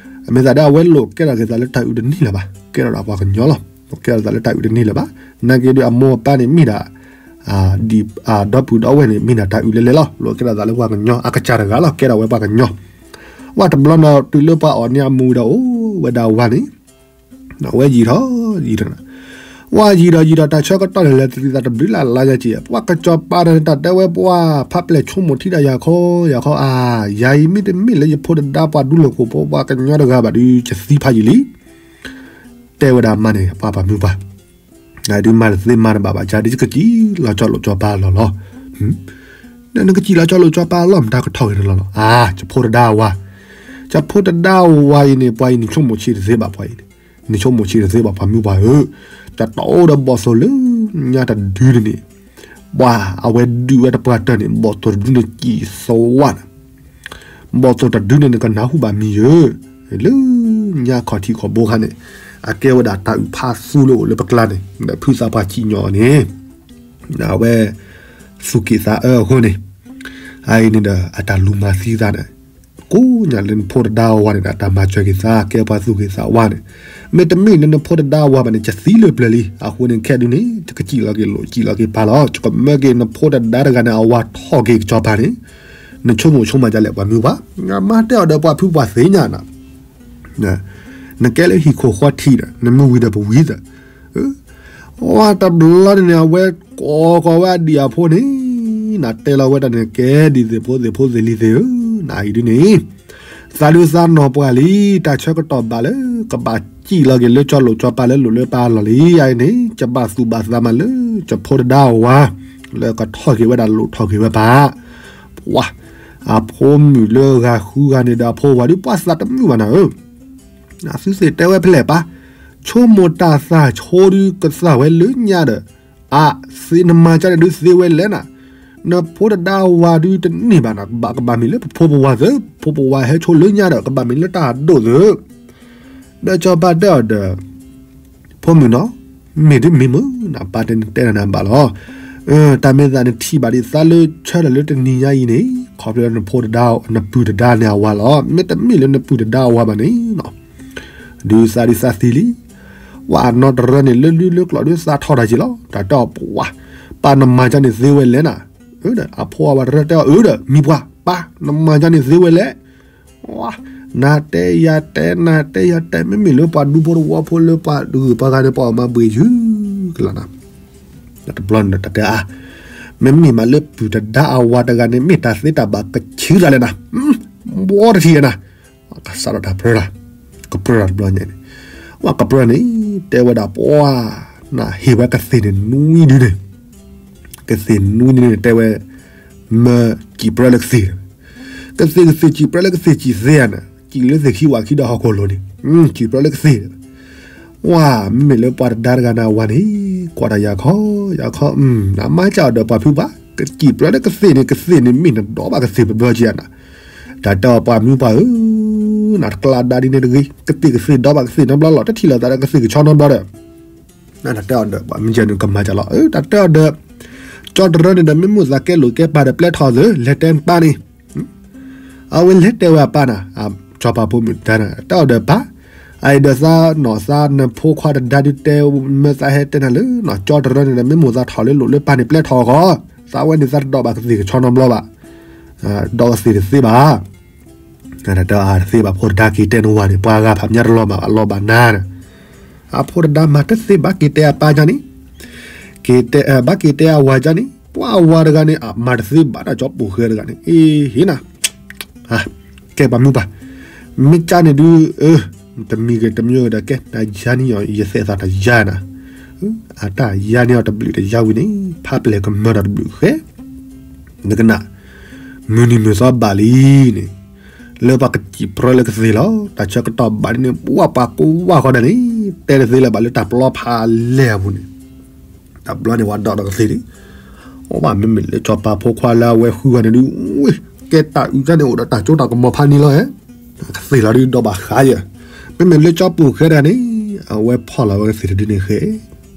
အမ့ၢ်သးဒ်အဝဲလိၣ်ကဲထီၣ်က့ၤသးလၢတၢ်အုးတန့ၢ်လၢၤဘၣ်, ကဲထီၣ်ဒၣ်ပှၤကညီလီၤ, ကဲထီၣ်သးလၢတၢ်အုးတန့ၢ်လၢၤဘၣ်, နာ်က့ဒုးအမိၢ်အပၢ်န့ၣ်မ့ၢ်ဒၣ် ဒီပုၢ်ဒီဝဲၢ်န့ၣ် မ့ၢ်ဒၣ်တၢ်အုးလဲၤလဲၤလီၤ, လိၣ်ကဲထီၣ်သးလၢပှၤကညီ အကစၢ်တဂၤလီၤ, ကဲထီၣ်ဝဲပှၤကညီ, ဝဲတဘျီန့ၣ် တုၤလၢပှၤအီၣ်န့ၢ်အမူဝံၤဒီး အိၣ်ဝဲဒၣ်ဝါန့ၣ်, အဝဲယံာ်ထီၣ်ယံာ်ထီၣ်, ဝါယံာ်ဒီးယံာ်ဒီး တၢ်ဆၢကတီၢ်န့ၣ် လဲၤတရံးသးတဘျုးလၢ်လၢ်ယါက့ၤ, ပှၤကစီၤပၤဒီးန့ၣ် တၢ်တဲဝဲပှၤဖးပျဲၢ်ဆိကမိၣ်ထံဒၣ်ယၤခီ, ယၤခီဧါ, ယၤအံၤမ့တမ့ၢ်လၢယဖိတဒါပှၤဒူလီၢ်ခိၣ်ဖိပှၤကညီတဂၤဘၣ်ဒီး ယသံဖးယံာ်လံ, တဲဝဲဒၣ်မါန့ၣ် ပှၤပာ်မုာ်ပှၤ ဒုးမၤတသ့မၤတဘၣ်ဘၣ် ယၤဒုးယကစံၣ်လီၤကၠီလိာ်ကၠီပၤလီၢ်လီၤ, နကစံၣ်လီၤကၠီလိာ်ကၠီပၤလီၢ် မတၤကထီၣ်ဂ့ၤန့ၣ်လီၤလီၤ, အါ ယဖိတဒါဝဲ, ယဖိတဒါဝဲအံၤန့ၣ် ပှၤအံၤန့ၣ် ဆိကမိၣ်ဆံးတသ့ဘၣ် ပှၤအံၤန့ၣ်, နဆိကမိၣ်ဆံးတသ့ဘၣ် ပှၤမုၢ်ပှၤဧၢ, တၢ်တအိၣ်ဒီးဘီၣ်သိၣ်လၢညါတဒုန့ၣ်န့ၣ်, ပှၤအဝဲဒုးဝဲတပှၢ်တၢၢ်န့ၣ် ဘီၣ်သိၣ်တဒုန့ၣ်စံၣ်သဝါန့ၣ် ဘီၣ်သိၣ်တဒုန့ၣ် နကနၢ်ဟူဘၣ်မံၤဧၢ, လၢညါခီၣ်ထံးခီၣ်ဘိခါန့ၣ်, အကဲဝဲဒၣ်တၢ်အုးဖးသူလၢအိၣ်လၢပကျါန့ၣ် ဒီးဖုသးပှၢ်စံၣ်ညီၣ်န့ၣ်, အဝဲ သူၣ်က့ၣ်သးအၢအဃိန့ၣ်, အအံၤန့ၣ်ဒီး အတၢ်လူၤမၤသံသးန့ၣ်, ကိးညါလၢနဖိတဒါဝဲန့ၣ်ဒီး အတၢ်မၤစၢၤက့ၤသး ကဲပှၤသူၣ်က့ၣ်သးဝါန့ၣ်, မ့တမ့ၢ်လၢနဖိတဒါဝဲဘၣ်န့ၣ် ယသံလၢပျၢၤလံ, အဃိန့ၣ်ခဲဒုန့ၣ် ယကစံၣ်လီၤက့ၤလိာ် စံၣ်လီၤက့ၤပၤလီၤ, ယကမၢက့ၤနဖိတဒါတဂၤန့ၣ် အဝၤထီၣ်က့ၤကစီၤပၤန့ၣ်, နဆိကမိၣ်ဆိကမးဒ်လဲၣ်ပှၤမုၢ်ပှၤ, နမါတဲအီၤဒီးပှၤဖုပှၤသ့ၣ်ညါန့ၣ် နကဲလၢဟံၣ်ခိၣ်ဃီထံးဒီး နမ့ၢ်ဝံၤဒီးပဝံၤသး, ဝဲတဘျီန့ၣ် အဝဲကိးကီၤဝဲအဒံၣ်အဖိန့ၣ်, နတဲလီၤဝဲတၢ်န့ၣ် ကဲဒ်သ့ၣ်ဖိသ့ၣ်ဖိသ့ၣ်လံသ့ၣ်ဧၢ, နအံၤဒ်န့ၣ်, သးဒုးသးနီၢ်ပှၢ်လံ, တၢ်ဆၢကတီၢ်ဘၣ်လၢ ကဘၣ်စံၣ်လီၤက့ၤလၢကၠီလိာ်ကၠီပၤလၢလိၣ်လၢပၤလီၢ်လံ, အအံၤန့ၣ် ယဘၣ်သူၣ်ဘၣ်သးမးလၢ ယဖိတဒါဝဲ, လၢကထီၣ်က့ၤဝဲဒၣ်လိာ်ထီၣ်က့ၤဝဲပၤ ပှၤ, အဖိမုၣ်လၢဂၤဃုဂၤန့ၣ်ဒီးအဖိဝၤဒုး ပှၤသးတမုာ်ဘၣ်နၤဧၢ, အသုသ့ၣ်တဲဝဲဖဲလဲၣ်ပၢ်, ဆိကမိၣ်တၢ်သၣ်ဆိဒုးကသၣ်ဝဲလၢညါဒီး, အ, သ့ၣ်နမၤကၠီန့ၣ်ဒုးသ့ဝဲလဲၣ်နၤ, နဖိတဒါဝၤဒုးတန့ၢ်ဘၣ်နၤ, ဘၣ်ကဘၣ်မ့ၢ်လၢပဖိပဝၤသ့, ပဖိပဝၤဟဲဆိလၢညါဒီး ကဘၣ်မ့ၢ်လၢတၢ်ဒိၣ်သ့, ဒီးစီၤပၤတဲအီၤဒီး ဖိမုၣ်နီၤ, မ့ၢ်ဒ်မ့ၢ်မုၢ်နၤ ပၢ်တဲနတဲနၤနၤဘၣ်လီၤ. တၢ်မ့ၢ်သးနထံၣ်ဘၣ်ဒ်သးလၢဆၢထၢၣ်လၢတနံၤညါအံၤန့ၣ် ခီဖျိလၢနဖိတဒါ နပုၢ်တဒါန့ၣ်အဝၤလီၤ. မ့တမ့ၢ်လၢနပုၢ်တဒါအဝၤဘၣ်န့ၣ်နီၤ, ဒုးသးဒုးသးသံလံ. ဝဲအနီၢ်တရၢန့ၣ် လၢလုၢ်လၢကျိၤဒုးသးထီၣ်တၢ်က့ၤလီၤ. တၢ်တဲအီၤပှၤ, ပၢ်နမၤကၠီန့ၣ်သ့ဝဲလဲၣ်နၤ. အဖိအဝၤတရၢတဲအီၤ အၢဒီး မံၤပှၤ, ပၢ်နမၤကၠီန့ၣ်သ့ဝဲလဲၣ်. နၤတဲယၤတဲ နၤတဲယၤတဲ မ့မ့ၢ်လၢပှၤဒူဖိတဝီဖိလၢပှၤဂုၤပှၤဂၤန့ၣ် ပှၤအီၣ်မၤဘှံးယုၢ်ကလီၤနၤ. တဘျီန့ၣ်တၢ်တဲအါ, မ့မ့ၢ်မးလၢပုၢ်တဒါအဝၤတဂၤန့ၣ် မ့ၢ်တၢ်သ့တၢ်ဘၣ်ကဆှၢတၢ်လဲၣ်နၤ. ဘီတထံၣ်နၤ, ကစးထီၣ်တၢ်ပြၢလီၤ, ကပြၢလီၤတဘျီညါန့ၣ်, ဝဲကပြၢန့ၣ် တဲဝဲဒၣ်ပှၤ, နဟ့ၣ်ဝဲကသ့ၣ်န့ၣ်နွံဒုန့ၣ်, ကသ့ၣ်နွံဒုန့ၣ် တဲဝဲ, မၢစံၣ်ပြၢလၢကသ့ၣ် ကသ့ၣ်ကသ့ၣ်စံၣ်ပြၢလၢကသ့ၣ်စံၣ်သ့ဧါန့ၣ်, စံၣ်လၢသ့ၣ်ခံဝးခံဒီးဟီၣ်ခိၣ်လိၤန့ၣ်, စံၣ်ပြၢလၢကသ့ၣ်. ဝဲ, မ့မ့ၢ်လၢပှၤတဒါတဂၤန့ၣ်အဝၤန့ၣ်, ကွၢ်တၢ်ယၤခီ, ယၤခီ, နမါကၢ်အီၤဒီးပှၤဖုပှၤ, ကစံၣ်ပြၢလၢကသ့ၣ်န့ၣ် ကသ့ၣ်န့ၣ်မ့ၢ်နဒီဘၣ်ကသ့ၣ်ပဘၢက့ၤဧါန့ၣ်, တၢ်တဲအီၤပှၤမုၢ်ပှၤဧၢ, နတကျါဒါဒ်န့ၣ်တဂ့ၤ, ကသ့ၣ်ကသ့ၣ်ဒီဘၣ်ကသ့ၣ်နီတဘျီလီၤ, တထံၣ်လိာ်သးဒီးကသ့ၣ်ကဆီနီတဘျီဒီး နတၢ်တဲအီၤဒီး ပှၤမုၢ်ကၢ်န့ၣ်ကမၤကၢ်လီၤ. တၢ်တဲအီၤဒီး ကၠီတရၢန့ၣ်ဒီး မ့ၢ်မိၣ်သးကဲလိာ်ကဲပၤဒီးပျဲထီၣ်သၢ လဲၤတဲနပၢ်န့ၣ်, အဝဲလဲၤတဲဝဲအပၢ်နၤ, ကၠီပၤဖိမုၣ်တဒါန့ၣ် တဲအီၤဒီးပၢ်, အအံၤဒီးသးနီၢ်သးနဖိခွါတဒါဒုးတဲမၢသးဟဲတဲနၤလၢ ကၠီတရၢန့ၣ်ဒီး မ့ၢ်မိၣ်သးထီၣ်လၢလိာ်လၢပၤန့ၣ် ပျဲထီၣ်ဃီ, သးဝဲန့ၣ်သးတဒီးဘၣ်ကသ့ၣ်ကဆီနီတဘျီဘၣ်, ဒီးကသ့ၣ်တသ့ဘၣ် တၢ်တဲအီၤတသ့ဘၣ် ဖိတဒါက့ၤတဲနဝၤန့ၣ် ပှၤဂၤဖးမညါတလီၤဘၣ် အလီၤဘၣ်နၤန့ၣ်, အဖိတဒါမၤတသ့ဘၣ် က့ၤတဲအပၢ်ကၢ်န့ၣ်, က့ၤတဲ, ဘၣ်က့ၤတဲအဝၤကၢ်န့ၣ် ပှၤအဝၤတဂၤန့ၣ် အမၤတသ့ဘၣ် တၢ်ကၠီပိာ်ဃဲတဂၤန့ၣ် အ့ဟ့နၤ, ကဲပှၤမုၢ်ပှၤ, မ့ၢ်ကၢ်န့ၣ်ဒုး, တမံၤဂ့ၤတမံၤဂ့ၤဒီးကဲ နယါန့ၢ်အီၤ ယသဲးသးတယါနၤ, အတၢ်ယါန့ၢ်အီၤတဘျုးတယါဝံၤန့ၣ် ဖးပျဲၢ်ကမၢဒီးတဘျုးဃဲ နကနၣ်, မုၢ်နံၤမုၢ်သီဘၣ်လံန့ၣ်, လၢပှၤကစံးပြၢလၢကသ့ၣ်လီၤ. တၢ်ဆၢကတီၢ်ဘၣ်ဒ်န့ၣ် ပှၤပှၤကိးဝၢ်ဃီဒၣ်န့ၣ် တဲတသ့လၢၤဘၣ်လၢတၢ်ပျီဖးလဲၢ်အပူၤန့ၣ်, တၢ်ပျီန့ၣ် ပှၤဒိးဒီးကသ့ၣ်လံ. အဘၣ်မ့မ့ၢ်လၢစီၤပၤဖိခွါလၢအဝဲဃုဂၤန့ၣ်ဒုး, ကဲတၢ်အုၣ်တၢ်န့ၣ်အိၣ်ဒီးတၢ်စိတၢ်ကမီၤဖးန့ၣ်လီၤဧါ. ကသ့ၣ်လီၤဒုးဒီးဘၣ်ဃးယဲၢ်. မ့မ့ၢ်လၢကၠီပိာ်ဃဲတဂၤန့ၣ်, အဝဲဖီၣ်လီၤဝဲကသ့ၣ်တဒုန့ၣ်ဃဲ,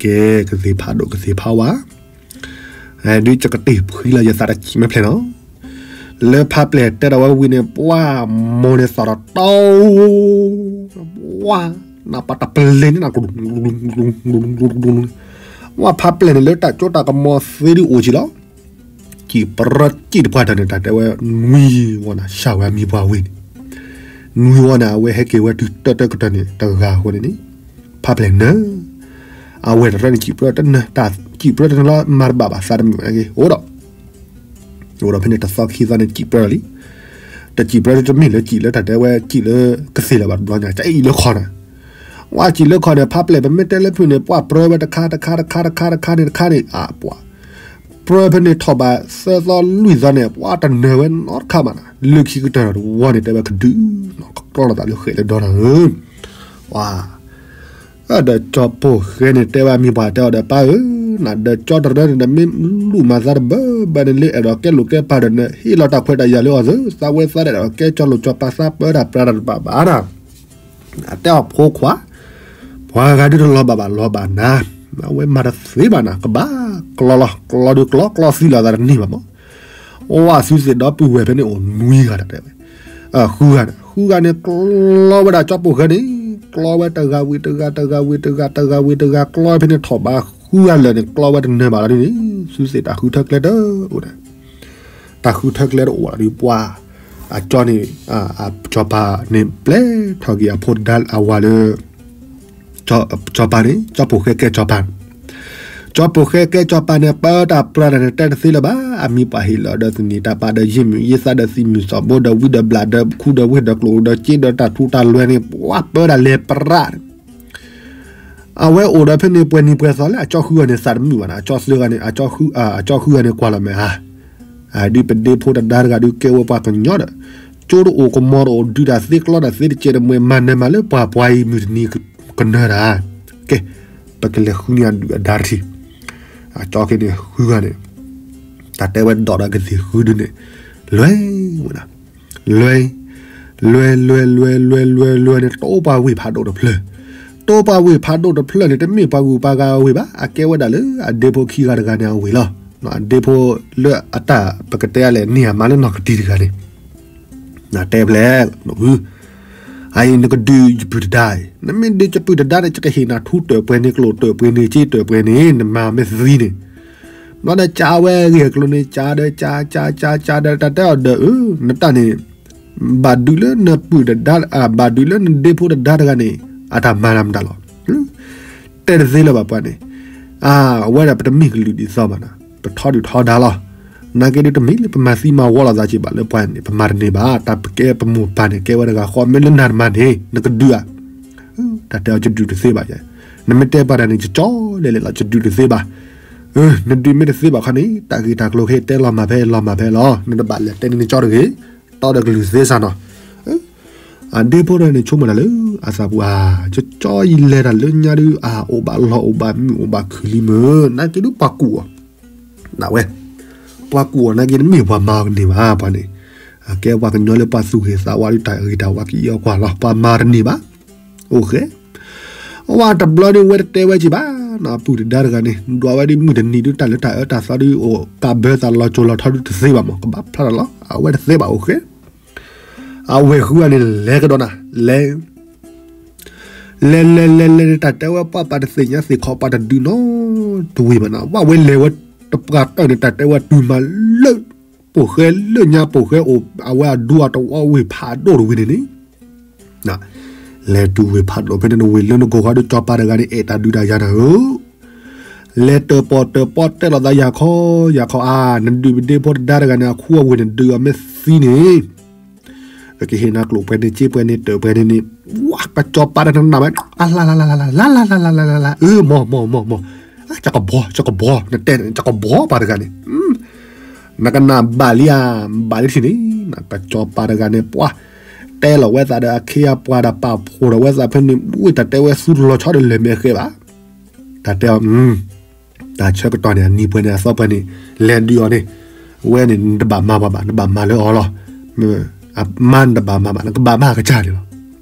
ကဲကသ့ၣ်ဖးဒိၣ်ကသ့ၣ်ဖးဝါ ဒုးကကတ့ၢ်ဖှံလီၤယသးတစံးမ့ၢ်ဖျဲၣ်နီၤ. လၢဖးပျဲၢ်တဲဒီးဝဲဝံၤန့ၣ် ပှၤမိၢ်န့ၣ်သီၣ်ဒီးတီ, ပှၤ, နပှၤတပလ့ၤန့ၣ်နက, ပှၤဖးပျဲၢ်န့ၣ်လၢတၢ်စိတၢ်ကမီၤသ့ဒုးအိၣ်ကံလီၤ. စံးပြၢစံးတပှၢ်တၢၢ်န့ၣ် တၢ်တဲဝဲနွံဝီန့ၣ် စၢ်ဝဲအမံၤပှၢ်ဝံၤန့ၣ်, နွံဝီန့ၣ် အဝဲဟဲက့ၤဝဲတုၤတၢတၢကတၢၢ်န့ၣ် တဂၤအဃိန့ၣ်န့ၣ်, ဖးပျဲၢ်နၢၤ, အဝဲတရၢန့ၣ် စံးပြၢတနၢၤ, တၢ်စံးပြၢတနၢၤလီၤ မၤတဘၣ်ဘၣ်သးတမုာ်ဘၣ်က့ၤ အိၣ်ဒီး အိၣ်ဒီးဖဲန့ၣ်တသီခံသီန့ၣ် စံးပြၢလီၤလံ. တစံးပြၢတမ့ၢ်လၢစံးလၢတၢ်တဲဝဲစံးလၢကသ့ၣ်လၢၤဘၣ်တဘျီညါ ကအံၤလၢခီနၤ, ဝဲစံးလၢခီန့ၣ် ဖးပျဲၢ်ပမ့ၢ်တဲလၢဖုၣ်န့ၣ် ပှၤပြၢဝဲတခါတခါတခါတခါတခါန့ၣ်တခါန့ၣ် အပှၤ ပြၢဖဲန့ၣ်ထီၣ်ဘးသၢသီလွံၢ်သီန့ၣ် ပှၤတနၢၤဝဲနီတခါဘၣ်နၤ, လၢခံကတၢၢ်တဝီန့ၣ် တဲဝဲကဒုးနီၤ ကကျီလိာ်သးလၢဃဲးလၢဒီနၤဧၢ, ပှၤ ဒီးကၠီပိာ်ဃဲန့ၣ် တဲဘၣ်မံၤပှၢ်တဲအီၤဒီး ပၢ်ဧၢ, နဒီးကၠီတရၢန့ၣ် နမ့ၢ်လူၤမၤသးတဘၢဘၢန့ၣ် လၢအဲၣ်ဒိးကဲလိာ်ကဲပာ်ဒီး နဟ့ၣ်လီၤတၢ်ခွဲးတၢ်ယာ်လၢအီၤသၢ, သးဝဲသးဒဲးဒီးကဲကၠီလိာ်ကၠီပာ် သးပၢတၢ်ပြးတၢ်တဘၣ်ဘၣ်နၤ, အတဲအီၤဖိခွါ, ပှၤဂၤဒုးတလီၤဘၣ်ဘၣ်လီၤဘၣ်နၤ, အဝဲမၤတသ့ဘၣ်နၤ ကဘၣ်ကျီလီၤ ကျီဒုးကျီ ကျီသံလိာ်သးတန့ၢ်ဘၣ်မး အိၣ်ဝဲသုသ့ၣ်ဒီပုၢ်ဝဲၢ်ဖဲန့ၣ်အိၣ်နွံဂၤတၢ်တဲဝဲ, ဃုဂၤန့ၣ် ဃုဂၤန့ၣ် ကျီဝဲဒၣ်ကၠီပိာ်ဃဲန့ၣ်, ကျီဝဲတဂၤဝံၤတဂၤ တဂၤဝံၤတဂၤ တဂၤဝံၤတဂၤ ကျီဖဲန့ၣ်ထီၣ်ဘးဃုဂၤလၢာ်န့ၣ် ကျီဝဲတနၢၤဘၣ်လီၤဒ်န့ၣ် သုသ့ၣ်တၢ်ဃုထၢကျဲတအိၣ်ဒၣ်, တၢ်ဃုထၢကျဲတအိၣ်လီၤဒ်ပှၤ, အကၠီန့ၣ်, စီၤပၤန့ၣ် ပျဲထီၣ်က့ၤအဖိတဒါအဝၤလၢ စီၤပၤန့ၣ် ကၠီပိာ်ဃဲကဲစီၤပၤ, ကၠီပိာ်ဃဲကဲစီၤပၤန့ၣ် ပၢတၢ်ပြးတၢ်န့ၣ် တဲတသ့လၢၤဘၣ်, အမံၤပှၢ်ဟ့ၣ်လီၤဒီးသန့ၤတၢ်ပာ်ဒီးယ့ၢ်မုၢ်ယ့ၢ်သးဒီးသံမုၢ်စီၣ်ဘိဒီးဝံဒီးဘျၣ်ဒီးခူဒီးဝ့ၢ်ဒီးကျိာ်ဒီးစ့ဒီးတၢ်ထူတၢ်လွဲန့ၣ် ပှၤပၢတၢ်လဲၤပြးန့ၣ်, အဝဲအိၣ်ဒီးဖဲန့ၣ်ပှဲၤနံၤပှဲၤသီလၢအကၠီဃုဂၤန့ၣ်သးတမုာ်ဘၣ်နၤ, အကၠီသၢဂၤန့ၣ်, အကၠီဃုဂၤန့ၣ်ကွၢ်လီၤမ့ၢ်ဧါ ဒ်ပဒ့ဖိတဒါတဂၤဒုးကဲဝဲပှၤကညီဒီး, ကၠိတအိၣ်ကမီၤတအိၣ်ဒုးတၢ်သ့ကျီတၢ်သ့တကဲးတမှဲၤမၤနၢၤမးလၢပှၤပှၤအံၤမုၢ်တနံၤကနၢၤတၢ်, ကဲ, ပကလဲၤဃုန့ၢ်အဒုၣ်အဒါတထံၣ်, အကၠီက့န့ၣ်ဃုဂၤန့ၣ်, တၢ်တဲဝဲဒိးဒီးကသ့ၣ်ဃုဒုန့ၣ်, လွဲၢ်ဝဲဒၣ် လွဲၢ်, လွဲၢ်လွဲၢ်လွဲၢ်လွဲၢ်လွဲၢ်လွဲၢ်န့ၣ် တိပှၤဝ့ၢ်ဖးဒိၣ်တဖျၢၣ်, တိပှၤဝ့ၢ်ဖးဒိၣ်တဖျၢၣ်န့ၣ် တမ့ၢ်ပှၤဂုၤပှၤဂၤအဝ့ၢ်ဘၣ်, အကဲဝဲဒၣ်လၢအဒ့ဖိခံဂၤတဂၤန့ၣ်အဝ့ၢ်လီၤ. အဒ့ဖိလၢအတၢ်ပကတဲအလဲၣ်န့ၢ်အမါလၢနီၢ်ကတံၤတဂၤန့ၣ်, တဲဖျဲး, အံၤနကဒုးယပုၢ်တဒါအံၤ, နမ့ၢ်ဒုးယပုၢ်တဒါန့ၣ် ယကဟ့ၣ်နၤထူတၢၣ်ပှဲၤန့ၣ် ကျိာ်တၢၣ်ပှဲၤန့ၣ် စ့တၢၣ်ပှဲၤန့ၣ် နမၤမ့ၢ်သံန့ၣ် ဘျီဒီးကးဝဲဂ့ၢ်ကျိၤန့ၣ် ကးဒီးကးကးကးကးဒီးတၢ်တဲအီၤဒီး အၢ နတၢ်န့ၣ် ဘၣ်ဒုးလၢနပုၢ်တဒါ ဘၣ်ဒုးလၢနဒ့ဖိတဒါတဂၤန့ၣ် အတၢ်မၤတၢ်မတၤလီၤ. တဲတသ့လၢၤဘၣ်ပှၤန့ၣ်, အဝဲဒၣ်ပတမ့ၢ်ကလုာ်ဒ်သိးဘၣ်နၤ, ပထီဒုၣ်ထီဒါလီၤ. နာ်က့ဒုးတမ့ၢ်လၢပမၤသံမၤဝီလိာ်သးက့ဘၣ်လၢပှၤန့ၣ် ပမၤတန့ၢ်ဘၣ်, တၢ်ပကဲပမိၢ်ပၢ်န့ၣ် ကဲဝဲတဂၤဃီ မ့ၢ်လၢနၤတမၤန့ၣ် နကဒုးဧါ. တၢ်တဲအီၤယဒုးတသ့ဘၣ်ယဲ, နမ့ၢ်တဲပှၤတၢ်န့ၣ် ယကၠီလဲၤလဲၤလီၤ ယဒုးတသ့ဘၣ်. နဒုးမ့ၢ်တသ့ဘၣ်ခီန့ၣ် တၢ်ဂ့ၢ်တၢ်ကျိၤခဲအံၤ တဲလီၤမၢ်ဖဲလီၤမၢ်ဖဲလီၤ, နတဘၣ်လဲၤတဲန့ၢ်နကၠီတဂ့ၤ, တီဒီးကလုၢ်သ့စၢ်နီၤ. အဒ့ဖိတဂၤန့ၣ် ဆိကမိၣ်တၢ်လၢအသးပူၤဧါ, ကၠီယလဲၤတၢ်လၢညါဒုး အအိၣ်ဘၣ်လီၢ်အိၣ်ဘၣ်မုာ်အိၣ်ဘၣ်ခုၣ်လံမ့ၢ် နာ်က့ဒုးပှၤကူၣ်အီၤ ဒၣ်ဝဲ, ပှၤကူၣ်အီၤနာ်က့တမ့ၢ်ပှၤမၤအီၤကန့ၢ်ဘၣ်ပှၤန့ၣ်, အကဲပှၤကညီလၢပှၤသူၣ်ဂ့ၤသးဝါဒုး တၢ်ဂ့ၤတၢ်ဝါကအံၤအီၤကွၢ်လီၤ ပှၤမၤတန့ၢ်ဘၣ်. အိၣ်ဃဲ, အဝဲတဘျီဒုးဝဲတတဲဝဲက့ဘၣ်, ပုၢ်တဒါတဂၤန့ၣ် ဒွးဝဲဒုးမုၢ်တနံၤဒုး တၢ်လၢတၢ်အၢတၢ်သီဒုးအိၣ်ကးဘၢသးလီၤစိၤလီၤထီဒုးတသ့ဘၣ်မး ကဘၣ်ဖျါထီၣ်လီၤ အဝဲတသ့ဘၣ်အိၣ်ဃဲ. အဝဲဃုဂၤန့ၣ် လဲၤကဒီးနၤ လဲၤ လဲၤလဲၤလဲၤလဲၤန့ၣ် တၢ်တဲဝဲပှၤပာ်တသ့ၣ်ညါသ့ၣ်ခီပာ်တဒုးနီတဝ့ၢ်ဘၣ်နၤ, ဝဲလဲၤဝဲတပှၢ်တၢၢ်န့ၣ် တၢ်တဲဝဲတုၤမးလၢ ပိာ်ဃဲလၢညါပိာ်ဃဲအိၣ် အဝဲအဒူအတဝီဝ့ၢ်ဖးဒိၣ်တဝ့ၢ်န့ၣ်န့ၣ် လဲၤတုၤဝ့ၢ်ဖးဒိၣ်ဖဲန့ၣ်တဝ့ၢ်လၢနဂီၢ်ဃီဒုး စီၤပၤတဂၤန့ၣ် အဲၣ်တၢ်ဒုးတၢ်ယၤနၤဧၢ, လဲၤတၢၣ်ပီၣ်တၢၣ်ပီၣ်တဲလိာ်သး ယၤခီ ယၤခီဧါ, နဒုးပဒ့ဖိတဒါတဂၤန့ၣ် အခူအဝ့ၢ်န့ၣ် ဒုးအီၤမ့ၢ်သံန့ၣ် ပကဟ့ၣ်နၤကျိာ်ပှဲၤန့ၣ် စ့ပှဲၤန့ၣ် တၢၣ်ပှဲၤန့ၣ်န့ၣ်, ဝါ ကစီၤပၤတနၢ်မး အလါလါလါလါလါ လါလါလါလါလါလါ အၢ မီၢ်မီၢ်မီၢ်မီၢ်, ကကဘီ ကကဘီ နတဲ ကကဘီပှၤတဂၤန့ၣ် နကနၣ်ဘၣ်လံဧါ, ဘၣ်လံထံၣ်န့ၣ် ကစီၤပၤတဂၤန့ၣ် ပှၤ တဲလီၤဝဲသးဒီးအခ့အပှၤဒီးပာ်ဖှိၣ်ထီၣ်ဝဲသးဖဲန့ၣ် ဝံတၢ်တဲဝဲသူတလီၤဆီဒီးလဲၤမဲာ်ဃဲဘၣ်. တၢ်တဲအီၤ တၢ်ဆၢကတီၢ်န့ၣ် အနံၤပှဲၤန့ၣ် အသီပှဲၤန့ၣ် လဲၤဒုးအီၤန့ၣ် ဝဲန့ၣ် နတဘၣ်မၤပှၤဘၣ် နဘၣ်မၤလၢအီၤလီၤ. မါနတဘၣ်မၤဘၣ် နကဘၣ်မၤအကစၢ်န့ၣ်လီၤ.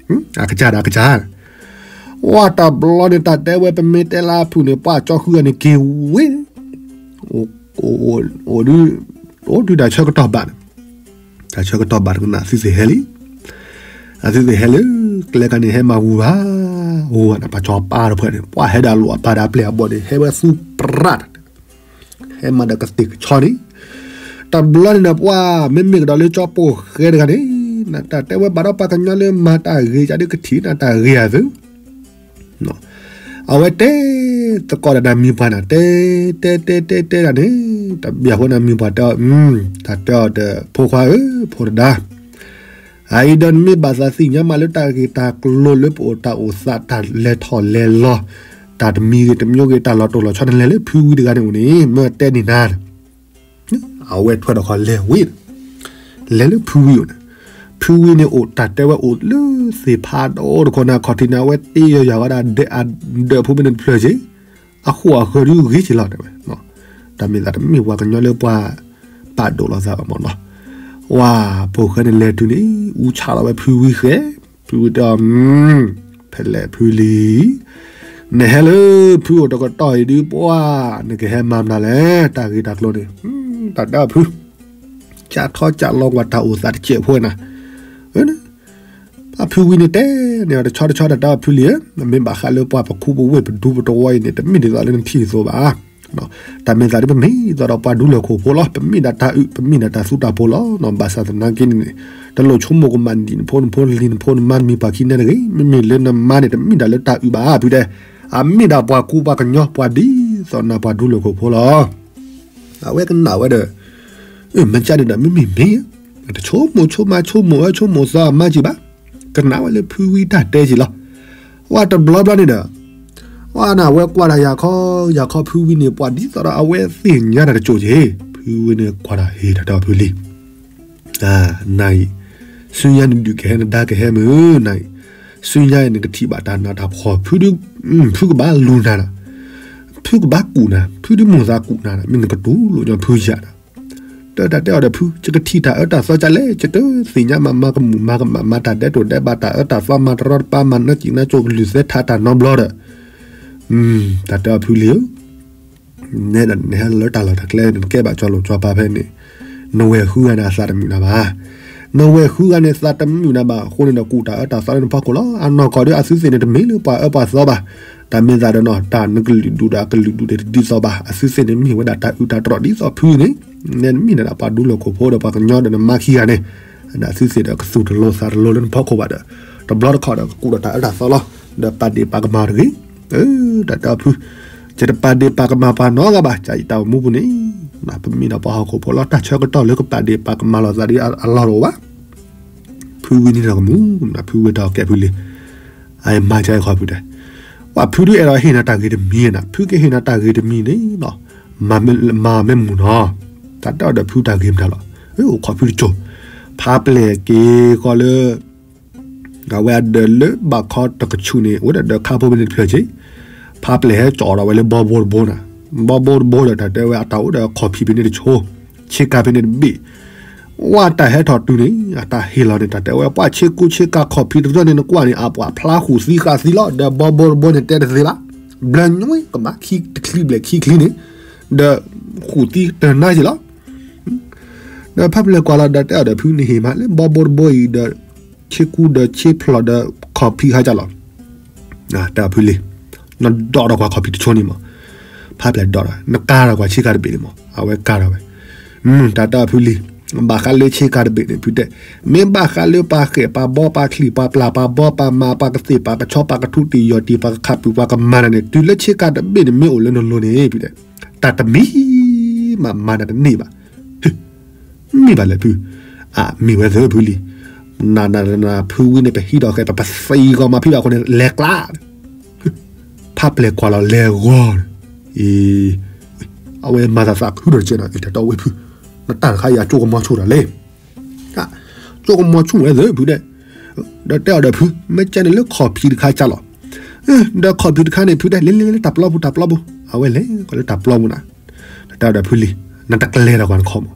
အကစၢ်ဒီးအကစၢ် ဝဲတဘျီန့ၣ် တၢ်တဲဝဲပမ့ၢ်တဲလၢအဖုၣ်န့ၣ် ပှၤကၠီဃုဂၤန့ၣ်က့ၤဝ့ၢ် အိၣ်ဒုး အိၣ်ဒုးတၢ်ဆၢကတီၢ်ဘၣ်န့ၣ် တၢ်ဆၢကတီၢ်ဘၣ်တကနၣ် အသုသ့ၣ်ဟဲလံ. အသုသ့ၣ်ဟဲလၢ ကျဲကါန့ၣ် ဟဲမၤဝူၤဘၣ် ဝူၤဘၣ်န့ၣ် ပှၤကၠီပၢ်တဖၣ်န့ၣ် ပှၤဟဲဒီးအလိာ်အပၢ်ဒီးအပျဲၢ်အဘီၣ်န့ၣ် ဟဲဝဲသူပြၢ် ဟဲမၤဒီးကသ့ၣ်ကဆီန့ၣ် တဘျီန့ၣ်ဒီး ပှၤမ့မ့ၢ်ကဒီးလၢကၠီပိာ်ဃဲတဂၤန့ၣ် နတၢ်တဲဝဲဘၣ်ဒီးပှၤကညီလၢမၤတၢ်ဂ့ၤကဒုးကထံၣ်နတၢ်ဂ့ၤအသု အဝဲတဲသကိးဒီးနမံၤပှၢ်န့ၣ် တဲ တဲတဲတဲတဲဒၣ်န့ၣ် တဘျီအဃိနမံၤပှၢ်တဲအီၤ တၢ်တဲအီၤဒီး ဖိခွါဧၢ ဖိတဒါ အအံၤဒီးနမ့ၢ်ဘၣ်သးသ့ၣ်ညါမးလၢတၢ်ဂ့ၢ်တၢ်ကျိၤလၢပအိၣ်တၢ်အိၣ်သးတၢ်လဲၤထီၣ်လဲၤလီၤ တၢ်တမံၤဂ့ၤတမံၤဂ့ၤ တၢ်လီၤတိၢ်လီၤဆီ နလဲၤလၢဖုဝံတဂၤန့ၣ်အိၣ်န့ၣ် မ့ၢ်တဲန့ၢ်နၤ အဝဲထွဲဒီးခီလဲၤဝံၤ လဲၤလၢဖုဝံအိၣ်န့ၣ် ဖုဝံန့ၣ်အိၣ်တၢ်တဲဝဲအိၣ်လၢသ့ၣ်ဖးဒိၣ်တခီန့ၣ် အခီၣ်ထံးန့ၣ် အဝဲတ့ယီၤယၤဝဲဒၣ် ဒၢးဖိမ့ၢ်န့ၣ်တဖျၢၣ်က့ၤ အဃိအဃၢၤဒုးဂ့ၤက့ၤလီၤတဲဝဲ တၢ်မ့ၢ်သးတမ့ၢ်ပှၤကညီလၢပှၤပာ်ဒိၣ်လီၤသးဘၣ်မ့ၢ်နီၤ ဝဲဖိၣ်ဃဲန့ၣ်လဲၤတုၤန့ၣ် အူဆးလီၤဝဲဖုဝံဃဲ ဖုဝံတဲအီၤ ဖဲလဲၣ်ဖုလံၤ နဟဲလၢဖုအိၣ်တကတီၢ်အံၤဒုးပှၢ် နကဟဲမၤမနုၤလဲၣ် တၢ်ဂ့ၢ်တၢ်ကျိၤန့ၣ် တၢ်တဲအီၤဖု ကးထီကးလီၤကွၢ်တၢ်အိၣ်သးတစဲးဖိနၤ အဖုဝံန့ၣ်တဲန့ၣ်အီၤတဆီတဆီ တၢ်တဲအီၤဖုလံၤဧၢ နမ့ၢ်ဘၣ်ဃးလၢပှၤပခိၣ်ပဝ့ၢ်ပဒူပတဝီအံၤန့ၣ် တမ့ၢ်ဒ်သိးလၢနထံၣ်အသိးဘၣ် တၢ်မ့ၢ်သးဒ်ပမ့ၢ်ဒ်သိးဒီးပှၤဒူလၢၢ်ခိၣ်ဖိလီၤ ပမ့ၢ်ဒၣ်တၢ်အုၣ် ပမ့ၢ်ဒၣ်တၢ်သူတၢ်ဖိလီၤ ဘၣ်ဆၣ်သနာ်က့န့ၣ်န့ၣ် တလိၣ်ဆိကမိၣ်ကမၣ်ဒံးနဖိနဖိနလံၤနဖိနမါနမံၤပှၢ်ခံန့ၣ်တဂ့ၤ မ့မ့ၢ်လၢနမါန့ၣ် တမ့ၢ်ဒၣ်လၢတၢ်အုၣ်ဘၣ် ဖုတဲ အမ့ၢ်ဒၣ်ပှၤကူပှၤကညီ ပှၤဒ်သိးနၤပှၤဒူလၢၢ်ခိၣ်ဖိလီၤ အဝဲကနၣ်ဝဲဒီး မ့ၢ်ကန့ၣ်ဒီး မ့မ့ၢ်မ့ၢ် တဆိကမိၣ်ဆိကမး ဆိကမိၣ်အၢဆိကမိၣ်သီအမါက့ၤဘၣ် ကနၣ်ဝဲလၢဖုဝံတၢ်တဲက့ၤလီၤ ဝဲတဘျီဘျီန့ၣ်ဒီး ဝဲနဝဲကွၢ်တၢ်ယၤခီ ယၤခီဖုဝံန့ၣ် ပှၤဒ်သိးဒီးအဝဲသ့ၣ်ညါတၢ်တစိၢ်က့ၤ ဖုဝံန့ၣ်ကွၢ်တၢ်ဟ့ၣ်တၢ်တဲအီၤဖုလံၤ နၤအံၤ ဆူညါနဒုးကဟဲနဒါကဟဲမုၢ်နၤအံၤ ဆူညါအံၤနကထံၣ်ဘၣ်တၢ်နးတၢ်ဖှီၣ် ဖုဒု ဖုကဘၣ်လူၤနၤဒီး ဖုကဘၣ်ကူၣ်နၤ ဖုဒုးမိၢ်သးကူၣ်နၤဒီး မ့ၢ်နကတူၢ်လိာ်ညီဖုယၤဒီး တၢ်တဲအီၤဒီးဖု ယကထံၣ်တၢ်အၢတၢ်သီကလဲၣ် ယတသ့ၣ်ညါမး မၤကမူၣ်မၤကမၣ် မၤတၢ်ဒဲးတိၢ်ဒဲးဘး တၢ်အၢတၢ်သီ မၤတရီတပါ မၤနၢကံၣ်နၢကၠိ ကလုၢ်သဲထးတၢ်နီတဘျီဒီး တၢ်တဲအီၤဖုလံၤဧၢ နဲဒၣ်နဟဲလၢတၢ်လီၢ်တၢ်ကျဲ နကဲဘၣ်ကၠီလိာ်ကၠီပၤဖဲန့ၣ် နဝဲၢ်ဃုဂၤန့ၣ် အသးတမုာ်နၤဘၣ် နဝဲၢ်ဃုဂၤန့ၣ် သးတမုာ်နၤဘၣ် အဃိန့ၣ်ဒီး ကူၣ်တၢ်အၢတၢ်သီလၢနဖီခိၣ်လီၤ အနီၢ်ကီၢ်ဒီး အသုသ့ၣ်န့ၣ် တမ့ၢ်လၢပှၤအၢပှၤသီဘၣ် တၢ်မ့ၢ်သးဒီးနီၤ တၢ်နကလုာ်ဒူၣ်ဒီးအကလုာ်ဒူၣ်န့ၣ် တဒ်သိးဘၣ် အသုသ့ၣ်န့ၣ် မ့ၢ်ဝဲဒၣ်တၢ်အုၣ်တၢ်တြီၢ်ဒ်သိးဖုန့ၣ် နဲနမ့ၢ်ဒၣ်ပှၤဒူလၢၢ်ခိၣ်ဖိဒီးပှၤကညီဒီးနမါခံဂၤန့ၣ် အသုသ့ၣ်ဒီးကသူၣ်တလိၤသးတလိၤလၢနဖီခိၣ်ဘၣ်ဒီး တဘျီတခီၣ်ဒီး ကကူၣ်ဒီးတၢ်အၢတၢ်သီလီၤ ဒီးပာ်ဒ့ၣ်ပာ်ကမၣ်တဂ့ၤ တၢ်တဲအီၤဖု ယတပာ်ဒ့ၣ်ပာ်ကမၣ်ပှၤနီတဂၤဘၣ် ကယတၢ်အိၣ်မူပူၤန့ၣ် ပမ့ၢ်ဒၣ်ပှၤဟီၣ်ခိၣ်ဖိလီၤ တၢ်ဆၢကတီၢ်လၢကပာ်ဒ့ၣ်ပာ်ကမၣ်လိာ်သးဒီးအလီၢ်တအိၣ်ဘၣ် ဖုဝံန့ၣ်ဒီးကမူၣ် ဖုဝံတၢ်ကဲဖုလံၤ အမါကဲခီဖုတဲ ပှၤဖုဒုးအဲၣ်ဒိးဟ့ၣ်နၤတၢ်ဂ့ၤတမံၤနၤ ဖုကဟ့ၣ်နၤတၢ်ဂ့ၤတမံၤန့ၣ် မၤမ့ၢ်မုာ်နီၤ တၢ်တဲအီၤဒီးဖုတၢ်ဂ့ၤမတၤလီၤ အိၣ်ခိးဖုတစိၢ် ဖးပျဲၢ်က့ၤဃီလၢ အဝဲအဒၢးလၢဘၣ်ခီတကဆူၣ်န့ၣ် အိၣ်ဒီးဒၢးခါဖိဖဲန့ၣ်တဖျၢၣ်က့ၤ ဖးပျဲၢ်ဟဲကၠီၣ်ဒီးဝဲလၢဘီဘိတဘိနၤ ဘီဘိတဘိဒီးတၢ်တဲဝဲအတၢ်အိၣ်ဒီးခီၣ်ဖံးဖဲန့ၣ်တဆိ ဆ့ကၤဖဲန့ၣ်တဘ့ၣ် ဝဲတၢ်ဟဲထီၣ်တုၤန့ၣ် အတၢ်ဟ့ၣ်လီၤန့ၣ် တၢ်တဲဝဲ ပှၤဆ့ကူဆ့ကၤခီၣ်ဖံးတရၢၢ်န့ၣ် နကွၢ်န့ၣ် အပှၤဖျါဃုာ်သံဃာ်သံလီၤ ဒီးဘီဘိတဘိန့ၣ်တဲတသ့ဘၣ် ဘျၢညွံကမၤခံတချံဘျဲၣ်ခံချံန့ၣ် ဒီးဃုာ်သံတနါက့ၤလီၤ ဒီးဖးပျဲၢ်ကွၢ်လီၤဒီးတဲအီၤဒီးဖုန့ၣ်ဟ့ၣ်မးလၢဘီဘိတဘိအံၤဒီး ဆ့ကူဒီးဆ့ဖျိးဒီးခီၣ်ဖံးဟးကလီၤ တဲအီၤဖုလံၤ နဒိးဒီးကွၢ်ခီၣ်ဖံးတဆိန့ၣ်မး ဖးပျဲၢ်ဒိးဒီး နကၤဒီးကွၢ်ဆ့ကၤတဘ့ၣ်န့ၣ်မး အဝဲကၤဒီးဝဲ တၢ်တဲအီၤဖုလံၤ ဘၣ်ဃးလၢဆ့ကၤတဘ့ၣ်န့ၣ် ဖုတဲ မ့ၢ်ဘၣ်ဃးလၢပှၤဃဲၣ်ပှၤဘီပှၤချံၣ်ပှၤပျၢ်ပှၤဘီပှၤမၤပှၤကသ့ၣ်ပှၤကဆီပှၤကထူတံၢ်ယီၢ်တံၢ်ပှၤကခးပူၤပှၤကမၤနၤန့ၣ် တုၤလၢဆ့ကၤတဘ့ၣ်န့ၣ် မ့ၢ်အိၣ်လၢနလိၤန့ၣ် ဖုတဲ တၢ်တမံၤမးမၤနၤတန့ၢ်ဘၣ် မ့ၢ်ဘၣ်လဲၣ်ဖု အမ့ၢ်ဝဲသ့ၣ်ဖုလံၤ နနနနဖုဝံန့ၣ် ပဟံးဒီးဃဲၣ် ပပသံဂီၤမၤဖံးဘၣ်အဃိန့ၣ် လဲၤကျါ ဖးပျဲၢ်ကွၢ်လီၤလဲၤဂီၤန့ၣ် အဝဲမၤသးသးခုဒီးတကဲနီၤ အံၤတၢ်တီဝဲဖု နတၢ်တခါအံၤအကၠိကမီၤဆူၣ်တၢ်လဲၣ် ကၠိကမီၤဆူၣ်ဝဲသ့ၣ်ဖုတဲ ဒီးတဲအီၤဒီးဖု မ့ၢ်ကဲန့ၣ်လၢခီၣ်ဖံးတခါကၢ်လီၤ. ဒီးခီၣ်ဖံးတခါန့ၣ် ဖုတဲ လဲၤလဲၤလဲၤလၢတၢ်ပျီပူၤ တၢ်ပျီပူၤ အဝဲလဲၤကီးလၢတၢ်ပျီပူၤနၤ. ဒီးတဲအီၤဒီးဖုလံၤ နတကျဲၤဒီးကွၢ်နခီၣ်မး.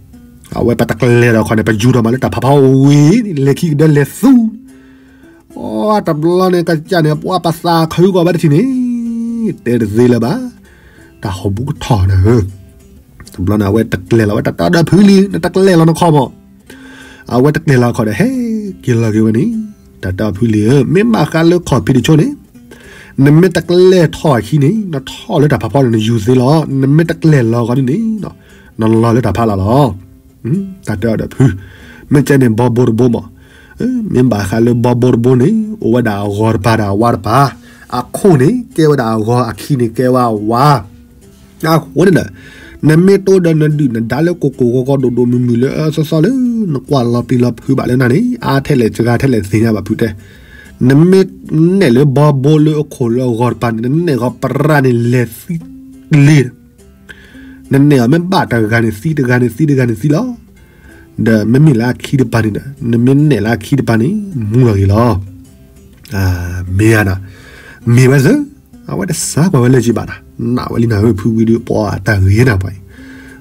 အဝဲပတကျဲၤဒီးခီၣ်န့ၣ် ပယူၤထီၣ်မးလၢတၢ်ဖးဖီဝံၤန့ၣ် လဲၤခံကဒၢလဲၤသူ အတဘျီန့ၣ် ကစၢ်န့ၣ် ပှၤပသးခုကီးဘၣ်တထံၣ်န့ၣ် တဲတသ့လၢၤဘၣ်. တၢ်ဟီၣ်ဘူးကထီၣ်နၤဧၢ. တဘျီန့ၣ် အဝဲတကျဲၤလီၤဝဲ တၢ်တဲအီၤဒီးဖုလံၤ နတကျဲၤလီၤနခီၣ်မး. အဝဲတကျဲၤလီၤခီၣ်ဒီး ဟဲက့ၤလီၤက့ၤဝဲန့ၣ်. တၢ်တဲအီၤဖုလံၤဧၢ မ့ၢ်ဘၣ်ဃးလၢခီၣ်ဖံးတဆိန့ၣ် နမ့ၢ်တကျဲၤထီၣ်အခံန့ၣ် နထီၣ်လၢတၢ်ဖးဖီန့ၣ် နယူၤသ့လီၤ. နမ့ၢ်တကျဲၤလီၤဂီၤန့ၣ်န့ၣ် နလီၤလၢတၢ်ဖးလၢ်လီၤ. တၢ်တဲအီၤဒီးဖု မ့ၢ်ကဲန့ၣ်ဘီဘိတဘိမး. မ့ၢ်ဘၣ်ဃးလၢဘီဘိတဘိန့ၣ် အိၣ်ဝဲဒၣ်အဂီၤတပၤဒီးအဝါတပၤ, အခိၣ်န့ၣ် ကဲဝဲဒၣ်အဂီၤ အခံန့ၣ်ကဲဝဲအဝါ. အဃိန့ၣ်ဒီး နမ့ၢ်တအိၣ်ဒီးနဒုၣ်နဒါလၢကိၢ်ကိၢ်ဂီၤဂီၤဒိၣ်ဒိၣ်မုၢ်မုၢ်လၢအသီသီလၢ နကွၢ်လီၤပျံၤလီၤဖုးဘၣ်လၢနၤန့ၣ် အါထဲလဲၣ်စှၤထဲလဲၣ်သ့ၣ်ညါဘၣ်ဖုတဲ. နမ့ၢ်နဲၣ်လၢဘီဘိလၢအခိၣ်လၢအဂီၤတပၤန့ၣ် နနဲၣ်ဂီၤပရၢန့ၣ်လဲၤသံလ့ နနဲၣ်အီၤမ့ၢ်ဘၣ်တဂၤန့ၣ်သံ တဂၤန့ၣ်သံ တဂၤန့ၣ်သံလီၤ. ဒီးမ့မ့ၢ်လၢအခံတပၤန့ၣ်ဒီး နမ့ၢ်နဲၣ်လၢအခံတပၤန့ၣ် မူလီၤဂ့ၤလီၤ. မ့ၢ်ဧါနီၤ, မ့ၢ်ဝဲသ့ၣ်, အဝဲတစးကွၢ်ဝဲလၢၤက့ဘၣ်နီၤ, နာ်ဝဲလံနၤဧၢ ဖုဝံၤဒီး ပှၤတၢ်ဂ့ၤနၤပှၤ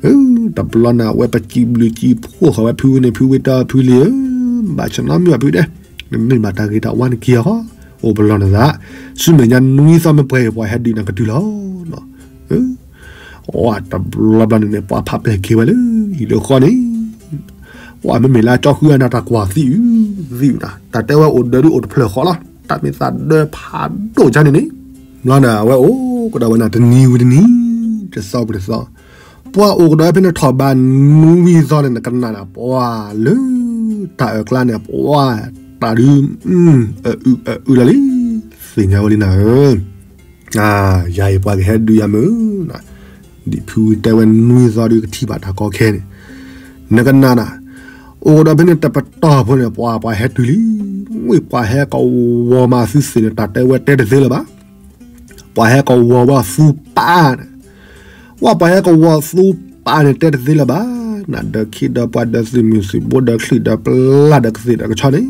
အံၤ, တဘျီန့ၣ် အဝဲပစံးဘျုးစံးဖှိၣ်ဃီၤဝဲဖုဝံၤန့ၣ် ဖုဝံၤတဲဖုလံၤဧၢ, ဘၣ်ဆၣ်နီတမံၤဘၣ်ဖုတဲ, နန့ၢ်ဘၣ်တၢ်ဂ့ၤတၢ်ဝါန့ၣ်က့ၤအီၤဃီ, အိၣ်ပလီၢ်နသး, ဆူမဲာ်ညါနွံသီမ့ၢ်ပှဲၤအံၤ ပှၤဟဲဒုးနၤကတုၤလီၤ. အတဘျီဘျီန့ၣ်န့ၣ် ပှၤဖးပျဲၢ်က့ၤဝဲလၢဟံၣ်လၢဃီန့ၣ်, ပှၤမ့မ့ၢ်လၢကၠီဃုအနၢ်တၢ်ကွၢ်သံအုးသံအုးနၤ, တၢ်တဲဝဲအိၣ်ဒၢးဒုးအိၣ်တဖျၢၣ်ဃီလီၤ, တၢ်မ့ၢ်သးဒၢးဖးဒိၣ်ကန့ၣ်န့ၣ်, ဘျီန့ၣ် အဝဲအိၣ်ကဒီးဝဲနၤတနံၤဝံၤတနံၤ, တသီဝံၤတသီ, ပှၤအိၣ်ကဒီးဖဲန့ၣ်ထီၣ်ဘးနွံသီန့ၣ် နကနၣ်နၤ ပှၤလၢ တၢ်အၢၣ်ကျါန့ၣ် ပှၤတၢ်ဒုး အုးအုးလီၤလံ, သ့ၣ်ညါဝဲလံနၤဧၢ. ယၤအံၤပှၤကဟဲဒုးယၤမုၢ်, ဒ်ဖုတဲဝဲနွံသီဒုးကထံၣ်ဘၣ်တၢ်ကီခဲန့ၣ်, နကနၣ်နၤ, အိၣ်ကဒီးဖဲန့ၣ်တပတီၢ်ဖိန့ၣ် ပှၤပှၤဟဲတုၤလံ, ဝ့ၢ်ပှၤဟဲကဝီၤမၤသုသ့ၣ်န့ၣ် တၢ်တဲဝဲတဲတသ့လၢၤဘၣ်, ပှၤဟဲကဝီၤဝဲသူပၢ်န့ၣ်, ဝဲပှၤဟဲကဝီၤသူပၢ်န့ၣ် တဲတသ့လၢၤဘၣ်, နဒီးခ့ဒီးပှၤဒီးသုးမုၢ်သုးဘိဒီးချံၣ်ဒီးပျၢ်ဒီးကသ့ၣ်ဒီးကဆီန့ၣ်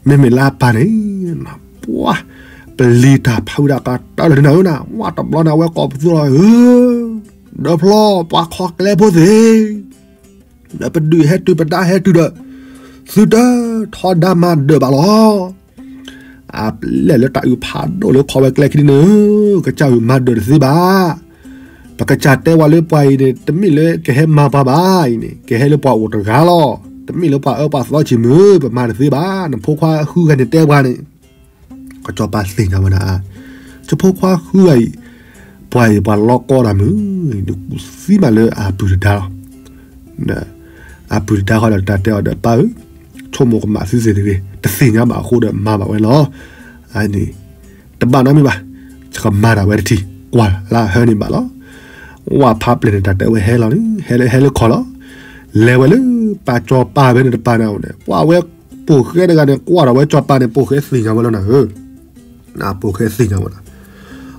မ့မ့ၢ်လၢအပၢ်န့ၣ်, ပှၤ ပလံၤတၢ်ဖးဝံၤဒၣ်ကတၢၢ်လၢာ်န့ၣ်နၤဧၢနၤ, ဝဲတဘျီန့ၣ် အဝဲကိးပသူလီၤဧၢ, ဒီးဖျီ ပှၤခီကျဲဖိသ့ၣ်, ဒီးပဒုးဟဲတုၤပဒါဟဲတုၤဒီး, သုတထီဒါမၤဒၢးဘၣ်လီၤ. အပျဲၢ်လၢတၢ်အုးဖးဒိၣ်လၢခီဝဲကျဲခံန့ၣ်ဧၢ, ကစၢ်အုးမၤဒၢးတသ့ဘၣ်. ပကစၢ်တဲဝဲလၢပှၤအံၤန့ၣ် တမ့ၢ်လၢကဟဲမၤပှၤဘၣ်အံၤန့ၣ် ကဟဲလၢပှၤအိၣ်တဂၤလီၤ. တမ့ၢ်လၢပှၤအၢပှၤသီဆံးမုၢ် ပမၤတသ့ဘၣ်. နဖိခွါဃုဂၤန့ၣ်တဲပှၤန့ၣ်, ကစီၤပၤသ့ၣ်ညါဝဲဒၣ်, ယဖိခွါဃုဂၤအံၤ, ပှၤအံၤပှၤလီၤကီတၢ်မုၢ်, ဒုးကူၣ်သံမးလၢအပုၢ်တဒါလီၤ. အပုၢ်တဒါဃီဒီးတၢ်တဲအီၤဒီး ပၢ်ဧၢ, ဆိကမိၣ်ကမၣ်သုသ့ၣ်တဂ့ၤ, တသ့ၣ်ညါဘၣ်အဃိဒီးမၤဘၣ်ဝဲလီၤ. အန့ၣ် တဘၣ်နီတမံၤဘၣ်, ယကမၤဒၣ်ဝဲတထံၣ်, ကွၢ်လၢဟဲန့ၣ်ဘၣ်လီၤ. ဝဲဖးပျဲၢ်န့ၣ် တၢ်တဲဝဲဟဲလီၤန့ၣ် ဟဲလၢဟဲလၢခီၣ်လီၤ. လဲၤဝဲလၢပၢ်စီၤပၤဖဲန့ၣ်တပၤန့ၣ်န့ၣ် ပှၤဝဲပိာ်ဃဲတဂၤန့ၣ် ကွၢ်ဒီးဝဲစီၤပၤန့ၣ် ပိာ်ဃဲသ့ၣ်ညါဝဲလီၤနၤဧၢ. ပိာ်ဃဲသ့ၣ်ညါဝဲလီၤ.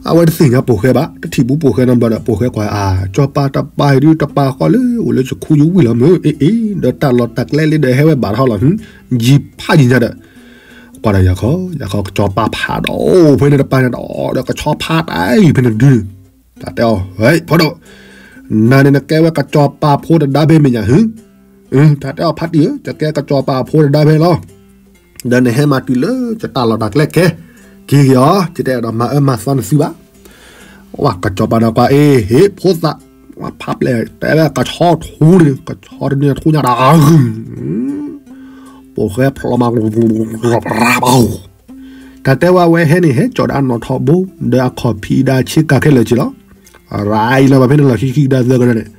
အဝဲတသ့ၣ်ညါပိာ်ဃဲဘၣ်, တထံၣ်ဘူးပိာ်ဃဲနီတဘျီဒီး ပိာ်ဃဲကွၢ် အၢ စီၤပၤတပၤအံၤဒုး တပၤဃီလၢအိၣ်လၢယခူယဝံၣ်လီၤမုၢ်, အ့အ့ ဒီးတၢ်လီၢ်တၢ်ကျဲလံဒီးဟဲဝဲဘၣ်ထီၣ်လီၤ, ယံာ်ဖးယံာ်ညါဒီး ကွၢ်ဒီးယၤခီ, ယၤခီကစီၤပၤဖးဒီးအိၣ်ဖဲန့ၣ်တပၤန့ၣ်ဒီး ဒီးကဆီဖါတၢ်အံၤဖဲန့ၣ်ဒုး, တၢ်တဲအီၤ ဖိဒိၣ်, နၤန့ၣ်နကဲဝဲကစီၤပၤဖိတဒါဖဲမဲာ်ညါဧါ. တၢ်တဲအီၤဖါတံၢ်ဧၢ, ယကဲကစီၤပၤဖိတဒါဖဲလီၤ. ဒီးနဟဲမၤတုၤလၢယတၢ်လီၢ်တၢ်ကျဲကဲ, က့ၤက့ၤအီၤ, ယတအဲၣ်ဒိးမၤအၢမၤသီနသုဘၣ်. ဝဲကစီၤပၤဒီးကွၢ်အ့ဟ့ၣ်ဖိသၣ်, ဝဲဖးပျဲၢ်တဲဝဲကဆီထူန့ၣ်, ကဆီတန့ၢ်ထူညါဒီး ပိာ်ဃဲဖျိမး တၢ်တဲဝဲအဝဲဟဲန့ၣ် ဟဲကၠီၣ်ဒီးအနီၣ်ထီဘိ ဒီးအခီၣ်ဖံးဒီးဆ့ကၤခဲလၢာ်က့ၤလီၤ. ရၤအံၤလီၤဘၣ်ဖဲန့ၣ်လီၤခံခံကဒါသၢကဒါန့ၣ်,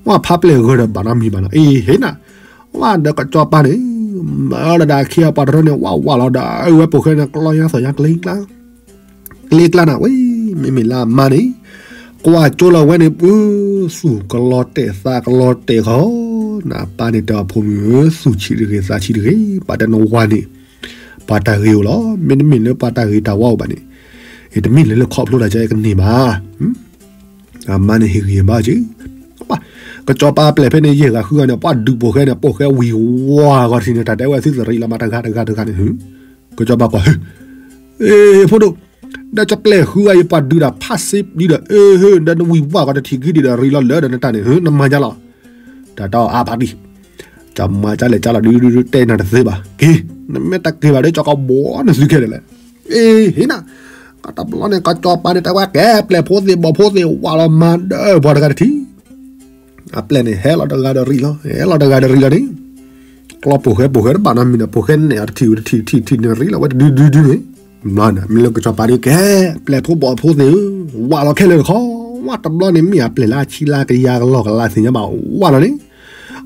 ဝဲဖးပျဲၢ်ဂၢၢ်ဒီးဘၣ်နီတမံၤဘၣ်နီၤ, အ့ဟ့ၣ်နၤ, ဝဲဒီးကစီၤပၤန့ၣ် မၤဒီးဒၣ်ခံအပှၤတရၢန့ၣ် ဝးဝးလီၤဒီး အဝဲပိာ်ဃဲန့ၣ် ကျီညါသီၣ်ညါကျ့ကျါ ကျ့ကျါနၤဝဲ, မ့မ့ၢ်လၢအမါန့ၣ် ကွၢ်ကၠိလီၤဝဲန့ၣ် ပသူၣ်ကလီၤတဲာ် သးကလီၤတဲာ်ဃီ, နပၢ်န့ၣ်တဲအီၤ ဖိမုၣ်ဧၢ, သူၣ်ဆံးတဂ့ၤ သးဆံးတဂ့ၤ, ပှၤတဲနဝၤန့ၣ် ပှၤတၢ်ဂ့ၤအိၣ်လီၤ, မ့တမ့ၢ်လၢပှၤတၢ်ဂ့ၤတၢ်ဝါအိၣ်ဘၣ်န့ၣ်, ယတမ့ၢ်လၢလၢခီဖျိတၢ်ကဲကန့ၢ်ဘၣ်. အမါန့ၣ်ဟ့ၣ်ဂံၢ်ဘါက့ၤ, ပှၤ ကစီၤပၤပျဲၢ်ဖဲန့ၣ် ယဲၢ်ဂၤဃုဂၤန့ၣ် ပှၤဒုးပိာ်ဃဲန့ၣ် ပိာ်ဃဲဝံၤဝါဂီၤတထံၣ်န့ၣ် တၢ်တဲဝဲသုသရံးလီၤမး တဂၤတဂၤတဂၤန့ၣ် ကစီၤပၤကွၢ် ဟ့ၣ် ဖိဒိၣ်, ဒီးကပျဲၢ်ဃုဂၤအံၤ ပှၤဒုးတၢ်ဖးစ့ဒ်ဒီး အဟ့ၣ် ဒီးနဝံၤဝါဂီၤတထံၣ်က့ၤဒံးဒီး ရံးလီၤလၢာ်ဒီးနတၢ်န့ၣ် ဟ့ၣ် နမၤညါလီၤ. တၢ်တအါဖးတံၢ်, ကမၤကလဲာ်ကလီၤဒုဒုဒု တဲနၤတသ့ဘၣ်, က့ၤ နမ့ၢ်တက့ၤဘၣ်ဒီး ကၠီကဘီနသုခဲလၢာ်လဲၣ်. အ့ ဟ့ၣ်နၤ, တဘျီန့ၣ် ကစီၤပၤန့ၣ် တဲဝဲကဲ ပျဲၢ်ဖိသ့ၣ်ဘီၣ်ဖိသ့ၣ် ဝးလီၤမၤဒီးပှၤတဂၤတထံၣ် အပျဲၢ်န့ၣ် ဟဲလီၤတဂၤဒီးရံးလီၤ, ဟဲလီၤတဂၤဒီးရံးလီၤန့ၣ်, ကျီပိာ်ဃဲပိာ်ဃဲတဘၣ်နီတမံၤန့ၣ် ပိာ်ဃဲနဲၣ်အီၤတထံၣ်ဝံၤတထံၣ် တထံၣ်တထံၣ်န့ၣ် ရံးလီၤဝဲတဒုဒုဒုန့ၣ်, မ့ၢ်လၢကစီၤပၤဒုးကဲ ပျဲၢ်ဖိဘီၣ်ဖိသ့ၣ်ဧၢ, ဝးလီၤခဲလၢာ်တခီ, ဝးတဘျီန့ၣ် မ့ၢ်အပျဲၢ်လၢအဆံလၢကယၤကလီၢ်ကလးသ့ၣ်ညါဘၣ် ဝးလီၤန့ၣ်,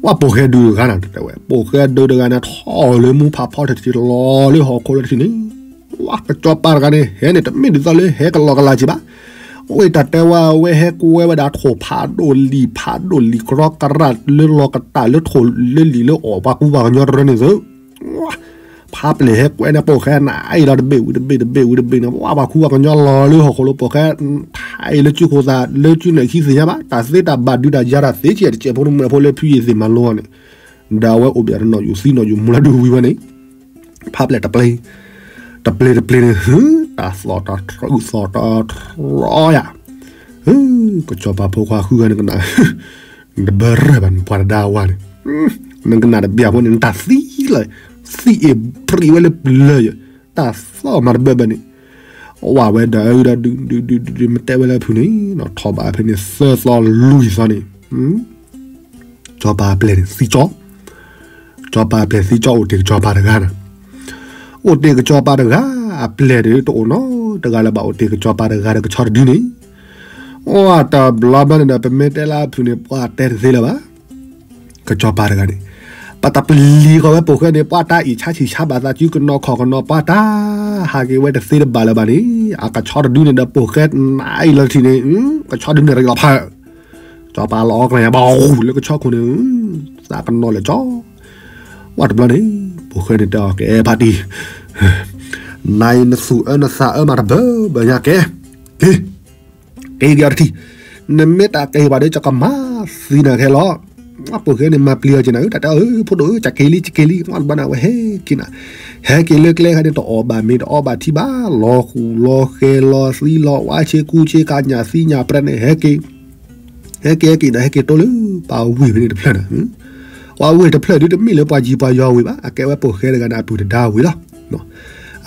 ဝးပိာ်ဃဲဒုးတဂၤနၤ တဲဝဲ ပိာ်ဃဲဒုးတဂၤန့ၣ် ထီၣ်လၢမူဖးဖီတထံၣ် လီၤလၢဟီၣ်ခိၣ်လၢတထံၣ်န့ၣ်, ဝးကစီၤပၤတဂၤန့ၣ် ဟဲန့ၣ် တမ့ၢ်ဒ်သိးလၢဟဲကလီၢ်ကလးက့ၤဘၣ် အဝဲတၢ်တဲဝဲ အဝဲဟဲကွဲဝဲဒၣ်ထိၣ်ဖးဒိၣ်လံာ်ဖးဒိၣ်လံာ်ကြီကရၢလၢလီၤကတၢ်လၢထိၣ်လၢလံာ်လၢအီၣ်ပှၤကူပှၤကညီတရၢန့ၣ်သု, ဖးပျဲၢ်ဟဲကွဲန့ၣ် ပိာ်ဃဲနၤအံၤလီၤတဘ့ၣ်ဝံၤတဘ့ၣ်တဘ့ၣ်ဝံၤတဘ့ၣ်န့ၣ် ဝးပှၤကူပှၤကညီလီၤလၢဟီၣ်ခိၣ်လၢပိာ်ဃဲ ထါအံၤလၢစုခိၣ်သးလၢစုနဲၣ်ခံသ့ၣ်ညါဘၣ် တၢ်သ့တၢ်ဘၣ်ဒုးတၢ်ယၤတၢ်သ့ကဲတကဲးဖိတမုၣ်ဖိလၢဖုယ့ၢ်သ့ၣ်မၤလိအီၤန့ၣ်, ဒီးအဝဲအိၣ်ဘၣ်တနီၤယူၤသံနီၤယူၤမူလၢဒုးဝံၤဝဲန့ၣ်, ဖးပျဲၢ်တပျ့ၤ တပျ့ၤတပျ့ၤန့ၣ် တၢ်သီၣ်တၢ်ထီၣ်အုၣ်သီၣ်တၢ်ထီၣ်ယၤ, ကစီၤပၤဖိခွါဃုဂၤန့ၣ်ကနၣ်, တဘၢရၢၢ်ဘၣ်န့ၣ် ပှၤတဒါဝါန့ၣ်, နကနၣ်တဘျီဖိန့ၣ် နတၢ်သံလီၤ, သံအ့ၣ်ပြံးဝဲလၢပျၢၤယၤ, တၢ်သီၣ်မၤတဘၢဘၢန့ၣ်, ဝးဝဲဒီးဒုးဒုးဒုးဒုးမ့ၢ်တဲဝဲလၢအဖုန့ၣ် ထီၣ်ဘးဖဲန့ၣ်သၢသီလွံၢ်သီန့ၣ် ကစီၤပၤအပျဲၢ်န့ၣ်သံကၠီ, ကစီၤပၤအပျဲၢ်သံကၠီအိၣ်တ့ၢ်ကစီၤပၤတဂၤ, အိၣ်တ့ၢ်ကစီၤပၤတဂၤ, အပျဲၢ်ဒီးတအိၣ်နီတဂၤလၢၤဘၣ် အိၣ်တ့ၢ်ကစီၤပၤတဂၤဒီးကဆီတဒုန့ၣ်, အိၣ်တဘျီဘျီန့ၣ်ဒီး ပမ့ၢ်တဲလၢအဖုန့ၣ် ပှၤတဲတသ့လၢၤဘၣ် ကစီၤပၤတဂၤန့ၣ်, ပတပျံၤဃီၤဝဲပိာ်ဃဲန့ၣ် ပှၤတၢ်အံၣ်ဆါဆံၣ်ဆါဘၣ်သးစုကနီၤခီၣ်ကနီၤ ပှၤတၢ်ဟးက့ၤဝဲတသ့တဘၣ်လၢၤဘၣ်န့ၣ်, အကဆီတဒုန့ၣ်ဒီးပိာ်ဃဲနၤအံၤလီၤတထံၣ်န့ၣ်, ကဆီဒုန့ၣ်ရံးလီၤဖး, ကစီၤပၤလီၤအီကျဲယၤဘၣ် လၢကဆီခိၣ်န့ၣ်, သးကနီၤလဲာ်ကၠီ, ဝဲတဘျီန့ၣ်, ပိာ်ဃဲန့ၣ်တဲအီၤကဲဖးတံၢ်, နၤအံၤနသူၣ်အၢနသးအၢမးတဘၢဘၢညါကဲ, က့ၤ က့ၤက့ၤအီၤတထံၣ်, နမ့ၢ်တက့ၤဘၣ်ဒီး ကကမၤသံနၤခဲလီၤ, ပိာ်ဃဲန့ၣ်မၤပျံၤအီၤက့ၤနၤဧၢ တၢ်တဲအီၤ ဖိဒိၣ်ဧၢ ကက့ၤလံ ကက့ၤလံ ဝဲတဘျီန့ၣ် အဝဲဟဲက့ၤနၤ, ဟဲက့ၤလၢကျဲခါန့ၣ် တအီၣ်ဘၣ်မ့ၤ တအီဘၣ်ထံဘၣ် လီၤဃူလီၤဃဲၤလီၤသံလီၤဝါဆ့ကူဆ့ကၤညၣ်သံညၣ်ပြဲန့ၣ် ဟဲက့ၤ ဟဲက့ၤဟဲက့ၤဒီး ဟဲက့ၤတိၢ်လၢပှၤဝ့ၢ်ဖဲန့ၣ်တဖျၢၣ်န့ၣ်, ပှၤဝ့ၢ်တဖျၢၣ်ဒုးတမ့ၢ်လၢပှၤယံၤပှၤယီၤဝ့ၢ်ဘၣ် အကဲဝဲပိာ်ဃဲတဂၤန့ၣ် အပုၢ်တဒါဝ့ၢ်လီၤ,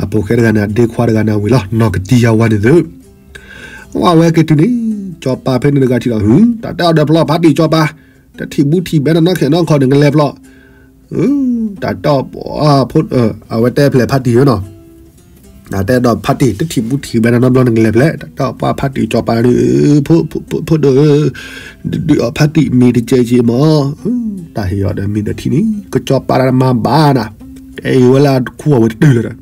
အပိာ်ဃဲတဂၤန့ၣ် အဒ့ခွါတဂၤန့ၣ်ဝ့ၢ်လီၤ နီၢ်ကတံယါဝါန့ၣ်သု, ဝဲက့ၤတုၤန့ၣ် ကၠီၤပၤဖဲန့ၣ်တဂၤထံၣ်လီၤ တၢ်တဲအီၤဒီးဖျီ ဖါတံၢ်ကၠီၤပၤ, တထံၣ်ဘူးထံၣ်ဘဲနနီၢ်ခဲနီၢ်ခီၣ်န့ၣ် ကလဲၤဖျီ, တၢ်တဲအီၤ အဝဲတဲဖျဲၣ်ဖါတံၢ်ဧၢနီၤ တၢ်တဲဒီးဖါတံၢ် တထံၣ်ဘူးထံၣ်ဘဲနနီၢ်ဘျီန့ၣ် ကလဲၤဖျဲၣ် တၢ်တဲအီၤပှၤဖါတံၢ်ကၠီၤပၤဒီး ဖိဒိၣ်ဧၢ, ဒုးအီၤဖါတံၢ်မံၤတကဲးက့ၤမး, တၢ်ဟ့ၣ်အီၤဒီးမံၤဒီးထံၣ်န့ၣ် ကၠီၤပၤတၢ်မၤဘၣ်နၤ, ကဲအံၤဝဲလၢခူအဝဲတတုၤလၢၤဒီး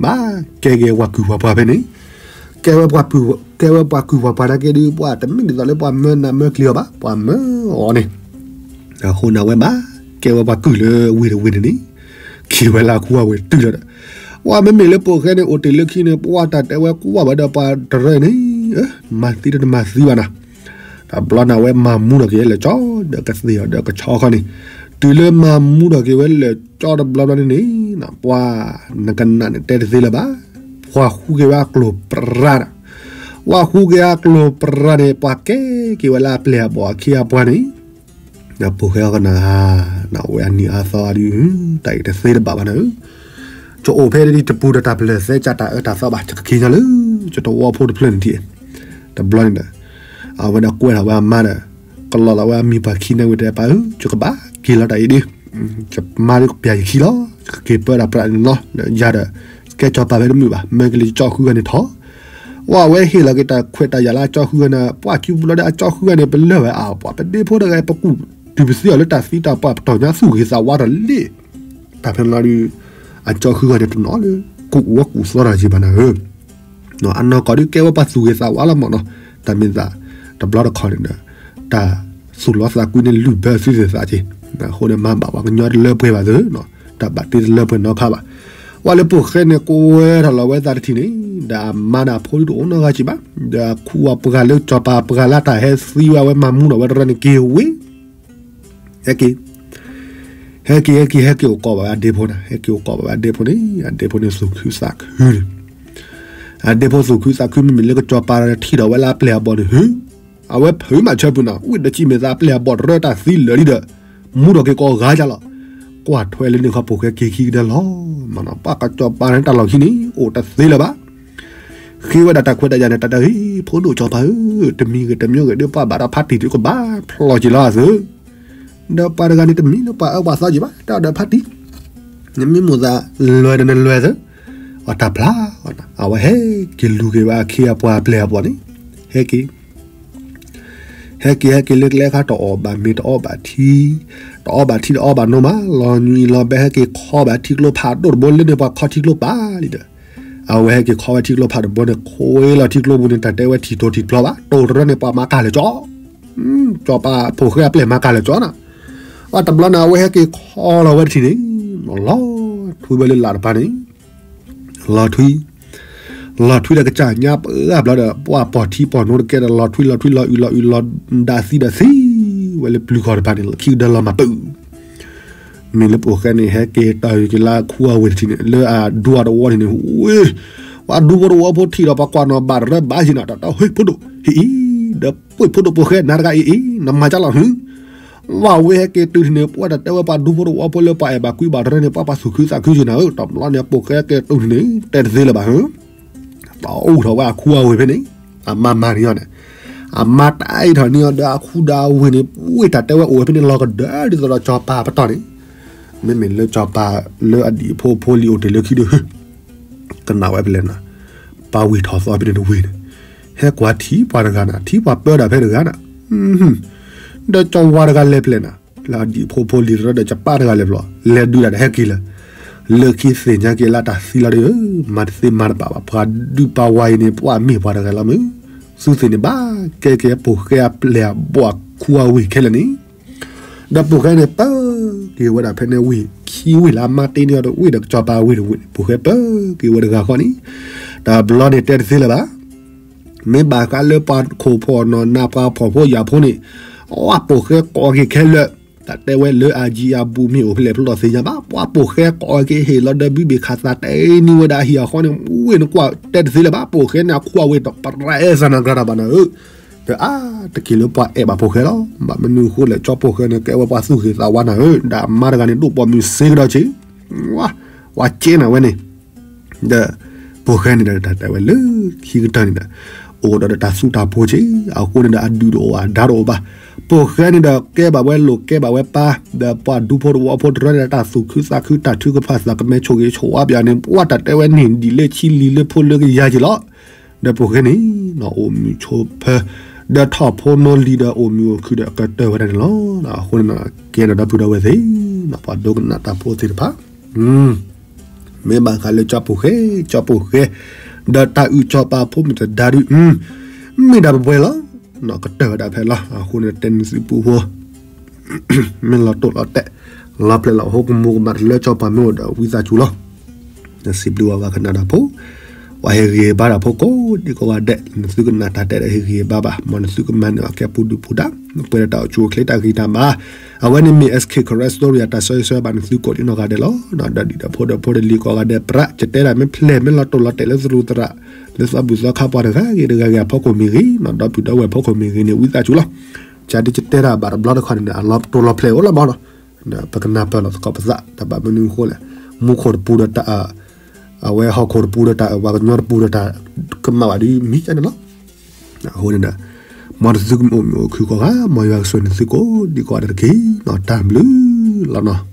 ဘၣ်ကဲက့ၤပှၤကုၢ်ပှၤပှၤဖဲန့ၣ်, ကဲဝဲပှၤကုၢ်, ကဲဝဲပှၤကုၢ်ပှၤပှၤနာ်က့ဒီး ပှၤတမ့ၢ်ဒ်သိးလၢပှၤမၢနးမၢကျံၤအီၤဘၣ်, ပှၤမၢအီၤန့ၣ်, အဃိန့ၣ်ဝဲဘၣ်, ကဲဝဲပှၤကုၢ်လၢဝ့ၢ်တဝ့ၢ်န့ၣ်န့ၣ်, က့ၤဝဲလၢခူအဝဲတတုၤလၢၤဒီး, ပှၤမ့မ့ၢ်လၢပိာ်ဃဲန့ၣ် အိၣ်တ့ၢ်လၢခံန့ၣ် ပှၤတၢ်တဲဝဲကွၢ်ဘၣ်ဒီးပှၤတရၢန့ၣ်, မၤသံတမၤသံဘၣ်နၤ, တဘျီန့ၣ်ဝဲမၤမူထီၣ်က့ၤဝဲလၢာ်ကၠီ ဒီးကသ့ၣ်အီၤဒီးကဆီခီန့ၣ်, တုၤလၢမၤမူထီၣ်က့ၤဝဲလၢာ်ကၠီတဘျီဘျီန့ၣ်န့ၣ်, ပှၤနကနၣ်န့ၣ်တဲတသ့လၢၤဘၣ်, ပှၤဃူက့ၤဝဲအကျိၤပြးဒီး, ပှၤဃူက့ၤအကျိၤပြးန့ၣ် ပှၤကဲက့ၤဝဲလၢအပျဲၢ်အဘီၣ်အခ့အပှၤန့ၣ်, ဒီးပိာ်ဃဲအီၤကနၣ်, နဝဲအနံၤအါသီအါဒုး, တၢ်အံၤတသ့တဘၣ်ဘၣ်နၤဧၢ, ကအိၣ်ဖဲဒ်တပူၤဒီးတၢ်ပလၢၢ်သဲကၢ်တၢ်အၢတၢ်သီဘၣ် ကက့ၤညါလၢ ကတဝီဖိတဖျၢၣ်န့ၣ်ထံၣ်, တဘျီန့ၣ်ဒီး, အဝဲဒၣ်ကွဲထီၣ်ဝဲအမါဒီး, ကလီၤလီၤဝဲအမံၤပှၤခံန့ၣ်ဝံၤတဲပၢ်ဧၢ ယကဘၣ်က့ၤလီၤတၢ်အံၤဒုး, ယမါဒုးကပျၢ်ယခံလီၤ ယကက့ၤပၢတၢ်ပြးန့ၣ်လီၤ, ယၤဒီး, ကဲကၠီၤပၤဖဲတမုာ်ဘၣ် မၢကလံၤကၠီဃုဂၤန့ၣ်ထီၣ် ဝဲအဝဲဟ့ၣ်လီၤက့ၤတၢ်ခွဲးတၢ်ယာ်လၢအကၠီဃုဂၤန့ၣ် ပှၤကူဘျီဒီးအကၠီဃုဂၤန့ၣ် ပလၢၢ်ဝဲအါ ပှၤပဒ့ဖိတဂၤအံၤ ပကူၣ်တုၤပသံအီၤလၢတၢ်သံတၢ်ပှၢ်ပတီၢ်ညါသူၣ်ဂ့ၤသးဝါထီၣ်လံ, တၢ်ဖဲန့ၣ်လီၤဒုး, အကၠီဃုဂၤန့ၣ်တနီၤလၢ, ကူၣ်အူဝဲကူၣ်သီတၢ်က့ၤဘၣ်နၤဧၢ, အနီၢ်ကီၢ်ဒုးကဲဝဲပှၤသူၣ်ဂ့ၤသးဝါလီၤမးနီၤ, တၢ်မ့ၢ်သး, တဘျီတခီန့ၣ်ဒီး, တၢ်သူၣ်လီသးကွံန့ၣ်လုၢ်ဘၢသုသ့ၣ်သးက့ၤ, အဃိန့ၣ်မၤဘၣ်ပှၤကညီတလၢပှဲၤဘၣ်သု, တၢ်ဘၣ်တ့တလၢပှဲၤနီတခါဘၣ်, ဝဲလၢပိာ်ဃဲန့ၣ် ကွဲထီၣ်လီၤဝဲသးတထံၣ်န့ၣ်, ဒီးအမါဒီးအဖိဒုးတအိၣ်နီတဂၤက့ၤဘၣ်, ဒီးခူအပှၤလၢကၠီၤပၤပှၤလၢတၢ်ဟဲသံဝဲအဝဲမၤမူထီၣ်ဝဲတရၢန့ၣ်က့ၤဝံၤ ဟဲက့ၤ, ဟဲက့ၤ ဟဲက့ၤ ဟဲက့ၤအိၣ်ကိးဘၣ်ဝဲအဒ့ဖိန့ၣ်, ဟဲက့ၤအိၣ်ကိးဘၣ်ဝဲအဒ့ဖိန့ၣ်, အဒ့ဖိန့ၣ်သူၣ်ခုသးခုန့ၣ်, အဒ့ဖိသူၣ်ခုသးခု မ့မ့ၢ်လၢကစီၤပၤထံၣ်ထီၣ်ဝဲလၢအပျဲၢ်အဘီၣ်န့ၣ် ဟု, အဝဲဖုးမးဆၢပူၤနီၤ, ဝံၣ်ဒီးစံးမ့ၢ်သးအပျဲၢ်အဘီၣ်တရၢတၢ်သံလၢာ်လံဒီး မူထီၣ်က့ၤကိးဂၤကလီၤ. ကွၢ်ထွဲလၢန့ၣ်ခီ ပိာ်ဃဲက့ၤခံကတၢၢ်လီၤ. မနီၤ ပှၤကစီၤပၤန့ၣ်တၢ်လီၢ်ခံန့ၣ် အိၣ်တသ့လၢၤဘၣ်. ဃ့ဝဲဒၣ်တၢ်ခွဲးတၢ်ယာ်န့ၣ် တၢ်တဂ့ၤ ဖိဒိၣ်စီၤပၤဧၢ, တမံၤဂ့ၤတမံၤဂ့ၤဒီး ပှၤဘၣ်ဒီးဖါတံၢ်ဒီးကဘၣ်ဖျီၣ်က့ၤလီၤအသုး, ဒီးပှၤတဂၤန့ၣ်တမံၤလၢပှၤအၢပှၤသီက့ၤဘၣ် တၢ်ဒီးဖါတံၢ်, နမ့ၢ်မိၣ်သးလွဲၢ်ဒီးနလွဲၢ်သု, အတၢ်ဖျါ, အဝဲဟဲက့ၤလူၤက့ၤဝဲအခ့အပှၤအပျဲၢ်အဘီၣ်န့ၣ်, ဟဲက့ၤ ဟဲက့ၤလၢကျဲခါတအီၣ်ဘၣ်မ့ၤတအီဘၣ်ထံ, တအီဘၣ်ထံတအီဘၣ်နိမး လီၤညွံးလီၤဘဲ ဟဲက့ၤခီဘၣ်ထံကျိဖးဒိၣ်တဘိလၢန့ၣ်ပှၤခီထံကျိပာ်လံဒီး, အဝဲဟဲက့ၤခီဝဲထံကျိဖးဒိၣ်တဘိန့ၣ် ခွ့လီၤထံကျိပူၤန့ၣ် တၢ်တဲဝဲထံၣ်တိၢ်ထံၣ်ဖျီဘၣ် တိၢ်တရၢန့ၣ် ပှၤမၤကၢ်လၢာ်ကၠီ, ကၠီၤပၤဖိၣ်ဃဲအပျဲၢ်မၤကၢ်လၢာ်ကၠီနီၤ, အတဘျီန့ၣ် အဝဲဟဲက့ၤခီလီၤဝဲတထံၣ်န့ၣ်, လီၤထွံဝဲလၢလာ်တပၤန့ၣ် လီၤထွံ လီၤထွံဒီးကစၢ်ညါပှၢ်ဘျီဒီး ပှၤပိာ်ထံပိာ်နိတကဲဒီး လီၤထွံလီၤထွံလီၤအုၣ်လီၤအုၣ်လီၤဒၣ်သံဒီးသံ, ဝဲလၢပျုၤခီၣ်တဖၣ်န့ၣ် လီၤခံကတၢၢ်လီၤမၤပုၢ်, မ့ၢ်လၢပိာ်ဃဲန့ၣ် ဟဲက့ၤတၢ်အုၣ်က့ၤလၢအခူအဝ့ၢ်တထံၣ်န့ၣ် လၢအဒူအတဝီန့ၣ်န့ၣ် ဝ့ၢ်, ပှၤဒူဖိတဝီဖိထံၣ်ဒီး ပှၤကွၢ်နီၣ်ဘၣ်တရၢဘၣ်ယံၤနီၤ တၢ်တၢ်ဟ့ၣ်ဖိဒိၣ်ဟ့ၣ်အံၤ, ဒီးပှ့ၤဖိဒိၣ်ပိာ်ဃဲနၤတဂၤအံၤအံၤ နမၤကၢ်လီၤဟု ဝဲဝဲဟဲက့ၤတုၤန့ၣ် ပှၤတၢ်တဲဝဲပှၤဒူဖိတဝီဖိလၢပှၤအဲၣ်ဘၣ်ကွံဘၣ်တရၢန့ၣ် ပှၤပှၤသူၣ်ခုသးခုက့ၤနၤဧၢ, တဘျီန့ၣ် ပိာ်ဃဲက့ၤတုၤန့ၣ် တဲတသ့လၢၤဘၣ်ဟု, ပအိၣ်ထီၣ်ဝဲအခူအဝ့ၢ်ဖဲန့ၣ်, အမါမၤန့ၢ်အီၤန့ၣ်, အမါတၢ်အံးထီၣ်န့ၢ်အီၤဒီးအခူဒီးအဝ့ၢ်န့ၣ် ဝ့ၢ်တၢ်တဲဝဲအိၣ်ဝဲဖဲန့ၣ်လီၤကဒၢဒ်သိးဒီးစီၤပၤပတီၢ်န့ၣ်, မ့မ့ၢ်လၢစီၤပၤလၢအဒံၣ်ဖိဖိလံၤအိၣ်တ့ၢ်လၢခံဒီး ကနၣ်ဝဲဖဲလဲၣ်နၤ, ပှၤဝ့ၢ်ထီၣ်သီဖဲန့ၣ်တဝ့ၢ်န့ၣ်, ဟဲကွၢ်ထံပှၤတဂၤနၤ ထံပှၤပၢတၢ်ဖဲတဂၤနၤ, ဒီးစီၤဝါတဂၤလဲၤဖဲလဲၣ်နၤ, လၢအဒံၣ်ဖိဖိလံၤတရၢဒီးစီၤပၤတဂၤလဲၤဖဲလဲၣ်, လဲၤဒုးတၢ်ဒီးဟဲက့ၤလၢ, လၢခံသ့ၣ်ညါက့ၤလၢတၢ်သံလီၤဒီး မၤတသ့မၤတဘၣ်ဘၣ် ပှၤဒုးပှၤဝါအံၤန့ၣ် ပှၤမ့ၢ်ပှၤတဂၤလီၤမုၢ်, သုသ့ၣ်န့ၣ်ဘၣ်ကဲက့ၤပိာ်ဃဲအပျဲၢ်အဘီၣ်အခူအဝ့ၢ်ခဲလၢာ်န့ၣ် ဒီးပိာ်ဃဲန့ၣ် ပၢက့ၤဝဲဒၣ်ဖဲန့ၣ်ဝ့ၢ်ခံဝ့ၢ်လၢအမါတ့န့ၢ်အီၤဒီး ဝ့ၢ်ဒီးကစီၤပၤဝ့ၢ်တဝ့ၢ်န့ၣ် ပိာ်ဃဲပၢက့ၤဝဲတဂၤဃီန့ၣ်, တဘျီန့ၣ်တဲတသ့လၢၤဘၣ်. မ့ၢ်ဘၣ်ဃးလၢပှၤခိၣ်ဖှီၣ်နီၢ်နၢ်ပှၤဖှီၣ်ဖိယာ်ဖိန့ၣ်, အပိာ်ဃဲကိးက့ၤခဲလၢာ်, တၢ်တဲဝဲလၢအယံၤအဘူးမ့ၢ်အိၣ်ဖဲလဲၣ်ဖဲလဲၣ်သ့ၣ်ညါဘၣ်, ပှၤပိာ်ဃဲကိးက့ၤဟ့ၣ်လီၤဒီးဘုဘ့ၣ်ခးသးတဲန့ၢ်ဝဲဒၣ်အဟံၣ်အဃီန့ၣ် ဝ့ၢ်နကွၢ်တဲတသ့လၢၤဘၣ်, ပိာ်ဃဲန့ၣ် အခူအဝ့ၢ်တပရၢအဲၣ်သးနၤကြၢးတၢ်ဘၣ်နၤဧၢ ဒီးအါတက့ၢ်လၢပှၤအဲၣ်ဘၣ်ပိာ်ဃဲလီၤ. ဘၣ်မနုၤအဃိလဲၣ် ကၠီပိာ်ဃဲန့ၣ် ကဲဝဲပှၤသူၣ်ဂ့ၤသးဝါနၤဧၢ, ဒီးအမါတဂၤန့ၣ် ဒိၣ်ပိာ်မုၣ်စ့ကဒီးက့ၤ, ဝဲကဲနၤဝဲန့ၣ်, ဒီးပိာ်ဃဲန့ၣ်ဒီးတၢ်တဲဝဲလၢခံကတၢၢ်န့ၣ်ဒီး အိၣ်ဒီးတၢ်သူတၢ်ဖိက့ၤ, အဃိန့ၣ်ဒီးအဒုးတအိၣ်အဒါတအိၣ်ဘၣ်. ပိာ်ဃဲန့ၣ်ဒီး ကဲဘၣ်ဝဲလိာ်ကဲဘၣ်ဝဲပၢ်, ဒီးပှၤဒူဖိတဝီဖိတရၢန့ၣ် တၢ်သူၣ်ခုသးခုတၢ်ထုကဖၣ်သးကမဲာ်ဆိၣ်ဂ့ၤဆိၣ်ဝါပၠးန့ၣ် ပှၤတၢ်တဲဝဲန့ၢ်ဒံၣ်လၢခံလံၤလၢဖိလၢကယၤက့ၤလီၤ. ဒီးပိာ်ဃဲန့ၣ် အိၣ်မုာ်ဆိးဖၢ, ဒီးထီၣ်ဖိနီၢ်လံၤဒီးအိၣ်မုာ်အိၣ်ခုၣ်ဒီးကတၢၢ်ဝဲဒၣ်န့ၣ်လီၤ. အဃိန့ၣ် ကဲနၤဒီပုၢ်ဒီဝဲၢ်သ့ၣ်, ပှၤဒိကနၣ်တၢ်ဖိသ့ၣ်တဖၣ်, မ့ၢ်ဘၣ်ဃးလၢကၠီပိာ်ဃဲ, ကၠီပိာ်ဃဲ, ဒီးတၢ်အုၣ်ကၠီပၤဖိမုၣ်တဒါဒု, မ့ၢ်ဒၣ်ပှဲၤပှဲၤလီၤ. ကတၢၢ်ဝဲဒၣ်ဖဲလီၤ. အဃိန့ၣ် တဲနသုပူဖိ မ့ၢ်လီၤတိၢ်လီၤတဲာ်, လီၤဖျဲးလီၤဟိကမူကမးတလၢကၠီပၤမ့ၢ်အိၣ်ဒီးဝံသးစူၤလီၤ. ဒီးစံးဘျုးဝဲပှၤကနၣ်တၢ်ဖိ, ပှၤဟ့ၣ်ဂံၢ်ဟ့ၣ်ဘါတၢ်ဖိကိးဒံကိးဂၤဒဲး, နသုကနၣ်တၢ်တဲဒီးဟ့ၣ်ဂံၢ်ဟ့ၣ်ဘါဘၣ်, မ်နသုကမၤန့ၢ်အီၤကဲပူၤဒုၣ်ပူၤဒါ, ပှဲၤဒီးတၢ်အိၣ်ဆူၣ်အိၣ်ချ့တၢ်ဂံၢ်တၢ်ဘါ, အဝဲန့ၣ်မ့ၢ် SK Karen Story အတၢ်ဆၢဂ့ၤဆၢဝါဘၣ်နသုကိးဒံနီၢ်ဂၤဒဲးလီၤ. ဒီးဒ်ဒီးဖိဒီးဖိတလံၤကိးဂၤဒဲးပြး, ယတဲတၢ်မ့ၢ်ဖျဲၣ်မ့ၢ်လီၤတိၢ်လီၤတဲာ်လၢသရူးသရၣ်, လၢသီဘူၣ်သီခါပှၤတဂၤဂ့ၤတဂၤဂ့ၤအဖီခိၣ်မ့ၢ်ဂ့ၤ, ဒီပုၢ်ဒီဝဲၢ်ဖီခိၣ်မ့ၢ်ဂ့ၤန့ၣ် ဝံသးစူၤလီၤ. ကဒ်ယတဲတၢ်ဘၣ်တဘျီတခီန့ၣ် အလီၤတိၢ်လီၤဖျဲးအိၣ်လီၤမးနီၤ, ပကနၢ်ပၢၢ်လီၤသကိးပသး, တၢ်ဘၣ်မနုၤအဃိလဲၣ်, မူခိၣ်တပူၤဒီးတၢ်, အဝဲဟီၣ်ခိၣ်တပူၤဒီးတၢ်အၢၣ် ပှၤကညီတပူၤဒီးတၢ်ကမၣ်ဘၣ်ဒ်မ့ၢ်ကန့ၣ်လီၤ. အဃိန့ၣ်ဒီး မ်နသုကမ့ၢ်အိၣ်မုာ်အိၣ်ခုၣ်ကိးဂၤ, မ်ယွၤကဆိၣ်ဂ့ၤနသုကိးဒံကိးဂၤဒဲးတက့ၢ်နီၤ, တၢ်ဘျုးလီၤနီၤ.